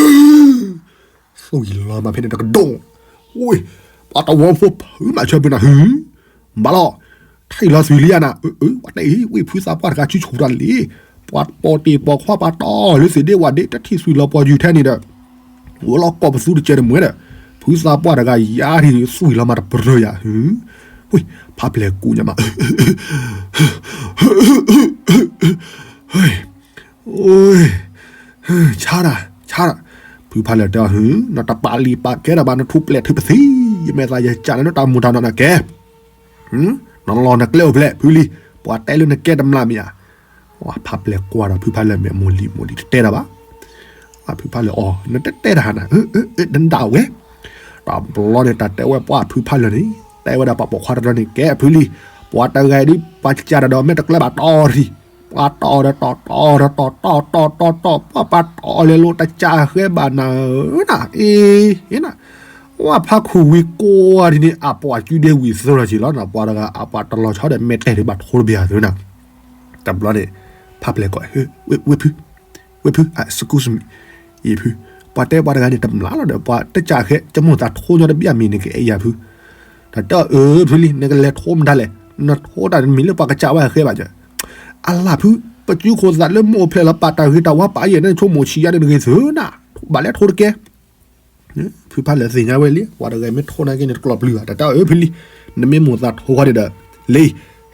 သွံၣ်လီၤမးဖဲန့ၣ်တကဒိၣ်, ဝ့ၢ် ပှၤတဝီဖိဖုမးဆၢပူၤနၤဟု, ဘၣ်လီၤ, ထံၣ်လီၤသွံၣ်လံဧါနၤ, အၢ အၢ ပှၤတဲအံၤ ဝ့ၢ်ဖုသးပှၢ်တဂၤဆူဆူၣ်တၢ်လံ, ပှၤပိာ်တ့ၢ်ပိာ်ခွါပှၤတီၢ်လၢသ့ၣ်ဒ့ဝၣ်ဒ့ တထံၣ်သွံၣ်လီၤပှီၢ်ယုၢ်ထဲန့ၣ်ဒီး ဝဲလီၤကိးပသူတစဲးတမှဲၤဒီး ဖုသးပှၢ်တဂၤယါထံၣ်သွံၣ်လီၤမးတပရၢယၤဟု, ဝ့ၢ် ဖးပျဲၢ်ကိးညါမး ဆါတၢ် ဆါတၢ်, ဖုဖးလၢာ်တဲအီၤဟု, နတပာ်လံာ်ပာ်ကဲတၢ်ဘၣ် နထူးပျဲၢ်ထုးပသံ, ယမဲာ်သးယကးလၢနတၢ်မူၤတၢ်နီၢ်နကဲ, နလီၤနကျဲအိၣ်ဖျဲၣ် ဖုလံ, ပှၤတဲလၢနကဲတမျၢ်မ့ၢ်ဧါ, ဝဲဖးပျဲၢ်ကွၢ်ဒီးဖုဖးလၢာ်မဲာ်မိၢ်လံၤမိၢ်လံၤတတဲတၢ်ဘၣ်, ဖုဖးလၢာ်အီၤ နတတဲတၢ်ဟးနၤ, နဒၣ်ဝဲ တဘျီန့ၣ် တၢ်တဲဝဲပှၤဖုဖးလၢာ်န့ၣ် တဲဝဲဒၣ်ပှၤပိာ်ခွါတဘျီန့ၣ် ကဲဖုလံ, ပှၤတဂၤအံၤဒုး ပှၤစးတၢ်ဒီးမဲာ်တကျဲဘၣ်တီထံ, ပှၤတီဒီးတီတီဒီးတီတီတီတီတီတီ ပှၤပှၤတီလဲၤလိာ်တစးဃဲဘၣ်နၤဧၢနၤ အ့ နၤ, ဝဲဖးခူၣ်ဝံၤကိးဂၤဒ်န့ၣ် အပှၤစုဒ့ဝံၤသၢလီၤက့ၤလီၤနၤ, ပှၤတဂၤအပှၤတလီၤဆီဒီးမဲာ်တဲာ်ဒံးဘၣ်ထိတဘ့ၣ်အသိးနၤ, တဘျီန့ၣ် ဖးပျဲၢ်ကိး ဝ့ၢ်ဖု ဝ့ၢ်ဖု excuse me, အံၤဖု, ပှၤတဲပှၤတဂၤန့ၣ်တမျၢ်လီၤဒီး ပှၤတစးဃဲ ကမိၣ်သးထိညီတဘ့ၣ်မံၤန့ၣ် ကအအဲၣ်ယၤဖု, တၢ်တဲအီၤ အၢ ဖုလံ နကလဲၤထိမတၤလဲၣ်, နထိတၢ်တမံၤလၢပှၤကစးဝဲအဃဲဘၣ်, အလၢ်ဖု, ပစုခိၣ်သးလၢမိၢ်အိၣ်ဖျဲၣ်လီၤပာ်တၢ်ဂ့ၤတၢ်ဝါပာ်ယဲၢ်န့ၣ် ဆိကမိၣ်ဆံးယါန့ၣ်တဂ့ၤသုနၤ, ဘၣ်လဲၤထိတကဲ ဖုဖးလၢာ်သ့ၣ်ညါဝဲလံ, ပှၤတဂၤမ့ၢ်ထိနာ်က့န့ၣ် တကျီၢ်ပျုၤဘၣ်, တၢ်တဲအီၤ အၢ ဖုလံ, နမ့ၢ်မိၣ်သးထိဃီန့ၣ်ဒီး လံ,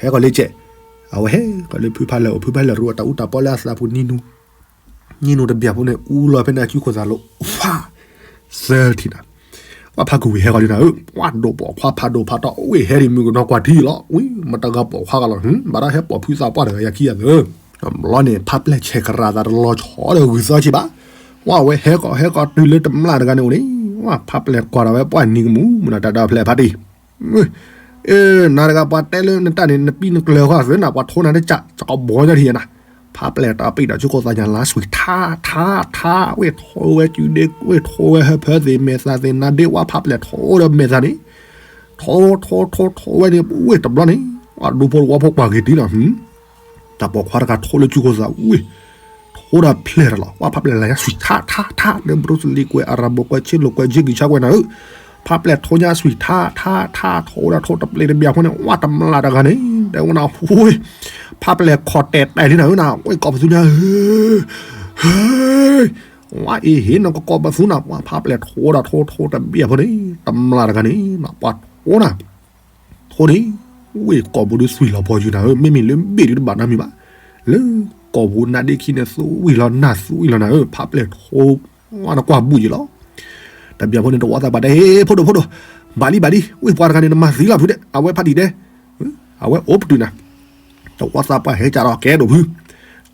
ဟဲကီးလၢကဲး, အဝဲဟဲကီးလၢဖုဖးလၢာ်အိၣ်, ဖုဖးလၢာ်ရူအတၢ်အူတၢ်ပီလၢအသးပူၤနံၤနူၤ, နံၤနူၤတဘျီဖိန့ၣ် အူလီၤဖဲန့ၣ်အစုခိၣ်သးလီၤ, ဖး သၢထံၣ်နၤ, ပှၤဖးခူၣ်ဝံၤဟဲကီးလံနၤဧၢ, ပှၤဒိၣ်ပိာ်ခွါဖးဒိၣ်ဖးထီ ဝ့ၢ်ဟဲဒံးမုၢ်ကနီၤကွၢ်ထံလီၤ, ဝံၤ မတဂၤပိာ်ခွါကလီၤ, ဘၣ်ဒီးဟဲပိာ်ဖုသးပှၢ်တဂၤယၤခံဂၤသၢ တဘျီန့ၣ် ဖးပျဲၢ်ဆဲးကရၢ်သးတလီၤဆီဒီးဂုၢ်သီဆံးဘၣ်, ဝဲအဝဲဟဲကီးဟဲကီးတုၤလၢတမျၢ်တဂၤန့ၣ်အိၣ်န့ၣ်, ဝဲဖးပျဲၢ်ကွၢ်ဒီးဝဲပှၤနံၤကမူၣ် မနုၤတၢ်ဒီးဖျဲၣ်ဖးတံၢ်, အ့ နၤတဂၤပှၤတဲလၢနတၢ်န့ၣ် နပံနကျၢၤဃီသၢနၤ ပှၤထိနၤတစး စကဘီညါထံၣ်နၤ, ဖးပျဲၢ်တၢ်ပံးဒီးဆူခိၣ်သးညါလါဆွံ ထါ ထါ ထါ ဝ့ၢ်ထိဝဲစုဒ့ ဝ့ၢ်ထိဝဲဟၢဖၢသ့ၣ်မဲာ်သးသ့ၣ်နါဒ့ ဝဲဖးပျဲၢ်ထိဒီးမဲာ်သးန့ၣ်, ထိ ထိ ထိ ထိဝဲန့ၣ် ဝ့ၢ်တဘျီန့ၣ် ဝဲဒူဖိတဝီဖိပှၤဂ့ၤတံၢ်လီၤ, တၢ်ပိာ်ခွါတဂၤထိလၢစုခိၣ်သးဝ့ၢ်, ထိဒီးဖျဲၣ်တၢ်လီၤ, ဝဲဖးပျဲၢ်လၢညါဆွံ ထါ ထါ ထါ လၢဘြူစလံကွဲး အရၤဘိကွဲး ဆ့လိာ်ကွဲး ကၠ့ကံၤဆါကွဲးနၤဧၢ, ဖးပျဲၢ်ထိညါဆွံ ထါ ထါ ထါ ထိဒီးထိတပျ့ၤတဘျီဖိန့ၣ် ဝဲတမျၢ်တဂၤန့ၣ် တဲဝဲနၤ ဝ့ၢ် ဖးပျဲၢ်ခိးတဲာ်တဲာ်လံနၤဧၢနၤ, ဝ့ၢ်ကိးပသူညါ ဟ့ ဝဲအံၤဟ့ၣ်နကကိးပသူနၤ, ဝဲဖးပျဲၢ်ထိဒီးထိထိတဘျီဖိန့ၣ် တမျၢ်တဂၤန့ၣ် ပှၤထိနၤ, ထိန့ၣ် ဝ့ၢ်ကိးပူၤဒုးသွံၣ်လီၤပှီၢ်ယုၢ်နၤဧၢ, မ့မ့ၢ်လၢဘ့ၣ်ဒုးတဘၣ်နီတမံၤဘၣ်, လၢကိးပူၤနါဒ့ခံန့ၣ် သွံၣ်လီၤနၢ်သွံၣ်လီၤနၤဧၢ, ဖးပျဲၢ်ထိ ဝဲနကွၢ်ဘူၣ်ယံၤလီၤ, တဘျီဖိန့ၣ် တဝီသးပှၢ်တဲ ဟ့ၣ် ဖိဒိၣ် ဖိဒိၣ်, ဘၣ်လံ ဘၣ်လံ, ဝ့ၢ်ပှၤတဂၤန့ၣ် နမၤသံလီၤဖုဒဲး, အဝဲဖးဒံၣ်ဒဲး, အဝဲအိၣ်ပတုာ်နၤ, တဝီသးပှၢ်ဟဲကၢ်ဒီးကဲဒိၣ်ဖု,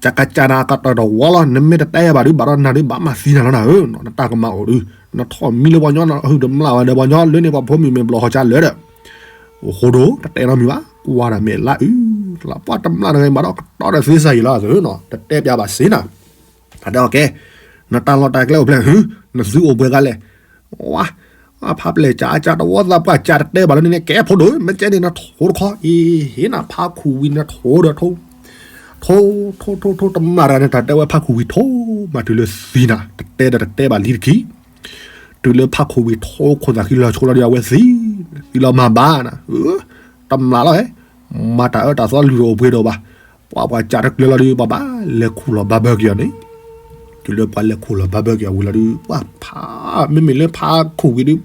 ကကကၢ်နၤကတၢၢ်တဝီလီၤ, နမ့ၢ်တတဲဘၣ်ဒုး ဘၣ်ဒီးနၤဒုး ဘၣ်မၤသံနၤလီၤနၤဧၢ, နတၢ်ကမၣ်အိၣ်ဒုး, နထီၣ်မံလၢပှၤညီ နဟုၣ်တမျၢ်ဝဲဒီးပှၤညီ လၢန့ၣ်ပှၤဖိမုၣ်မဲာ်ဘျီၣ်ဟီၣ်ကၢ်လၢဒီး အိၣ်ဃိဒိၣ် တတဲနီတမံၤဘၣ်, ကွၢ်တၢ်မဲာ်လါအုး, လၢပှၤတမျၢ်တဂၤဘၣ်ဒီးကတီဒီးသ့စၢ်ယံၤလီၤအသိးနီၤ, တတဲပျးဘၣ်စ့နၤ, တၢ်တဲအီၤကဲ, နတၢ်လီၢ်တၢ်ကျဲအိၣ်ဖျဲၣ်ဟု, နသုအိၣ်ပှဲၤဂၤလဲၣ်, ဝါ, ဝါဖးပျဲၢ်ကၢအကၢတဝီသးပှၢ်ကၢတတဲဘၣ်လၢန့ၣ် ကဲဖိဒိၣ် မ့ၢ်ကဲန့ၣ် နထိတခီ, အ့ ဟ့ၣ်နၤဖးခူၣ်ဝံၤနထိဒီးထိ ထိ ထိ ထိ ထိ တမျၢ်တဂၤန့ၣ် တၢ်တဲဝဲဖးခူၣ်ဝံၤထိ မၤတုၤလၢသံနၤ, တတဲဒီးတတဲဘၣ်လံတခီ, တုၤလၢဖးခူၣ်ဝံၤထိခိၣ်သးခံလီၤဆိလီၤဒီးအဝဲသံ, သံလီၤမၤဘၣ်နၤ, တမျၢ်လီၤ, မၤတၢ်အၢတၢ်သီလုၢ်အိၣ်ပှဲၤဒိၣ်ဘၣ်, ပှၤပှၤကၢတကျၢၤလီၤဒီး ပှၤဘၣ်လဲၤခူၣ်လီၤဘါဘၢက့ၤအီၤန့ၣ်, တုၤလၢပှၤလဲၤခူၣ်လီၤဘါဘၢက့ၤအီၤဝံၤလီၤဒီး ပှၤဖး, မ့မ့ၢ်လၢဖးခူၣ်ဝံၤဒီး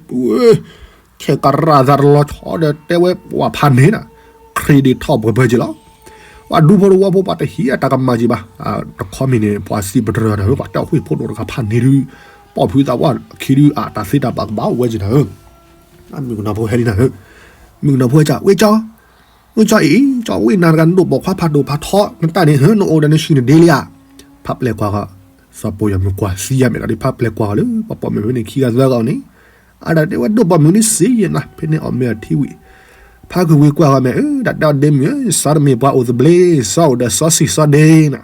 ဆဲးကရၢ်သးတလီၤဆီဒီးတဲဝဲပှၤဖးန့ၣ်နၤ, ခရံာ်ဒ့ၣ်ထီၣ်ပှဲၤပှဲၤက့ၤလီၤ, ပှၤဒူဖိတဝီဖိ ပှၤတဟံးအတၢ်ကမၣ်က့ၤဘၣ်. တခီမ့ၢ်န့ၣ် ပှၤစံးပတြၢၤနၤဧၢ, ပှၤတဲအီၤ ဝ့ၢ်ဖိဒိၣ်တဂၤဖးန့ၣ်ဒုး, ပိာ်ဖုသးပှၢ်ခံဒုး အတၢ်သ့တၢ်ဘၣ်ကဘၣ်အိၣ်ဝဲက့ၤနၤဧၢ. မုၣ်ကနီၤဖိဟဲလံနၤဧၢ, မုၣ်ကနီၤဖိဟဲကၠီ ဝ့ၢ်ကၠီ, ဝ့ၢ်ကၠီအံၤ ကၠီဝ့ၢ်နၤတဂၤ နဒိၣ်ပိာ်ခွါဖးဒိၣ်ဖးထီ နတၢ်န့ၣ်ဧၢ, နအိၣ်ဒီးနဆံၣ်နဒ့လံဧါ. ဖးပျဲၢ်ကွၢ်ဃီ, စီၤပိာ်ယီၤမုၣ်ကွၢ်သံယါမဲာ်ဒီး ဖးပျဲၢ်ကွၢ်ဃီလၢ ပှၤပိာ်မုၣ်ဖဲန့ၣ်ခံဂၤသၢဂၤအီၤန့ၣ်, အတၢ်တဲဝဲဒိၣ်ပိာ်မုၣ်န့ၣ်စံးယဲနၤ ဖဲန့ၣ်အီၣ်မ့ၤအထံဝံၤ, ဖးကွၢ်ဝံၤကွၢ်ဃီမဲာ်ဧၢ, တၢ်တဲအီၤဒ့မုၣ်ဧၢ, စီၤတမ့ၢ်ပှၤအိၣ်သဘျ့, စီၤအိၣ်ဒီးစီၤဆံၣ်စီၤဒ့နၤ.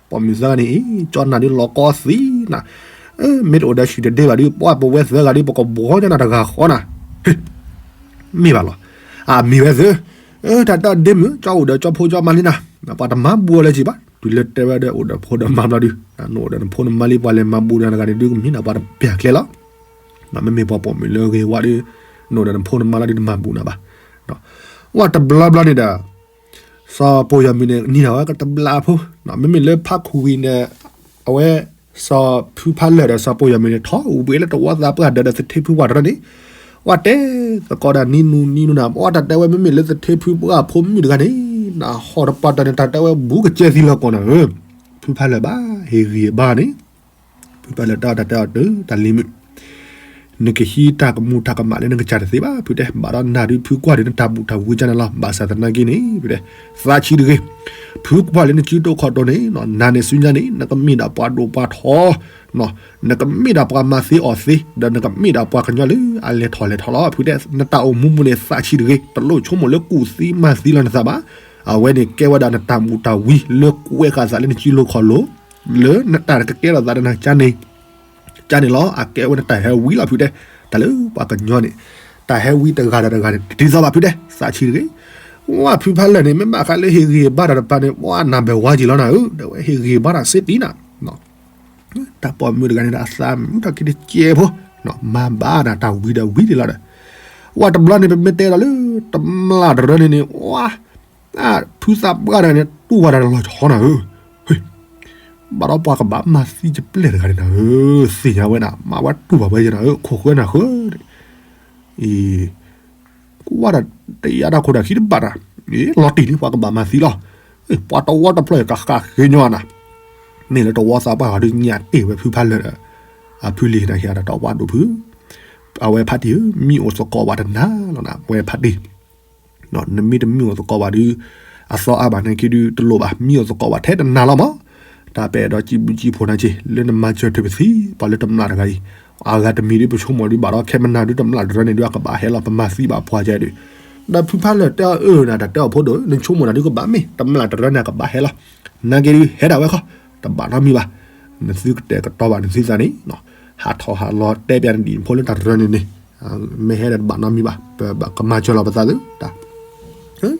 ပိာ်မုၣ်သၢဂၤန့ၣ်အံၤ ကၠီနၤဒုးလီၤကီသံနၤ, မ့ၢ်တအိၣ်ဒီးဆံၣ်တဒ့ဘၣ်ဒုး ပှၤပဝဲသၢဂၤဒုး ပကဘှီကၠီနၤတဂၤဃီနၤ. မ့ၢ်ဘၣ်လီၤ. အမ့ၢ်ဝဲသ့, တၢ်တဲအီၤဒ့မုၣ် ကၠီအိၣ်ဒီးကၠီဖိကၠီမါလံနၤ, ပှၤတမၤဘူးအီၤလၢၤက့ၤဘၣ်, တုၤလၢတဲဝဲဒီးအိၣ်ဒီးဖိဒီးမါဘျီဒုး, နအိၣ်ဒီးနဖိနမါလံ ပှၤလဲၤမၤဘူးနၤတဂၤန့ၣ်ဒုး ကမ့ၢ်နၤပှၤတပျၢ်ကျဲလီၤ. မ့မ့ၢ်ပှၤပိာ်မုၣ်လၢဂ့ၤဝါဒီး, နအိၣ်ဒီးနဖိနမါလီၤဒုး တမၤဘူးနၤဘၣ်. ဝဲတဘျီဘျီန့ၣ်ဒီး စီၤပိာ်ယီၤမုၣ်န့ၣ် နံၤနၤဝဲကတဘျးဖိ, မ့မ့ၢ်လၢဖးခူၣ်ဝံၤန့ၣ်, အဝဲ စီၤဖုဖးလၢာ်ဒီးစီၤပိာ်ယီၤမုၣ်န့ၣ် ထီၣ်ဝံၤလၢတဝီသးပှၢ်ဒၢးဒီးသထ့ဖုပှၢ်တရၢန့ၣ်, ဝဲတဲသကိးဒၣ်နံၤနူနံၤနူနၤ, ဝဲတၢ်တဲဝဲမ့မ့ၢ်လၢသထ့ဖုပှၢ်ဖိမုၣ်တဂၤန့ၣ်, နဟီၣ်တပှၢ်တၢၢ်န့ၣ် တၢ်တဲဝဲဘူးကစဲသံလီၤကီးနၤဧၢ, ဖုဖးလၢာ်ဘၣ် ဟ့ၣ်ဂံၢ်ဘါန့ၣ်, ဖုဖးလၢာ်တဲအီၤတၢ်တဲအီၤတၢ်လံၤမုၣ် နကဟံးတၢ်ကမူၤတၢ်ကမၣ်လၢနကစၢ်တသ့ဘၣ် ဖုတဲ, ဘၣ်ဒီးနၤဒုးဖုကွၢ်ဒုးနတၢ်ဘူၣ်တၢ်ဝံကၢန့ၣ်လီၤ. ဘၣ်ဆၣ်သနာ်က့န့ၣ် ဖုတဲ, သးဆံးတဂ့ၤ, ဖုကွၢ်လၢနစုတိၢ်ခီၣ်တိၢ်န့ၣ်, နၤန့ၣ်ဆူညါန့ၣ် နကမ့ၢ်ဒၣ်ပှၤဒိၣ်ပှၤထီ, နကမ့ၢ်ဒၣ်ပှၤမၤသ့အီၣ်သ့, ဒီးနကမ့ၢ်ဒၣ်ပှၤကညီလၢအလဲၤထီၣ်လဲၤထီလီၤ. ဖုတဲ, နတၢ်အိၣ်မူပူၤန့ၣ် သးဆံးတဂ့ၤ, တလိၣ်ဆိကမိၣ်လၢကူၣ်သံမၤသံလီၤနသးဘၣ်. အဝဲန့ၣ်ကဲဝဲဒၣ်နတၢ်ဘူၣ်တၢ်ဝံလၢကွဲဃာ်သးလၢနစုလိၤခီၣ်လိၤ လၢနတၢ်ကကဲထီၣ်သးဒီးနကန့ၣ်, ကန့ၣ်လီၤ. အကဲဝဲနတၢ်ဟဲဝံလီၤ ဖုတဲ, တၢ်လၢပှၤကညီန့ၣ်, တၢ်ဟဲဝံတဂၤဒီးတဂၤန့ၣ် တဒ်သိးဘၣ် ဖုတဲ, သးဆံးတဂ့ၤ. ဝဲဖုဖးလၢာ်န့ၣ် မ့ၢ်ဘၣ်ဃးလၢဟ့ၣ်ဂံၢ်ဟ့ၣ်ဘါတၢ်တဖၣ်န့ၣ် ဝဲနၢ်ဘၣ်ဝါက့ၤလီၤနၤဧၢ, ဒီးဝဲဟ့ၣ်ဂံၢ်ဟ့ၣ်ဘါတၢ်စ့တံနၤ တၢ်ပိာ်မုၣ်တဂၤန့ၣ်ဒီးအသးမုာ်ထီၣ်က့ၤတစဲးဖိ, မၤဘၣ်နၤတၢ်ဝံဒီးဝံဒံးလီၤဒီး, ဝဲတဘျီန့ၣ် ပမ့ၢ်တဲဒီးလၢ တမျၢ်တရၢန့ၣ်န့ၣ် ဝဲ ဖုသးပှၢ်တဂၤန့ၣ် တူၢ်ဝဲဒၣ်လီၤဆီနၤဧၢ, ဘၣ်ဒီးပှၤကဘၣ်မၤသံကပျဲၢ်တဂၤန့ၣ်နၤဧၢ, သ့ၣ်ညါဝဲဒၣ် မၤဝဲတူၢ်ဘၣ်ဝဲယဲနၤဧၢ, ခိၣ်ဃၢနၤဃၢ, အံၤ ကွၢ်ဒီးတယါတၢ်ခိၣ်တၢ်ခံတဘၣ်တၢ်, လီၤတံၢ်လံ ပှၤကဘၣ်မၤသံလီၤ, ပှၤတဝီတဖျၢၣ်အံၤကဃၣ်ဃ့ညီနၤ, မ့ၢ်လၢတဝီသးပှၢ်ဃီဒုးညၣ်တ့ၢ်ဝဲဖုဖးလၢာ်ဒီး, အဖုလံၤနၤဟ့ၣ်ဒီးတဝီဒိၣ်ဖု, အဝဲဖးတံၢ်ဧၢ မံအိၣ်သကိးဝဲတနၤလီၤနၤ ဝဲဖးတံၢ် နမ့ၢ်တမံအိၣ်သကိးဘၣ်ဒုး, အသီအါဘၣ်န့ၣ်က့ဒုးတလိၣ်ဘၣ် မံအိၣ်သကိးဘၣ်ထဲတနၤလီၤမး, တၢ်ပဲာ်ဒီးစံးဘျုးစံးဖှိၣ်နၤက့ၤ လၢနမၤစၢၤထုးပသံ ပှၤလၢတမျၢ်တဂၤအံၤ, အဂၤတမံၤဒုးပဆိကမိၣ်ဒုးဘၣ်ဒီး ခဲမနၤဒုးတမျၢ်တရၢန့ၣ်ဒုးအကဘၣ်ဟဲလီၤ ပမၤသံဘၣ်ပှၤကဲဒုး, ဒီးဖုဖးလၢာ်တဲအီၤအၢနၤ တၢ်တဲအီၤဖိဒိၣ် နဆိကမိၣ်နၤဒုးကဘၣ်မ့ၢ် တမျၢ်တရၢန့ၣ်အကဘၣ်ဟဲလီၤ, နာ်က့ဒုးဟဲဒၣ်ဝဲခီ, တဘၣ်နီတမံၤဘၣ်, နသုကတဲာ်ကတီၤဘၣ်နသုသးန့ၣ် ဟးထီၣ်ဟးလီၤတဲပျးနဒံၣ်ဖိလၢတၢ်တရၢန့ၣ်န့ၣ်, မ့ၢ်ဟဲဒီးတဘၣ်နီတမံၤဘၣ်, ပဘၣ်ကမၤစၢၤလီၤပသးသု,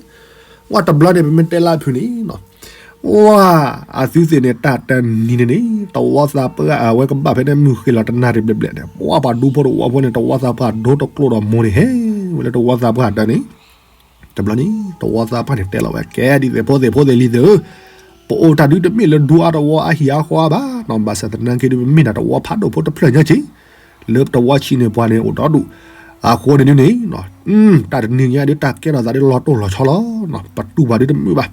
ဝဲတဘျီန့ၣ် ပမ့ၢ်တဲလၢအဖုန့ၣ်, ဝဲ အသုသ့ၣ်န့ၣ် တၢ်တနံၤန့ၣ်န့ၣ် တဝီသးပှၢ်အဝဲကဘၣ်ဖဲန့ၣ် မုၢ်ဃ့ၢ်လီၤတနၣ်ရံၣ်ဘျဲၣ်ဘျဲၣ်န့ၣ် ပှၤပှၤဒူဖိတဝီဖိန့ၣ် တဝီသးပှၢ်ဒိတကျိၣ်ဒီးမိၢ်န့ၣ် ဟဲဝဲလၢတဝီသးပှၢ်တၢ်န့ၣ်, တဘျီန့ၣ် တဝီသးပှၢ်န့ၣ် တဲလီၤဝဲ ကဲ ဒ်သိးဖိသ့ၣ်ဖိသ့ၣ်လံၤသ့ၣ်ဧၢ, ပအိၣ်တၢ်ဒုးတမ့ၢ်လၢဒူအါတဝီအါဟံၣ်အါဃီအါဘၣ်, ဘၣ်ဆၣ်သနာ်က့ဒုး ပမ့ၢ်ဒၣ်တဝီဖးဒိၣ်ဖိတဖျၢၣ်ညါက့ၤ, လၢတဝီဆံးန့ၢ်ပှၤန့ၣ်အိၣ်ဒီဒူၣ်, အဃိန့ၣ်ဒုးန့ၣ်, တၢ်တနံၤညါဒုး တၢ်ကဲထီၣ်သးဒုးလီၤတိၢ်လီၤဆီလီၤ, ပတူၢ်ဘၣ်ဒုးတမုာ်ဘၣ်,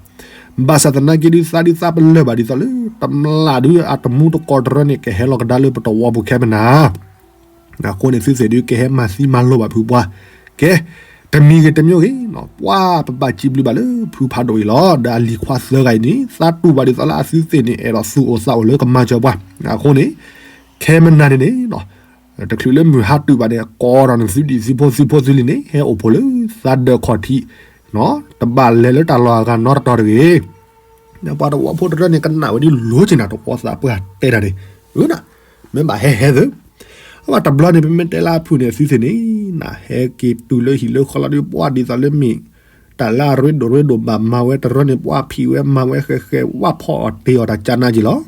ဘၣ်ဆၣ်သနာ်က့ဒုး သးဒုးသးပလၢၢ်ဘၣ်ဒ်သိးလၢ တမျၢ်ဒုးအတမူတကိးတရၢန့ၣ် ကဟဲလီၤကဒါလၢပတဝီပူၤခဲမနၤ အဃိန့ၣ် သုသ့ၣ်ဒုးကဟဲမၤသံမၤလိဘၣ်ဖုပှၢ်, ကဲ, တမံၤဂ့ၤတမံၤဂ့ၤ, ပှၤပဘၣ်စံးဘျုးဘၣ်လၢဖုဖးဒိၣ်အံၤလီၤ, ဒီးအလံၤခွါသၢဂၤအံၤန့ၣ် သးတူၢ်ဘၣ်ဒ်သိးလၢအသုသ့ၣ်န့ၣ် အဲၣ်ဒိးသူၣ်အိၣ်သးအိၣ်လၢကမၤစၢၤပှၤ, အဃိန့ၣ်, ခဲမနၤန့ၣ်န့ၣ်, တချုးလၢမုၢ်ဟါတုၤဘၣ်န့ၣ် ကိးဒီးနသုဒံၣ်သုဖိသုဖိသုလံၤန့ၣ် ဟဲအိၣ်ဖှိၣ်လၢသးဒၢးခီၣ်ထံး, တဘၣ်လဲၤလၢတၢ်လီၢ်အဂၤနီတတီၤတဂ့ၤ ပှၤတဝီဖိတရၢန့ၣ် ကနၣ်ဝဲဒ်လိၤက့ၤနၤ တဝီသးပှၢ်တဲတၢ်န့ၣ်, အၢနၤ, မ့ၢ်ဘၣ်ဟဲဟဲသၢ, အဝဲတဘျီန့ၣ် ပမ့ၢ်တဲလၢအဖုၣ်န့ၣ် အသုသ့ၣ်န့ၣ်, နဟဲက့ၤတုၤလၢဟံၣ်လၢဃီလီၤဒုး ပှၤဒ်သိးလၢမ့ၢ်, တၢ်လၢအရ့ဒိၣ်ရ့ဒိၣ်ဘၣ်မၤဝဲတရၢန့ၣ် ပှၤဖံးဝဲမၤဝဲဃဲးဃဲး ဝၣ်ဖီၣ်အီၤတ့ၢ်အီၤတၢ်ကၢနၤက့ၤလီၤ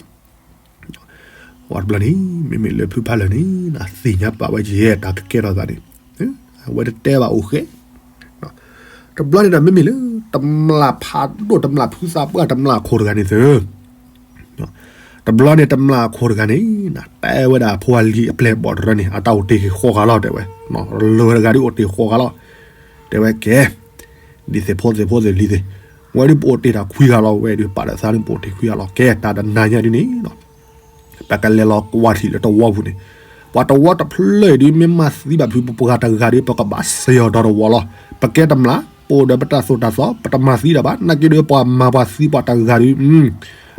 ဝဲတဘျီန့ၣ် မ့မ့ၢ်လၢဖုဖးလၢာ်န့ၣ် နသ့ၣ်ညါပာ်ဝဲကယဲၢ်တၢ်ကကဲထီၣ်သးန့ၣ်, အဝဲတတဲဘၣ်အိၣ်ဃဲ, တဘျီန့ၣ်ဒီးမ့မ့ၢ်လၢ တမျၢ်ဖးဒိၣ်တမျၢ်ဖုသးပှၢ်တမျၢ်အခိၣ်တဂၤန့ၣ်သၢ, တဘျီန့ၣ်တမျၢ်အခိၣ်တဂၤန့ၣ် နတဲဝဲဒၣ်အဖိအလံၤအပျဲၢ်ဘီၣ်တရၢန့ၣ် အတၢ်အိၣ်တ့ၢ်ဃီဂၤလီၤတဲဝဲ, လၢဝဲတဂၤဒုးအိၣ်တ့ၢ်ဃီဂၤလီၤ, တဲဝဲကဲ, ဒ်သိးဖိသ့ၣ်ဖိသ့ၣ်လံၤသ့ၣ် ဝဲဒုးပအိၣ်တ့ၢ်တၢ်ခွံဂၤလီၤ, ဝဲဒုးပာ်ဒီးသးဒုးပအိၣ်တ့ၢ်ခွံဂၤလီၤ. ကဲ တၢ်တနၤညါဒ်န့ၣ် ပကလဲၤလီၤကွၢ်ထံၣ်လၢတဝီပူၤန့ၣ်, ပှၤတဝီတဖျၢၣ်အံၤဒုး မ့ၢ်မၤသံဘၣ်ဖုးပှၤတဂၤဒီး ပကဘၣ်စံၣ်အီၤဒီးတဝီလီၤ. ပကဲတမျၢ် ပအိၣ်ဒီးပတၢ်သိၣ်တၢ်သီ ပတမၤသံတၢ်ဘၣ်. နာ်က့ဒီးပှၤမၤပှၤသံပှၤတဂၤဒီး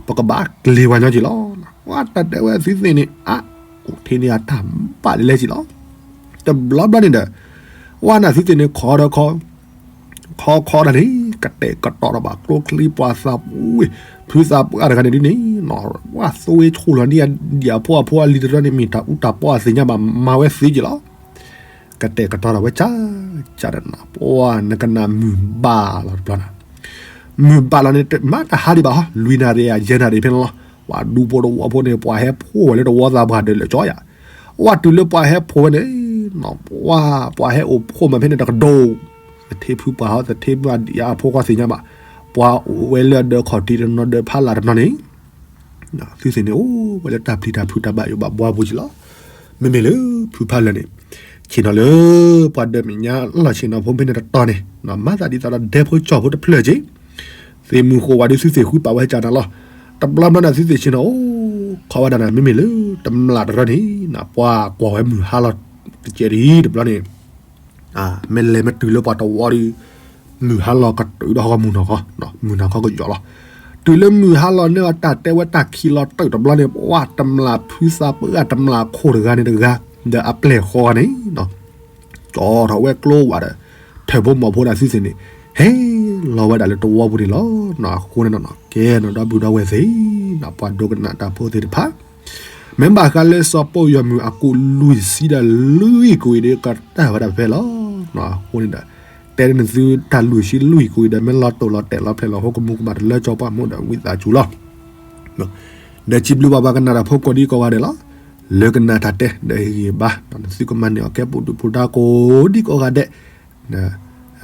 ပကဘၣ်ကျ့ၤပှၤညီက့ၤလီၤ. ဝဲတၢ်တဲဝဲသုသ့ၣ်န့ၣ် အါ အိၣ်ထဲန့ၣ်အတၢ်ဘၣ်လဲၤလဲၤက့ၤလီၤ. တဘျီဘျီန့ၣ်ဒီး ဝဲနသုသ့ၣ်န့ၣ် ခီဒီးခီ ခီခီတၢ်န့ၣ် ကတဲာ်ကတီၤဒီးဘၣ်ကျိချံပှၤသးပှၢ် ဖုသးပှၢ်တဂၤန့ၣ်ဒ်န့ၣ် ဝဲသိဝ့ဆိၣ်လီၤန့ၢ်ဒံးအဖိအဖိအလံၤတရီန့ၣ် မ့ၢ်တၢ်အူတၢ်ပီအသ့ၣ်ညါဘၣ် မၤဝဲသ့က့ၤလီၤ. ကတဲာ်ကတီၤဒီးဝဲကၢ်ကၢ်ဒီးနၤ ပှၤနကနၣ်မုၢ်ဘၣ်လီၤတဘျီနၤ, မုၢ်ဘၣ်လီၤန့ၣ် မၤတဟါဒံးဘၣ်ဟီ လွံၢ်နၣ်ရံၣ်အယဲၢ်နၣ်ရံၣ်ဖဲန့ၣ်လီၤ. ပှၤဒူဖိတဝီဖိန့ၣ် ပှၤဟဲဖှိၣ်ဝဲလၢတဝီသးပှၢ်ဒီးလၢကၠီယၤ, ဝဲတုၤလၢပှၤဟဲဖှိၣ်ဝဲန့ၣ် ပှၤ ပှၤဟဲအိၣ်ဖှိၣ်မးဖဲန့ၣ်တကဒိၣ်, သထ့ဖုပှၢ်ဟီ သထ့မုၢ်အဖိဃီသ့ၣ်ညါဘၣ်, ပှၤအိၣ်ဝဲလၢအဒၢးခီၣ်ထံးတနီၤ ဒၢးဖးလၢ်တနီၤန့ၣ် သုသ့ၣ်န့ၣ် အိၣ်ဝဲလၢတၢ်ပျံၤတၢ်ဖုးတၢ်ဘၣ်ယိၣ်ဘၣ်ဘှီပူၤက့ၤလီၤ. မ့မ့ၢ်လၢဖုဖးလၢာ်န့ၣ် ဆ့ၣ်နီၤလၢ ပှၤဒၢးမဲာ်ညါလီၢ်ဆ့ၣ်နီၤဖိဖဲန့ၣ်တတီၤန့ၣ် မၤသးဒ်သိးဒီးဒဲဖိကၠီဖိတဖျၢၣ်က့ၤ, သ့ၣ်မုၢ်ဃိဝဲဒုးသုသ့ၣ်ဃုပာ်ဝဲကၢ်နၤလီၤ. တဘျီဘျီန့ၣ်သုသ့ၣ်ဆ့ၣ်နီၤအိၣ် ခီဝဲဒၣ်နၤ မ့မ့ၢ်လၢ တမျၢ်တရီန့ၣ် ပှၤကွၢ်ဝဲမုၢ်ဟါလီၤ တကဲးဒ်တဘျီန့ၣ် မ့ၢ်လဲၤမ့ၢ်တုၤလၢပှၤတဝီဒီး မုၢ်ဟါလီၤကတုၤဒီးဟီၣ်ကမူၢ်နီၢ်ခီ, မုၢ်နီၢ်ခီကယီၤလီၤ. တုၤလၢမုၢ်ဟါလီၤန့ၢ်အတၢ်တဲဝဲတၢ်ခံးလီၤတုာ်တဘျီန့ၣ် ပှၤတမျၢ်ဖုသးပှၢ်တမျၢ်ခိၣ်တဂၤန့ၣ်တဂၤ ဒီးအပျဲၢ်ဃီဂၤန့ၣ် ကၠီထီၣ်ဝဲကျိဝဲဒီး ထၢၣ်ဖိမီၤဖိဒၣ်သုသ့ၣ်န့ၣ် ဟဲလီၤဝဲဒၣ်လၢတဝီပူၤန့ၣ်လီၤ. အဃိန့ၣ် ကဲနီၤ ဒီပုၢ်ဒီဝဲၢ်သ့ၣ် ပှၤဒိကနၣ်တၢ်ဖိသ့ၣ်တဖၣ် မ့ၢ်ဘၣ်ဃးလၢစီၤပီယီၤမုၢ်အကူးလွံၢ်ဆံဒီးလွံၢ်ကွံာ်ဒီး ကတၢၢ်ဝဲဒၣ်ဖဲလီၤ. အဃိန့ၣ်ဒီး တဲဒ်နသုတၢ်လွံၢ်ဆံလွံၢ်ကွံာ်ဒီး မ့ၢ်လီၤတိၢ်လီၤတဲာ်လီၤဖျဲးလီၤဟီၣ်ကမူၢ်ကမၣ်တလၢကၠီပှၢ်မူဒီး ဝံသးစူၤလီၤ. ဒီးစံးဘျုးဘၣ်ပှၤကနၣ်တၢ်ဖိကိးဒံကိးဂၤဒဲးလီၤ. လၢကနၣ်တၢ်တဲဒီးဟ့ၣ်ဂံၢ်ဘါ နသုကမၤန့ၢ်အီၤကဲပူၤဒုၣ်ပူၤဒါကိးဒံကိးဂၤဒဲး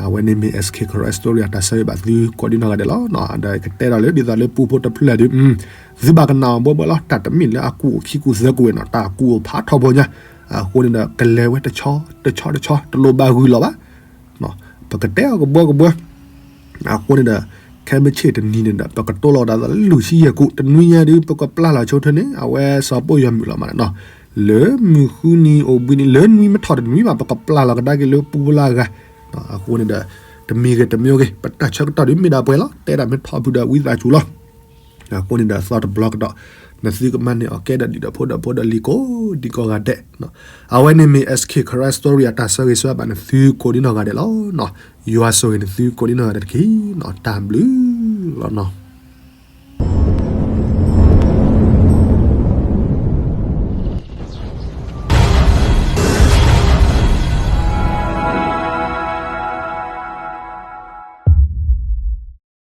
အဝဲန့ၣ်မ့ၢ် SK Karen Story အတၢ်ဆၢဂ့ၤဘၣ်သုကိးဒံနီၢ်ဂၤဒဲးလီၤ. ဒီးကတဲဒီးလၢဒ်သိးလၢပူဖိတဖျၢၣ်ဒီး သုဘၣ်ကနၣ်အီၤဘှီဘှီလီၤ. တၢ်တမ့ၢ်လၢအကူးအိၣ်ခံကူးသၢကူးဝဲနီၤ တၢ်ကူးအိၣ်ဖးထီဘိညါ. အဃိန့ၣ်ဒီး ကလဲၤဝဲတဆီတဆီတဆီ တလိၣ်ဘၣ်ဂုာ်လီၤဘၣ် ပကတဲအီၤကဘှီကဘှီ အဃိန့ၣ်ဒီး ခဲမုၢ်ဆ့ၣ်တနံၤန့ၣ်ဒီး ပကတိၢ်လီၤဒၣ်သးလၢလွံၢ်ဆံယဲၢ်ကူး တနွံညါဒုး ပကပျၢ်လီၤဆိထၢန့ၣ် အဝဲစီၤပီယီၤမုၢ်လီၤမးနီၤ. လၢမုၢ်ဃုနံၤအိၣ်ဘှံးနံၤ လၢနွံမထီၣ်တနွံဘၣ် ပကပျၢ်လီၤကဒါက့ၤလၢပူဖိလၢအဂၤ. အဃိန့ၣ်ဒီး တမံၤဂ့ၤတမံၤဂ့ၤ ပတၢ်ဆၢကတီၢ်ဒုးမ့ၢ်ဒၣ်ပှဲၤလီၤ တဲဒၣ်မ့ၢ်ထီၣ်ဘုဒီးဝံသးစူၤလီၤ. အဃိန့ၣ်ဒီးသီတဘျီကဒီး နသုကမၤန့ၢ်အီၤကဲဒီးဒံးဒီးဖိဒီးဖိဒီးလံၤကိးဒံကိးဂၤဒဲး. အဝဲန့ၣ်မ့ၢ် SK Karen Story အတၢ်ဆၢဂ့ၤဆၢဝါဘၣ်နသုကိးဒံနီၢ်ဂၤဒဲးလီၤ. ယွၤဆိၣ်ဂ့ၤနသုကိးဒံနီၢ်ဂၤဒဲးတက့ၢ်. တၢ်ဘျုးလီၤနီၤ.